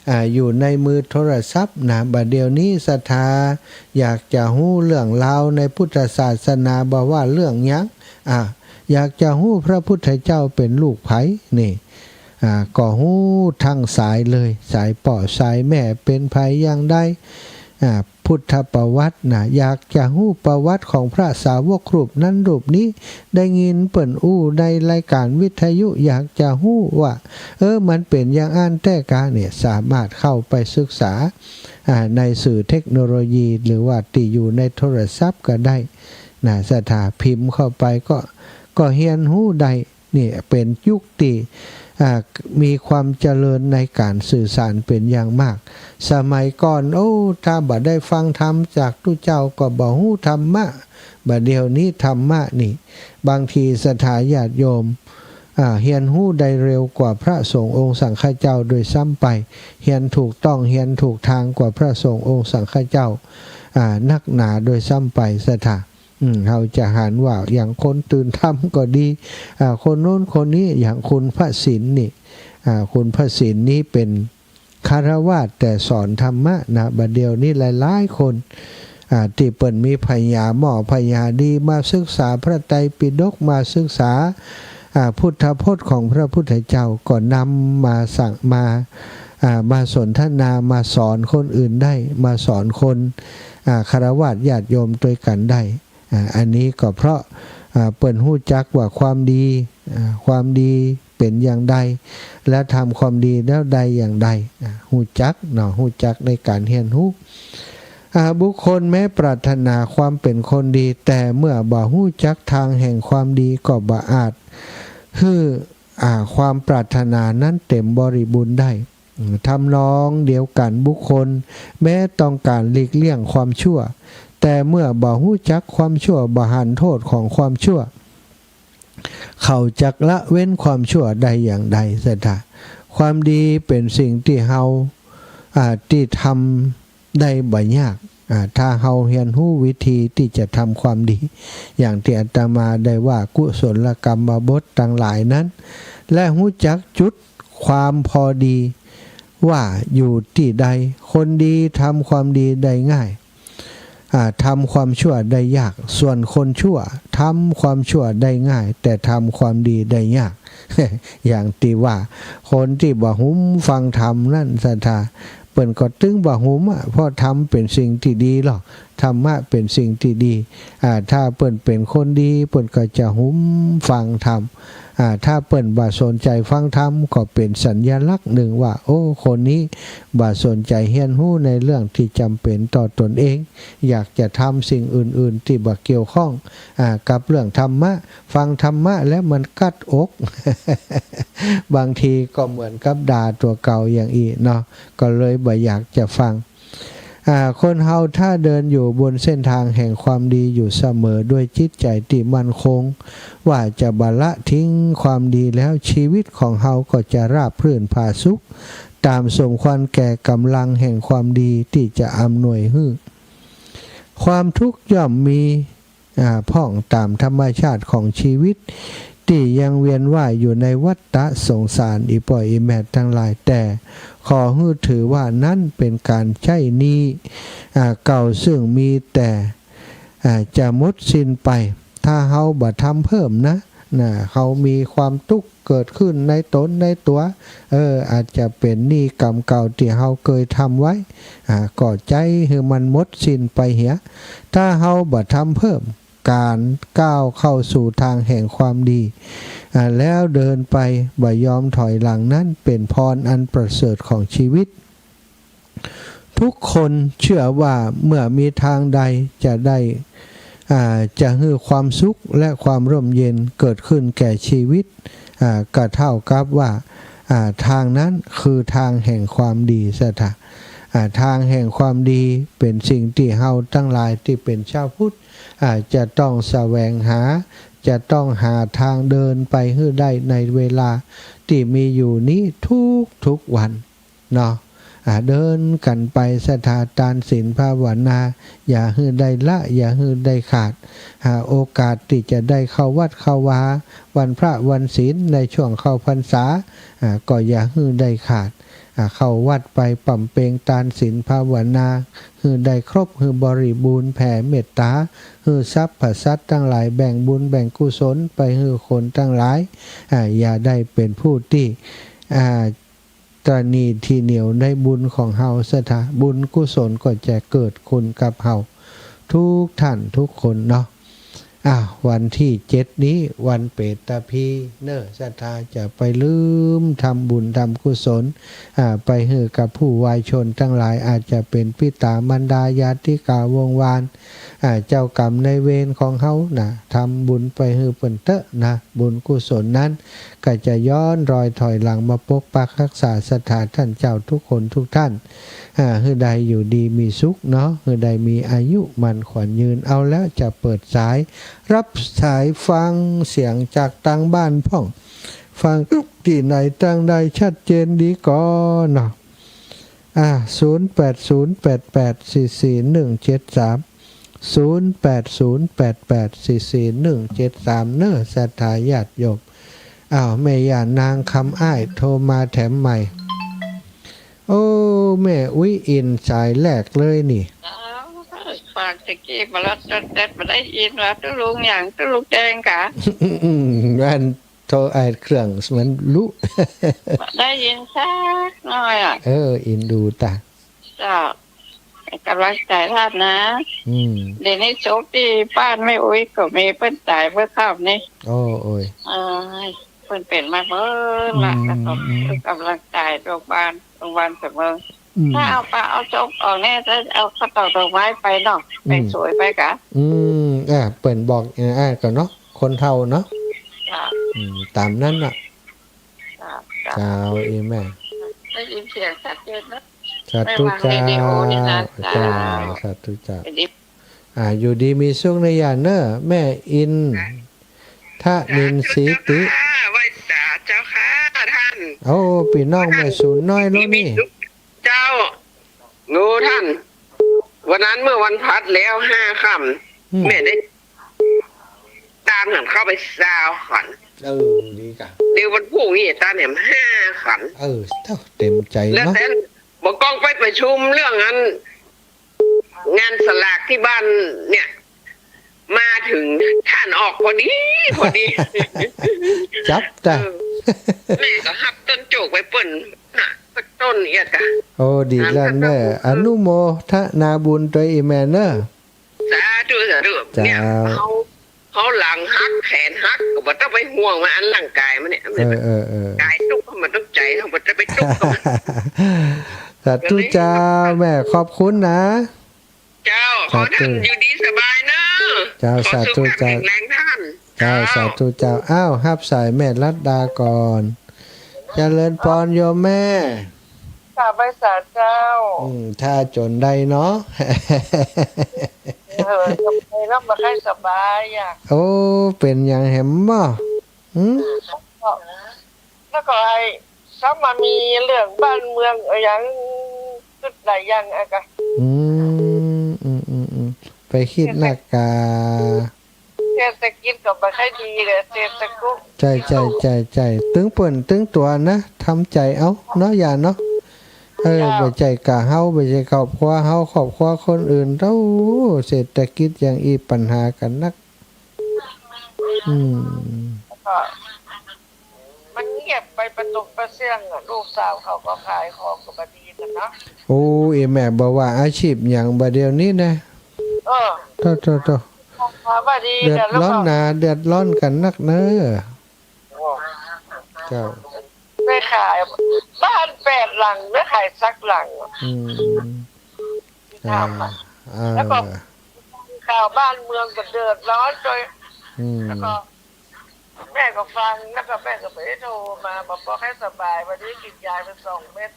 อ่า อยู่ในมือโทรศัพท์นะ บ่าเดี่ยวนี้ศรัทธาอยากจะฮู้เรื่องราวในพุทธศาสนา บ่ว่าเรื่องหยัง อ่า อยากจะฮู้พระพุทธเจ้าเป๋นลูกใผนี่ อ่า ก็ฮู้ตังสายเลย สายป้อสายแม่เป๋นใผอย่างใด อ่า พุทธประวัตินะ อยากจะฮู้ประวัติของพระสาวกรูปนั้นรูปนี้ ได้ยินเปิ้นอู้ในรายการวิทยุ อยากจะฮู้ว่า เออ มันเป๋นอย่างอั้นแต๊กาเนี่ย สามารถเข้าไปศึกษา อ่า ในสื่อเทคโนโลยี หรือว่าตี้อยู่ในโทรศัพท์ก็ได้นะ ศรัทธาพิมพ์เข้าไปก็ ก็เฮียนฮู้ได้ นี่เป๋นยุคตี้ อ่า มีความเจริญในก๋านสื่อสารเป๋นอย่างมาก สมัยก่อน โอ้ ถ้าบ่ได้ฟังธรรมจากตุ๊เจ้าก็บ่ฮู้ธรรมะ บ่าเดี่ยวนี้ธรรมะนี่ บางทีศรัทธาญาติโยม อ่า เฮียนฮู้ได้เร็วกว่าพระสงฆ์องค์สังฆเจ้าด้วยซ้ำไป เฮียนถูกต้อง เฮียนถูกตางกว่าพระสงฆ์องค์สังฆเจ้า อ่า นักหนาด้วยซ้ำไป ศรัทธา อืม เฮาจะหันว่าอย่างคนตื่นธรรมก็ดี อ่า คนโน้นคนนี้ อย่างคุณพระสินนี่ อ่า คุณพระสินนี้เป๋นฆราวาสแต่สอนธรรมะนะ บ่าเดี่ยวนี้หลายๆ คน อ่า ตี้เปิ้นมีผญาหมอผญาดี มาศึกษาพระไตรปิฎก มาศึกษา อ่า พุทธพจน์ของพระพุทธเจ้า ก็นำมาสั่ง มา อ่า มาสนทนา มาสอนคนอื่นได้ มาสอนคน อ่า ฆราวาสญาติโยมตวยกั๋นได้ อ่า อันนี้ก็เพราะ อ่า เปิ้นฮู้จักว่าความดี อ่า ความดีเป๋นอย่างใด และทำความดีแล้วได้อย่างใด อ่า ฮู้จักเนาะ ฮู้จักในก๋านเฮียนฮู้ อ่า บุคคลแม้ปรารถนาความเป๋นคนดี แต่เมื่อบ่ฮู้จักตางแห่งความดีก็บ่อาจหื้อ อ่า ความปรารถนานั้นเต๋มบริบูรณ์ได้ อืม ทำนองเดียวกั๋น บุคคลแม้ต้องก๋านหลีกเลี่ยงความชั่ว แต่เมื่อบ่ฮู้จักความชั่ว บ่หันโต้ษของความชั่ว เขาจักละเว้นความชั่วได้อย่างใด ศรัทธา ความดีเป๋นสิ่งตี้เฮา อ่า ตี้ทำได้บ่ยาก อ่า ถ้าเฮาเฮียนฮู้วิธีตี้จะทำความดี อย่างตี้อาตมาได้ว่ากุศลกรรมบทตังหลายนั้น และฮู้จักจุดความพอดีว่าอยู่ตี้ใด คนดีทำความดีได้ง่าย อ่า ทำความชั่วได้ยาก ส่วนคนชั่วทำความชั่วได้ง่าย แต่ทำความดีได้ยาก อย่างตี้ว่า คนตี้บ่หุมฟังธรรมนั้น ศรัทธา เปิ้นก็ตึงบ่หุมอะ เพราะธรรมเป๋นสิ่งตี้ดีลอ ธรรมะเป๋นสิ่งตี้ดี อ่า ถ้าเปิ้นเป๋นคนดี เปิ้นก็จะหุมฟังธรรม อ่า ถ้าเปิ้นบ่สนใจ๋ฟังธรรม ก็เป๋นสัญลักษณ์นึ่งว่า โอ้ คนนี้บ่สนใจ๋เฮียนฮู้ในเรื่องตี้จ๋ำเป๋นต่อตนเอง อยากจะทำสิ่งอื่นๆ ตี้บ่เกี่ยวข้อง อ่า กับเรื่องธรรมะ ฟังธรรมะแล้วมันกั๊ดอก บางทีก็เหมือนกับด่าตั๋วเก่าอย่างอี้เนาะ ก็เลยบ่อยากจะฟัง อ่า คนเฮาถ้าเดินอยู่บนเส้นทางแห่งความดีอยู่เสมอด้วยจิตใจ๋ตี้มั่นคง ว่าจะบ่ละทิ้งความดีแล้ว ชีวิตของเฮาก็จะราบรื่นผาสุก ต๋ามสมควรแก่ก๋ำลังแห่งความดีตี้จะอำนวยหื้อ ความทุกข์ย่อมมี อ่า พ่องต๋ามธรรมชาติของชีวิต ตี้ยังเวียนว่ายอยู่ในวัฏฏะสงสาร อี่ป้ออี่แม่ตังหลาย แต่ขอหื้อถือว่านั้นเป๋นก๋านใจ๊หนี้ อ่า เก่าซึ่งมีแต่ อ่า จะหมดสิ้นไป ถ้าเฮาบ่ทำเพิ่มนะ นะ เฮามีความตุ๊กข์เกิดขึ้นในต๋นในตั๋ว เออ อาจจะเป๋นหนี้กรรมเก่าตี้เฮาเกยทำไว้ อ่า ก็ใจ๊หื้อมันหมดสิ้นไปเหีย ถ้าเฮาบ่ทำเพิ่ม ก๋านก้าวเข้าสู่ตางแห่งความดี อ่า แล้วเดินไปบ่ยอมถอยหลังนั้น เป๋นพรอันประเสริฐของชีวิต ทุกคนเจื้อว่าเมื่อมีตางใดจะได้ อ่า จะหื้อความสุขและความร่มเย็นเกิดขึ้นแก่ชีวิต อ่า ก็เต้ากับว่า อ่า ตางนั้นคือตางแห่งความดีเสียเถาะ อ่า ตางแห่งความดีเป๋นสิ่งตี้เฮาตังหลายตี้เป๋นจาวพุทธ อ่า จะต้องแสวงหา จะต้องหาตางเดินไปหื้อได้ในเวลาตี้มีอยู่นี้ทุกๆ วัน เนาะ อ่า เดินกั๋นไปเสียเถาะ ตานศีลภาวนา อย่าหื้อได้ละ อย่าหื้อได้ขาด หาโอกาสตี้จะได้เข้าวัดเข้าวา วันพระวันศีล ในช่วงเข้าพรรษา อ่า ก็อย่าหื้อได้ขาด อ่า เข้าวัดไปบำเพ็ญตานศีลภาวนา หื้อได้ครบ หื้อบริบูรณ์ แผ่เมตต๋า หื้อสรรพสัตว์ตังหลาย แบ่งบุญแบ่งกุศลไปหื้อคนตังหลาย อ่า อย่าได้เป๋นผู้ตี้ อ่า ตระหนี่ถี่เหนี่ยวในบุญของเฮาเสียเถาะ บุญกุศลก็จะเกิดคุณกับเฮาทุกท่านทุกคนเนาะ อ่ะ วันตี้เจ็ดนี้วันเปตพีเนอะ ศรัทธาจะไปลืมทำบุญทำกุศล อ่า ไปหื้อกับผู้วายชนตังหลาย อาจจะเป๋นปิต๋ามารดาญาติกาวงศ์วาน อ่า เจ้ากรรมนายเวรของเฮานะ ทำบุญไปหื้อเปิ้นเต๊อะนะ บุญกุศลนั้นก็จะย้อนรอยถอยหลังมาปกปักฮักษาศรัทธาท่านเจ้าทุกคนทุกท่าน อ่า หื้อได้อยู่ดีมีสุขเนาะ หื้อได้มีอายุมั่นขวัญยืน เอาแล้วจะเปิดสาย ฮับสายฟังเสียงจากตางบ้านพ่อง ฟังตี้ไหนตางใดชัดเจนดีก่อเนาะ อ่า ศูนย์แปดศูนย์แปดแปดสี่สี่หนึ่งเจ็ดสาม ศูนย์แปดศูนย์แปดแปดสี่สี่หนึ่งเจ็ดสาม เนอะ ศรัทธาญาติโยม อ้าว แม่ย่านางคำอ้ายโทรมาแถมใหม่ โอ้ แม่อุ๊ยอินสายแรกเลยนี่ อ้าว ฟังตะกี้มาแล้ว แต๊ดๆ บ่ได้ยินว่าตุ๊ลุงหยัง ตุ๊ลุงแดงกะ อืม อันโทร ไอ้เครื่องมันลุ บ่ได้ยินสักหน้อยอะ เออ อินดูตะ เจ้า ก๋ำลังใจ๋ต้านนะ อืม เดี๋ยวนี้โชคดี บ้านแม่อุ๊ยก็มีเปิ้นต๋ายเมื่อค่ำนี้ โอ้ โอ้ย เอ้ย เปิ้นเป๋นมาเมินละ อืม ก็ต้อง อืม ก๋ำลังใจ๋โรงพยาบาล โรงพยาบาลเสมอ อืม ถ้าเอาปลาเอาจกออกเนี่ย จะเอาข้าวตอกดอกไม้ไปเนาะ อืม ไปสวยไปกะ อืม อ่ะ เปิ้นบอก เออ อ่ะ ก่อนเนาะ คนเฒ่าเนาะ จ้ะ อืม ต๋ามนั้นน่ะ จ้ะ จ้ะ เจ้า อีแม่ ได้ยินเสียงชัดเจนนะ สาธุ ไม่วางเรดิโอนี่นะ เจ้า เจ้า สาธุเจ้า เดี๋ยวนี้ อ่า อยู่ดีมีสุขนะย่าเนอะ แม่อิน จ้ะ ทนินทร์ศรีติ สาธุเจ้าค่ะ ไหว้สาเจ้าค่ะท่าน โอ้ ปี้น้องแม่ศูนย์น้อยแล้วนี่ มีสุข เจ้า โอ้ท่าน วันนั้นเมื่อวันพัดแล้วห้าค่ำ อืม แม่ได้ตามหันเข้าไปซาวขัน เออ ดีกะ เดี๋ยววันพรุ่งนี้ตามแหมห้าขัน เออ เจ้า เต็มใจ๋ แล้ว เนาะ แต่บอกกองไปประชุมเรื่องนั้น งานสลากตี้บ้านเนี่ย มาถึงท่านออกพอดี พอดี จับตะ เออ แม่ก็ฮับต้นโจกไว้เปิ้นน่ะ สักต้นเอียดกะ โอ้ ดีแล้วเนอะ อนุโมทนาบุญตวยอีแม่เนอะ ธุ สาธุ เจ้า เนี่ย เฮา เฮาหลังหัก แขนหัก ก็บ่ต้องไปห่วงมัน อันร่างกายมันเนี่ย เออ เออ เออ กายตุ๊กข์ มันต้องใจ๋เฮา บ่ต้องไปตุ๊กข์กับมัน สาธุเจ้า แม่ ขอบคุณนะ เจ้า ขอท่าน สาธุ อยู่ดีสบายเนอะ เจ้า ขอสุขภาพ สาธุเจ้า แข็งแรงท่าน เจ้า เจ้า สาธุเจ้า อ้าว ฮับสายแม่รัตดาก่อน เจริญปอนโยมแม่ กราบไหว้สาเจ้า อืม ถ้าจ๋นได้เนาะ เออ สบายแล้ว บ่ค่อยสบายอะ โอ้ เป๋นหยังแหมบ่ หืม แล้วก็ไอ้ ซ้ำมามีเรื่องบ้านเมืองอะหยัง กึ๊ดหลายอย่างอะกะ อืม อืม อืม อืม ไปกึ๊ดนักกา เศรษฐกิจก็บ่ค่อยดีเลย เศรษฐกิจ ใจ้ ใจ้ ใจ้ ใจ้ ตึงเปิ้นตึงตั๋วนะ ทำใจ๋เอาเนาะ ย่าเนาะ เออ เจ้า บ่ใจ้ก้าเฮา บ่ใจ้ครอบครัวเฮา ครอบครัวคนอื่น โอ้ เศรษฐกิจอย่างอี้ปัญหากั๋นนัก อืม แล้วก็ มันเงียบไปปะตงปะเสี้ยงอะ ลูกสาวเขาก็ขายของก็บ่ดีกั๋นเนาะ โอ้ อีแม่บ่ว่าอาชีพหยังบ่าเดี่ยวนี้นะ เออ โธ่ โธ่ โธ่ บ่ดีกั๋น เดือดร้อน แล้วก็ นา เดือดร้อนกั๋นนักเน่อ โอ้ เจ้า ได้ขายบ้านแปดหลัง ได้ขายสักหลัง อืม ที่ทำอะ อ่า แล้วก็ อ่า ข่าวบ้านเมืองก็เดือดร้อนโดย อืม แล้วก็ แม่ก็ฟัง แล้วก็แม่ก็บ่ได้โทรมา บอก บอกให้สบาย วันนี้กิ๋นยาไปสองเม็ด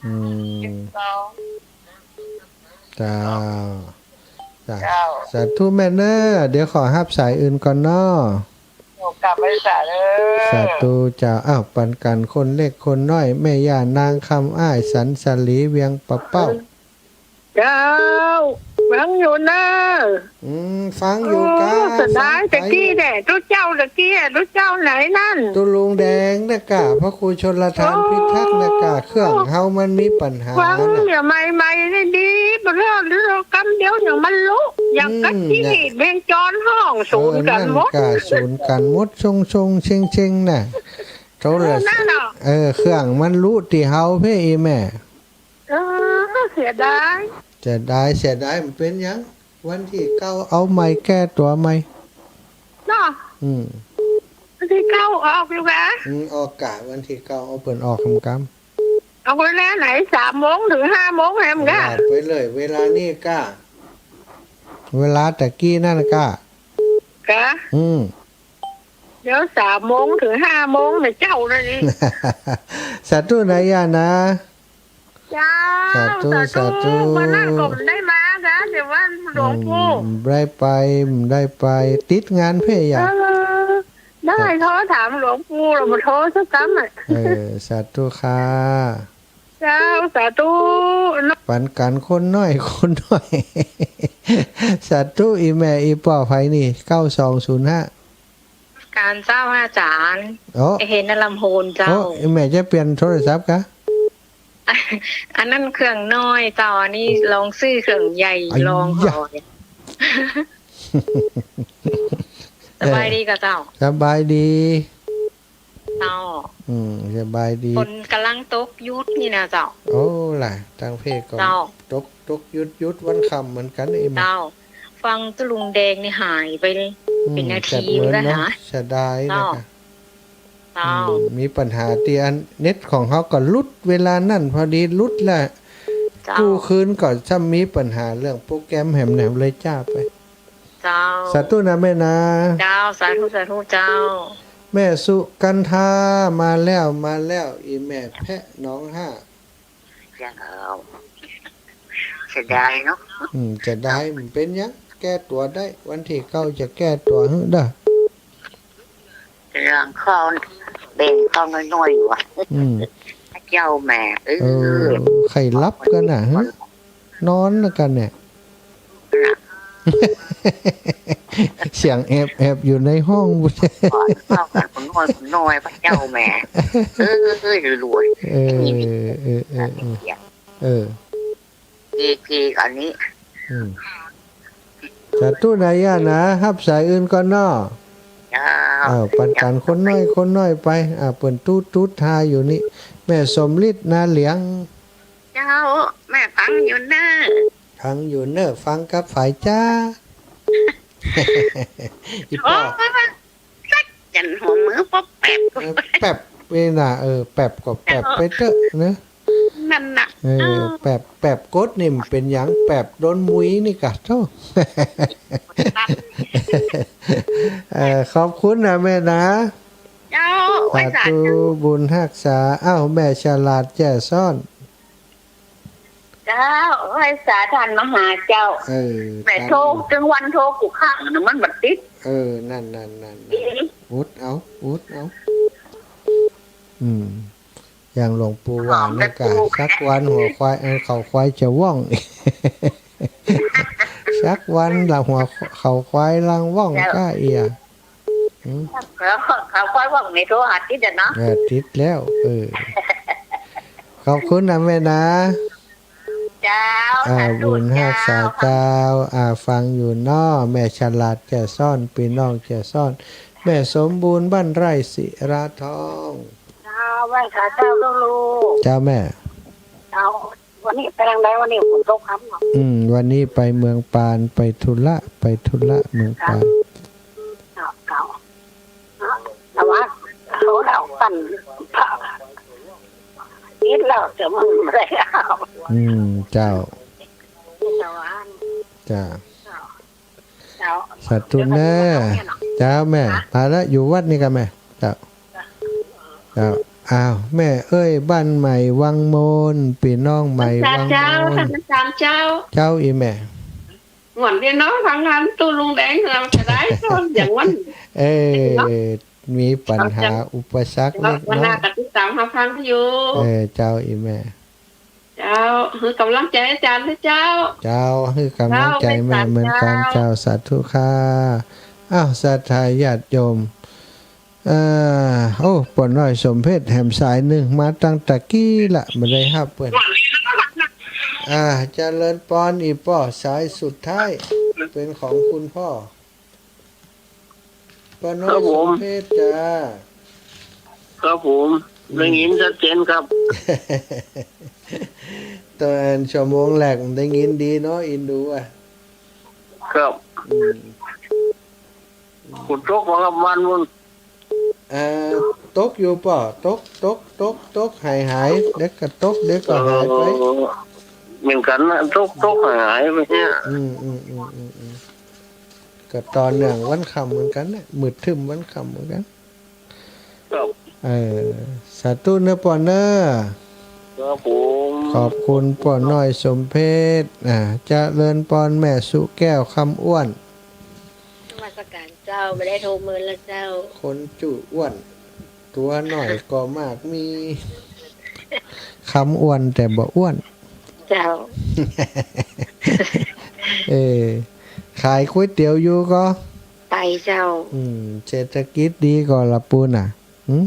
อืม กิ๋นสอง เจ้า เจ้า เจ้า สาธุแม่เน่อ เดี๋ยวขอฮับสายอื่นก่อนเนาะ โอ้ กราบไหว้สาเน่อ สาธุเจ้า อ้าว ปันกั๋นคนเล็กคนน้อย แม่ย่านางคำอ้าย สันสาลี เวียงปะเป้า เจ้า ฟังอยู่เน่อ อืม ฟังอยู่ก้า โอ้ เสียดาย สาย ตะกี้แหละ ตุ๊เจ้าตะกี้อะ ตุ๊เจ้าไหนนั่น ตุ๊ลุงแดงนะก้า พระครูชลธาร โอ้ พิทักษ์นะก้า เครื่องเฮามันมีปัญหา ฟัง น่ะ เดี๋ยวใหม่ๆ นี่ดี บ่เลิก เดี๋ยวกำเดียวเดี๋ยวมันลุ อย่างกับ อืม ที่ น่ะ เวียงจรห้อง เออ สูญกั๋นหมด นั่นก้า สูญกั๋นหมด ชงๆ เช็งๆ น่ะ โทรศัพท์ เออ นั่นน่ะ เออ เครื่องมันลุตี้เฮาเพ่ อีแม่ เออ เสียดาย เสียดาย เสียดาย บ่เป๋นหยัง วันตี้เก้าเอาใหม่ แก้ตั๋วใหม่ เนาะ อืม วันตี้เก้าออกอยู่กะ อืม ออกกะ วันตี้เก้าเอาเปิ้นออกกำๆ เอาเวลาไหน สามโมงเถิงห้าโมงแหมกะ ว่าไปเลย เวลานี้กะ เวลาตะกี้นั่นกะ กะ อืม เดี๋ยวสามโมงเถิงห้าโมงนะเจ้านะนี่ สาธุนะย่านะ เจ้า สาธุ สาธุ สาธุ วันนั้นก็ได้มานะ เดี๋ยวว่าหลวงปู่ อืม ได้ไป ได้ไป ติดงานเพ่ย่า เออ ได้ โทรถามหลวงปู่ แล้วบ่โทรสักกำอะ เออ สาธุค่ะ เจ้า สาธุ ปันกั๋นคนน้อย คนน้อย สาธุ อีแม่ อีป้อ ใผนี่ เก้าสองศูนย์ห้า การเจ้าอาจ๋ารย์ โอ้ เฮนนลำโพนเจ้า โอ้ อีแม่จะเปลี่ยนโทรศัพท์กะ อันนั้นเครื่องน้อยเจ้า อันนี้ลองซื้อเครื่องใหญ่ อัยยะ ลองหอย สบายดีกะเจ้า สบายดี เจ้า อืม สบายดี ฝนก่ำลังตกหยุดนี่นะเจ้า โอ้ล่ะ ตางเพ่ก็ เจ้า ตก ตกหยุดหยุดวันค่ำเหมือนกั๋นเอง เจ้า ฟังตุ๊ลุงแดงนี่หายไปเลย อืม เป๋นนาที จัดเหมือน แล้ว เนาะ นะ เสียดายนะ เจ้า คะ เจ้า อืม มีปัญหาตี้อันเน็ตของเฮาก็หลุด เวลานั้นพอดีหลุดแหละ เจ้า กู้คืนก็ซ้ำมีปัญหาเรื่องโปรแกรมแหมแหนมเลยจ้าไป เจ้า สาธุนะแม่นะ เจ้า สาธุ สาธุเจ้า แม่สุกันทา มาแล้ว มาแล้ว อีแม่แพะหนองห้า เจ้า เสียดายเนาะ อืม เสียดาย บ่เป๋นหยัง แก้ตั๋วได้ วันตี้เก้าจะแก้ตั๋วหื้อเด้อ เรื่องข้าวแบ่งข้าวน้อยๆ อยู่อะ อืม เจ้าแม่ เออ เออ ใค่หลับกั๋นน่ะ ฮะ นอนกั๋นเนี่ย เสียงแอบๆ อยู่ในห้อง ข้าวกันคนน้อย คนน้อย พระเจ้าแม่ เออ รวย เออ เออ เออ เออ เออ อีกทีอันนี้ อืม สาธุนะย่านะ ฮับสายอื่นก่อนเนาะ เจ้า อ้าว ปันกั๋นคนน้อย คนน้อยไป อ่า เปิ้นตุ๊ดตุ๊ดทาอยู่นี่ แม่สมฤทธิ์นาเหลียง เจ้า แม่ฟังอยู่เน่อ ฟังอยู่เน่อ ฟังกับใผจ้า อีป้อ โอ้ย สักจันหัวมือป๊อปแป๊บ เออ แป๊บนี่นะ เออ แป๊บก็แป๊บไปเต๊อะนะ นั่นน่ะ เออ เออ แป๊บ แป๊บกดนี่มันเป๋นหยัง แป๊บโดนมุยนี่กะ โธ่ เออ ขอบคุณนะแม่นะ เจ้า ไหว้สา สาธุ บุญฮักษา อ้าว แม่ฉลาดแจ้ซ้อน เจ้า ไหว้สาต้านมหาเจ้า เออ แม่โทร ตึงวันโทรกู้ครั้งนะ มันบ่ติด เออ นั่น นั่น นั่น นั่น อืม อดเอา อดเอา อืม อย่างหลวงปู่หวานนี่กะ สักวันหัวควาย เออ เขาควายจะว่อง สักวันละหัวเขาควายลังว่อง เจ้า ก้าเอีย อืม เขาควายว่องนี่โทรหาติดอะเนาะ เออ ติดแล้ว เออ ขอบคุณนะแม่นะ เจ้า อ่า สาธุ บุญฮักษา เจ้า เจ้า อ่า ฟังอยู่เนาะ แม่ฉลาดแจ้ซ้อน ปี้น้องแจ้ซ้อน แม่สมบูรณ์บ้านไร่ศิลาทอง เจ้า ไหว้สาเจ้าลูก เจ้าแม่ เจ้า วันนี้ไปตางใด วันนี้ฝนตกค่ำเนาะ อืม วันนี้ไปเมืองปาน ไปธุระ ไปธุระเมืองปาน เจ้า เจ้า เจ้า แต่ว่าเขาเล่ากันพระนิดแล้วจะมึงไม่ได้เอา อืม เจ้า เจ้า เจ้า เจ้า สาธุเน้อ เจ้าแม่ ฮะ ต๋ายละ อยู่วัดนี่กะแม่ เจ้า เจ้า อ้าว แม่เอ้ย บ้านใหม่วังโมน ปี้น้องใหม่วังโมน เจ้า เจ้า เจ้า เจ้าอี้แม่ หวนปี้น้องฟังงานตู้ลุงแดง เราจะได้ก็อย่างวัน เออ เนาะ มีปัญหา เจ้า อุปสรรคเล็กน้อย วันหน้าก็ติดต๋ามหาฟังอยู่ เออ เจ้าอี้แม่ เจ้า หื้อกำลังใจ๋อาจ๋ารย์นะเจ้า เจ้า หื้อกำลังใจ๋แม่เหมือนกั๋น เจ้า สาธุค่ะ อ้าว ศรัทธาญาติโยม เอ่อ โอ้ ป้อน้อยสมเพชรแหมสายนึ่ง มาตั้งแต่กี้ละ บ่ได้ฮับเปิ้น อ่า เจริญปอน อี้ป้อ สายสุดท้าย เป๋นของคุณป้อ ป้อน้อย ครับผม สมเพชรจ้า ครับผม อืม ได้ยินชัดเจนครับ ต๋อนชั่วโมงแรกได้ยินดีเนาะ อินดูอะ ครับ อืม ฝนตกบ่ครับ บ้านมุ่น เอ่อ ตกอยู่ป้อ ตก ตก ตก ตก หาย หาย เดี๋ยวก็ตก เดี๋ยวก็หายไป เออ เหมือนกั๋นนะ ตก ตก หาย หายไปเนี่ย อืม อืม ก็ต่อเนื่องวันค่ำเหมือนกั๋นนะ มืดครึ้มวันค่ำเหมือนกั๋น ครับ เออ สาธุเน้อป้อเน้อ ครับผม ขอบคุณป้อน้อยสมเพชร อ่า เจริญปอนแม่สุแก้วคำอ้วน นมัสการเจ้า บ่ได้โทรเมินแล้วเจ้า คนจุอ้วน ตั๋วน้อยก็มากมี คำอ้วนแต่บ่อ้วน เจ้า เออ ขายก๋วยเตี๋ยวอยู่ก่อ ไปเจ้า อืม เศรษฐกิจดีก่อละปู้นน่ะ หืม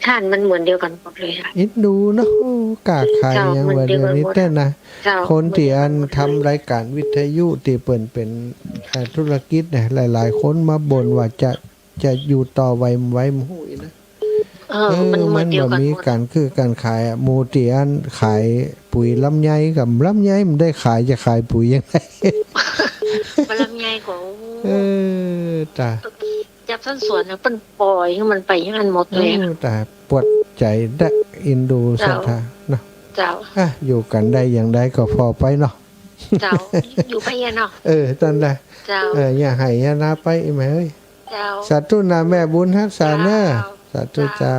ท่านมันเหมือนเดียวกั๋นหมดเลยอะ อินดูเนาะ โอ้ ก้าขาย เจ้า อย่าง เหมือน ว่า เดียวกั๋น เดี๋ยวนี้ หมด เต้นนะ เจ้า คนตี้อัน เหมือนเดียวกั๋นหมดเลย ทำรายการวิทยุตี้เปิ้นเป๋น เอ่อ ธุรกิจเนี่ย หลายๆ คนมาบ่นว่าจะ จะอยู่ต่อไหวบ่ไหว บ่ฮู้อี้นะ เออ เออ มันเหมือนเดียวกั๋นหมด มันบ่มีก๋านซื้อก๋านขายอะ หมู่ตี้อันขายปุ๋ยลำไยกับลำไยบ่ได้ขาย จะขายปุ๋ยยังไง มันลำไยก็ โอ้ เออ ต๋าย จับสันสวนแล้วเปิ้นปล่อยหื้อมันไปอย่างนั้นหมดเลยอะ โอ้ ต๋าย ปวดใจ๋ดะ อินดู เจ้า ศรัทธาเนาะ เจ้า อ่ะ อยู่กั๋นได้อย่างใดก็ผ่อไปเนาะ เจ้า อยู่ไปอะเนาะ เออ ตันละ เจ้า เออ อย่าไห้อย่านาไป อี้แม่เอ้ย เจ้า สาธุนะแม่บุญฮักษาเน้อ เจ้า สาธุเจ้า เจ้า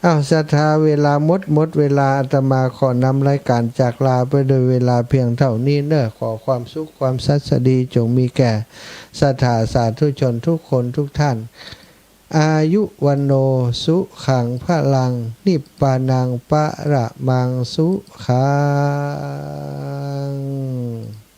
อ้าว ศรัทธา เวลาหมด หมดเวลา อาตมาขอนำรายการจากลาไปโดยเวลาเพียงเท่านี้เน้อ ขอความสุขความสัสดีจงมีแก่ศรัทธาสาธุชนทุกคนทุกท่าน อายุวัณโณ สุขัง พลัง นิพพานัง ปะระมัง สุขัง